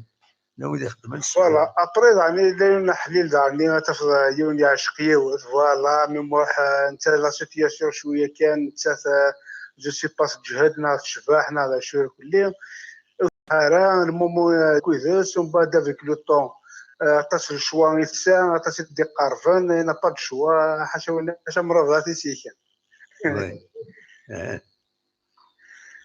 Voilà, après, daɣen, yella yiwen n aḥlil, daɣen, ad tafeḍ yiwen yeɛceq yiwet, voilà, mi Muḥ, eh, netta la situation cwiya kan, nettat, eh, je sais pas, tejhed, neɣ tecbeḥ, neɣ d acu irkelli. Ara, le moment, eh, kudes, umbeɛd avec le temps, eh, aṭas n lecwa i tesɛa, aṭas i d-iqerben, il n'a pas de choix, ḥaca win, ḥaca mrabeḍ i s-ikan. Oui. Eh.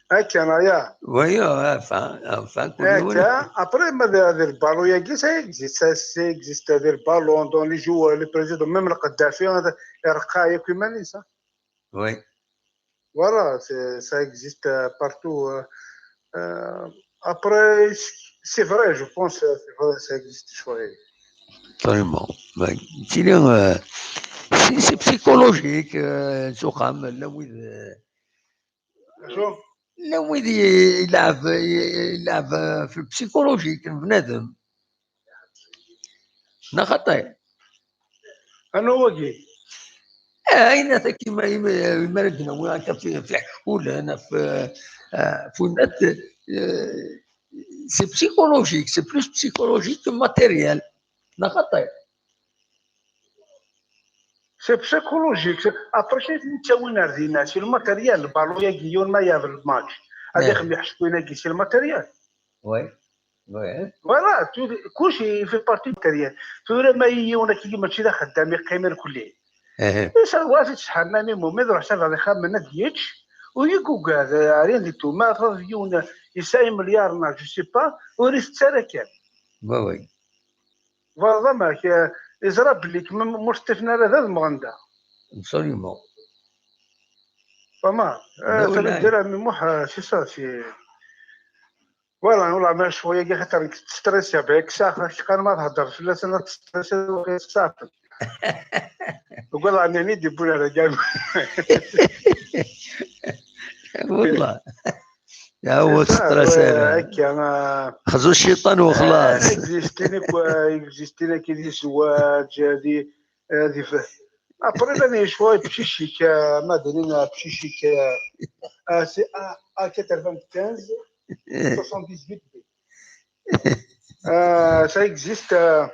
Akka, ya. Oui, enfin, enfin, kul yiwen. Akka, après, ma d, d le ballon-agi, ça existe, ça, ça existe, d le ballon, dans les joueurs, les présidents, même le Kadhafi, ireqqa yakk iman-is, hein. Oui. Voilà, c'est, ça existe, euh, partout, euh, euh, après, C'est vrai, je pense, euh, c'est vrai, ça existe, je crois. Vraiment. Ouais. Tili, euh, c'est c'est psychologique, euh, s uxxam, llan wid, euh, Acu? Llan wid i- ilɛeb, i- ilɛeb, euh, fi psychologique n bnadem. Neɣ xaṭi? Anwa wagi? Eh, ayen ata kima, imi, imi ara d-nawi akka fi, fi ḥkulen, ɣef, eh, ɣef winat, eh, c'est psychologique, c'est plus psychologique que matériel. Neɣ xaṭi? C'est psychologique. C'est- Après, c'est une tawin ar dinna. C'est le matériel, le ballon, il y a Guillaume, il y a le match. Ad ixem iḥeckuyen-agi, c'est le matériel. Oui. Oui. Voilà, tu, كلشي fait partie du matériel. Tura ma yiwen akka mačči d axeddam yeqqimen kulli. Iserwa-t ittḥemmam imum, iḍuḥ s ad ixemmen ad yečč, u yegugad, rien du tout. Ma tɣeḍ yiwen yesɛa imelyaren, je sais pas, ur itett ara kan. Oui, oui. Voilà, ma k-, iẓra belli kem-, ur teṭṭifen ara d ademɣenda. Absolument. Fama, ça veut dire, mais moi, c'est ça, c'est, voilà, والله ما شوية كي خاطر كنت ستريسي بك، صافي، كان ما تهضر في الناس، أنا ستريسي وكي صافي. وقول عني دي بولا رجال. والله. يا هو ستريس. هكا، خزو الشيطان وخلاص. اكزيستيني كوا، اكزيستيني كي دي زواج، هذه، هذه ف-، ابري راني شوي بشيشيك، ما ادري، بشيشيك، آه، سي، آه، آه، quatre-vingt-quinze، soixante-dix-huit. آه، ça existe، آه.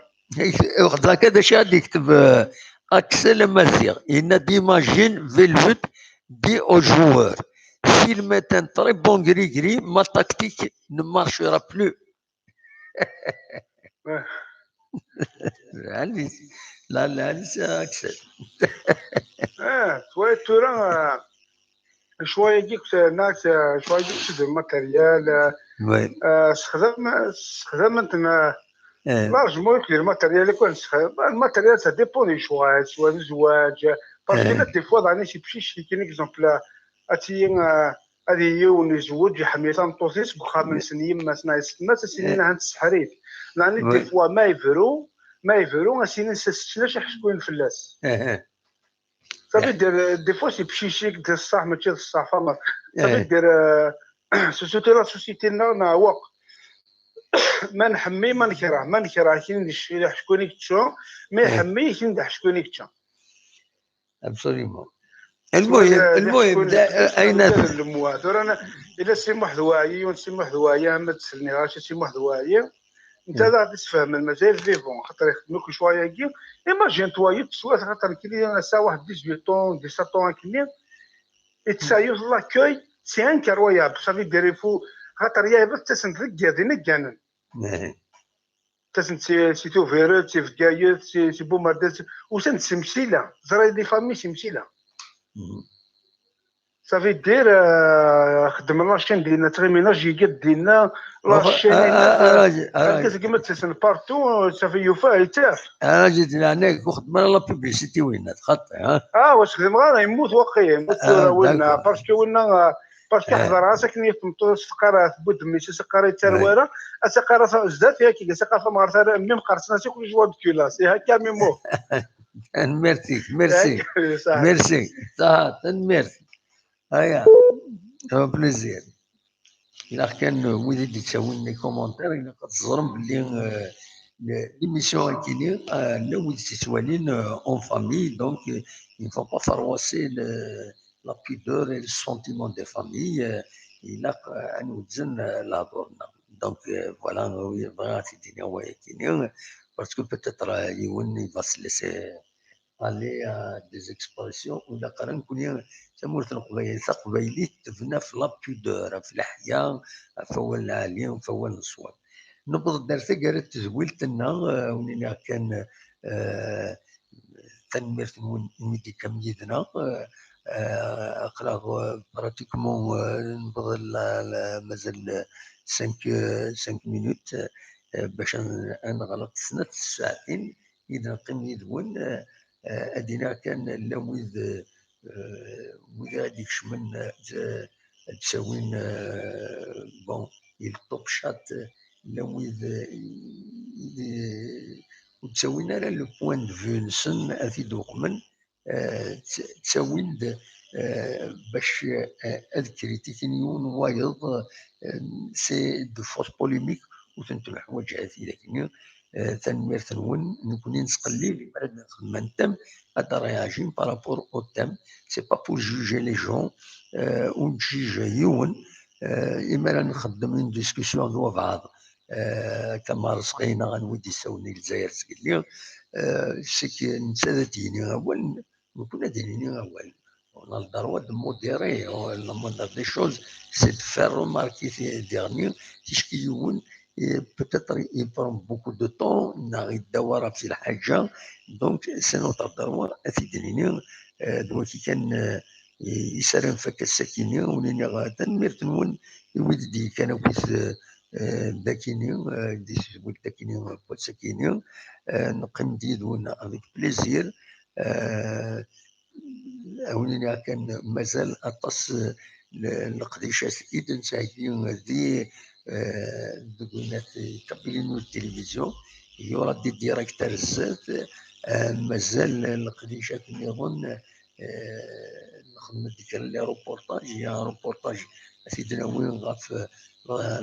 واخد هكا، دا شي غادي يكتب، آه، اكسل ماسيغ. Il n'a d'imagine Velvet dit aux joueurs: s'il met un très bon gris-gris, ma tactique ne marchera plus. عندي. لا، لا، عندي اكسل. اه، شوية تورا، آه، شوية يجيك ناس، آه، شوية يجيك تشد الماتريال، آه، آه، استخدام، استخدام انت ما، لارجمون يكفي الماتريال اللي كان استخدام. الماتريال سا ديبون دي شوا، سوا الزواج، باسكو لا دي فوا داني شي بشي شي كاين اكزومبل، اتي، آه، هذه يون يزوج يحمي ثام طوسيس بخام من سن يما سنا يستمات سنين عند السحريت. يعني دي فوا ما يفرو، ما يفرو، اسيني سنا شي حشكوين فلاس. صافي دير دي فوا سي بشيشيك دير الصح ماشي الصح فما. صافي دير، آه، سوسيتي لا سوسيتي لنا نعوق. ما نحمي ما نكره، ما نكره كاين اللي يشفي لي حشكوني كتشو، ما يحمي كاين اللي حشكوني كتشو. ابسوليومون. المهم، المهم، اين المواد؟ رانا الا سي محد واعي، سي محد واعي، ما تسالني غير سي محد واعي. انت لا تسفهم مازال فيفون، خاطر يخدموا كل شويه كي. ايماجين توا يتسوى، خاطر كي انا ساعه واحد ديزويت طون، ديسات طون كني. يتسايو لاكوي، سي انكرويابل، صافي ديري فو، خاطر يا بس تسند رجع دينا كانن. تسند سي، سي توفيرت، سي فكايت، سي، سي بومردات، وسند سمسيله، زرا لي فامي سمسيله. صافي دير، آه، خدم لاشين ديالنا، تغيميناج يقد ديالنا، لاشين ديالنا. راجل، راجل. كما تسن بارتو، صافي يوفا يتاف. راجل، يعني، وخدم لا بوبليسيتي وين تخطي، ها؟ اه، واش خدم غير يموت واقيلا، يموت. آه، ولا وين، داكور. باسكو وين، آه، باسكو حضر راسك نيت مطوس سقارة بود ميسي سقارة تاروارة، سقارة زدات ياك، سقارة ما عرفت أنا، ميم قرصنا سي كل جوا دكولا، سي هكا ميمو. ميرسي، ميرسي. ميرسي. صح، ميرسي. هيا. بليزير. إلا كان ويدي دي تسوين لي كومونتير، إلا كتزرم بلي، آه، ل-، ليميسيون هاكيني، آه، لا ويدي تسوالين، آه، اون فامي، دونك، آه، il faut pas froisser le, la pudeur et le sentiment de famille، آه، إلا ق-، آه، نوزن، آه، لا دورنا. دونك، آه، فوالا، وي، بغا تديني هو ياكيني، باسكو بوتيتر، آه، يون يفا سلسي. Aller à des expressions ولا قرا نكون تمورت القبايل، تقبايليت تبنى في la pudeur، في الحياة، في أول العالي، في أول الصور. نبض دار ثقرة تزويلت لنا، آه، ونينا كان، آه، تنميرت نون ميديكام يدنا، آه، آه، أقرأ براتيكمون، آه، نبض ال-، ال-، مازال cinq، cinq minutes، آه، باش ن-، نغلق سنة الساعتين. إذا نقيم يدون، آه، آه، أدينا كان لا ويد، آه، ويد هذيك شمن، آه، تساوين، آه، بون، الطوب شات، آه، llan wid ur ttawin ara le point de vue-nsen ad t-id-uqmen, ttawin-d bac ad kritikin yiwen wayeḍ. C'est de fausses polémiques, ur tent-neḥwaǧ ara tidak-nni. Tanemmirt-nwen. Nekkni nettqellib imi ara d-nxedmen thème, ad d-réagin par rapport au thème. C'est pas pour juger les gens, ur nettjije yiwen. Imi ara nxeddem une discussion d wabɛaḍ, Kamar Sɣi neɣ anwa i d-yessawlen i Lezzayer zgelli, c'est que netta ad d-yini awal, nekkni ad d-nini awal. On a le droit de modérer la manière des choses, c'est de faire remarquer ces derniers, puisque yiwen, peut-être il prend beaucoup de temps, neɣ yedda war ɣef lḥaǧa, donc c'est notre droit ad t-id-nini. D wagi kan i s ara nfak ass-akini, ur nini tanemmirt-nwen i wid d-yekkan akkit d akini, d-yesbult akini n wass-akini. Neqqim-d yid-wen avec plaisir. Awen-iniɣ kan mazal aṭas n leqdicat i d-nettheggi di deg winat Kabylie News Télévision. Il y aura des directs ar zdat. Mazal leqdicat nniḍen. Nxeddem-d kra n les reportages, il y a un reportage ad t-id-nawi ɣef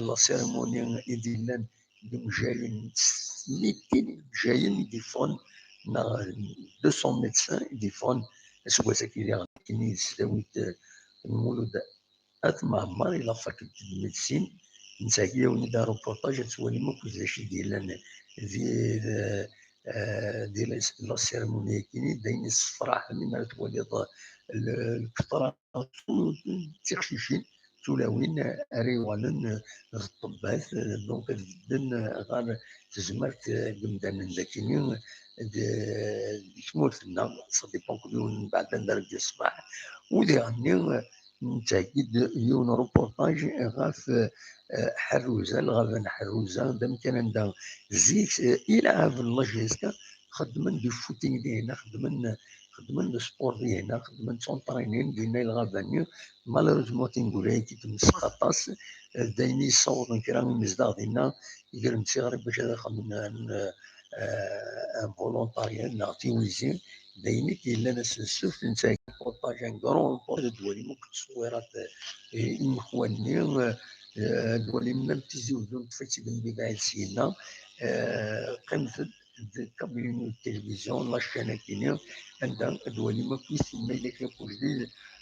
la cérémonie i d-yellan d imejjayen, s mitin imejjayen i d-yeffɣen, neɣ deux cents médecins i d-yeffɣen aseggas-agi diɣen, akken i tesdawit n Mulud At Mɛemmer, i la faculté de médecine. Nettheggi-awen-id un reportage, ad twalim akk d acu i d-yellan di, di la cérémonie-agi, d ayen yessefraḥen imi ara twaliḍ lkeṭra d tiqcicin, tulawin ara yuɣalen d ṭṭebbat, donc ad bedden ɣer tezmert n yimdanen d akini di tmurt-nneɣ. Ça dépend kul yiwen mbeɛd anda ara d-yesbeḥ. U diɣenni nettheggi-d yiwen reportage ɣef Ḥerruza, lɣaba n Ḥerruza, d amkan anda zik ilɛaben n la J S K xeddmen du footing dinna, xeddmen xeddmen le sport dinna, xeddmen ttunṭrinin dinna i lɣaba-nni. Malheureusement, tineggura-agi temsex aṭas, d ayen i yessawḍen kra imezdaɣ dinna, gren tiɣri bac ad xedmen un volontariat neɣ tiwizi. D ayen i d-yellan ass n ssebt, netta reportage, un grand reportage, ad d-twalim akk ttṣewwirat inekwan-nni, ad d-twalim même Tizi Uzzu, neṭṭef-itt-id mebɛid syenna. Qqimet-d d Kabylie News Télévision, la chaîne akini, anda ad twalim akk ma yella kra n wejdid,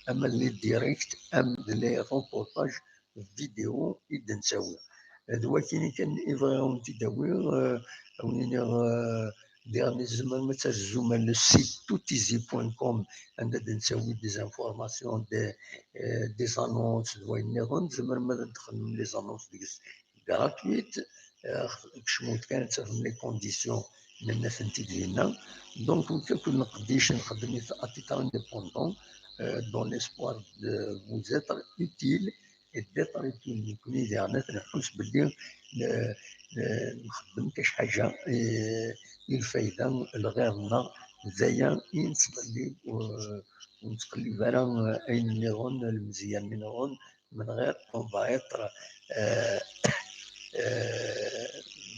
ama d les directs, ama d les reportages vidéo i d-nettawi. D wakini kan i bɣiɣ ad wen-t-id-awiɣ, ad wen-iniɣ, diɣen tzemrem ad terzum ar le site toutizi point com, anda d-nettawi des informations, des, des annonces d wayen nniḍen. Tzemrem ad d-txedmem les annonces deg-s gratuite. Kecmut kan ad tafem les conditions, nenna-tent-id dinna. Donc, nekk akked leqdic nxeddem-it à titre indépendant, dans l'espoir de vous être utile et d'être utile. Nekkni diɣen ad nḥuss belli nxeddem kac ḥaǧa i lfayda n lɣir-nneɣ. D aya i nettqellib, ur nettqellib ara ayen nniḍen, lemzeyya nniḍen, من غير on va être,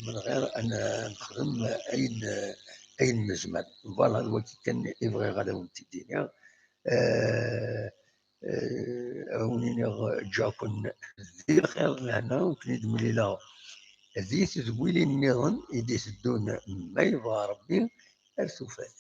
من غير ad nexdem ayen, ayen nezmer. Voilà, d wagi kan i bɣiɣ ad awen-t-id-iniɣ. Ad wen-iniɣ ǧǧaken di lxir d lehna, ur ken-id-mlileɣ di tedwilin nniḍen i d-iteddun, ma yebɣa Rebbi, ar tufat.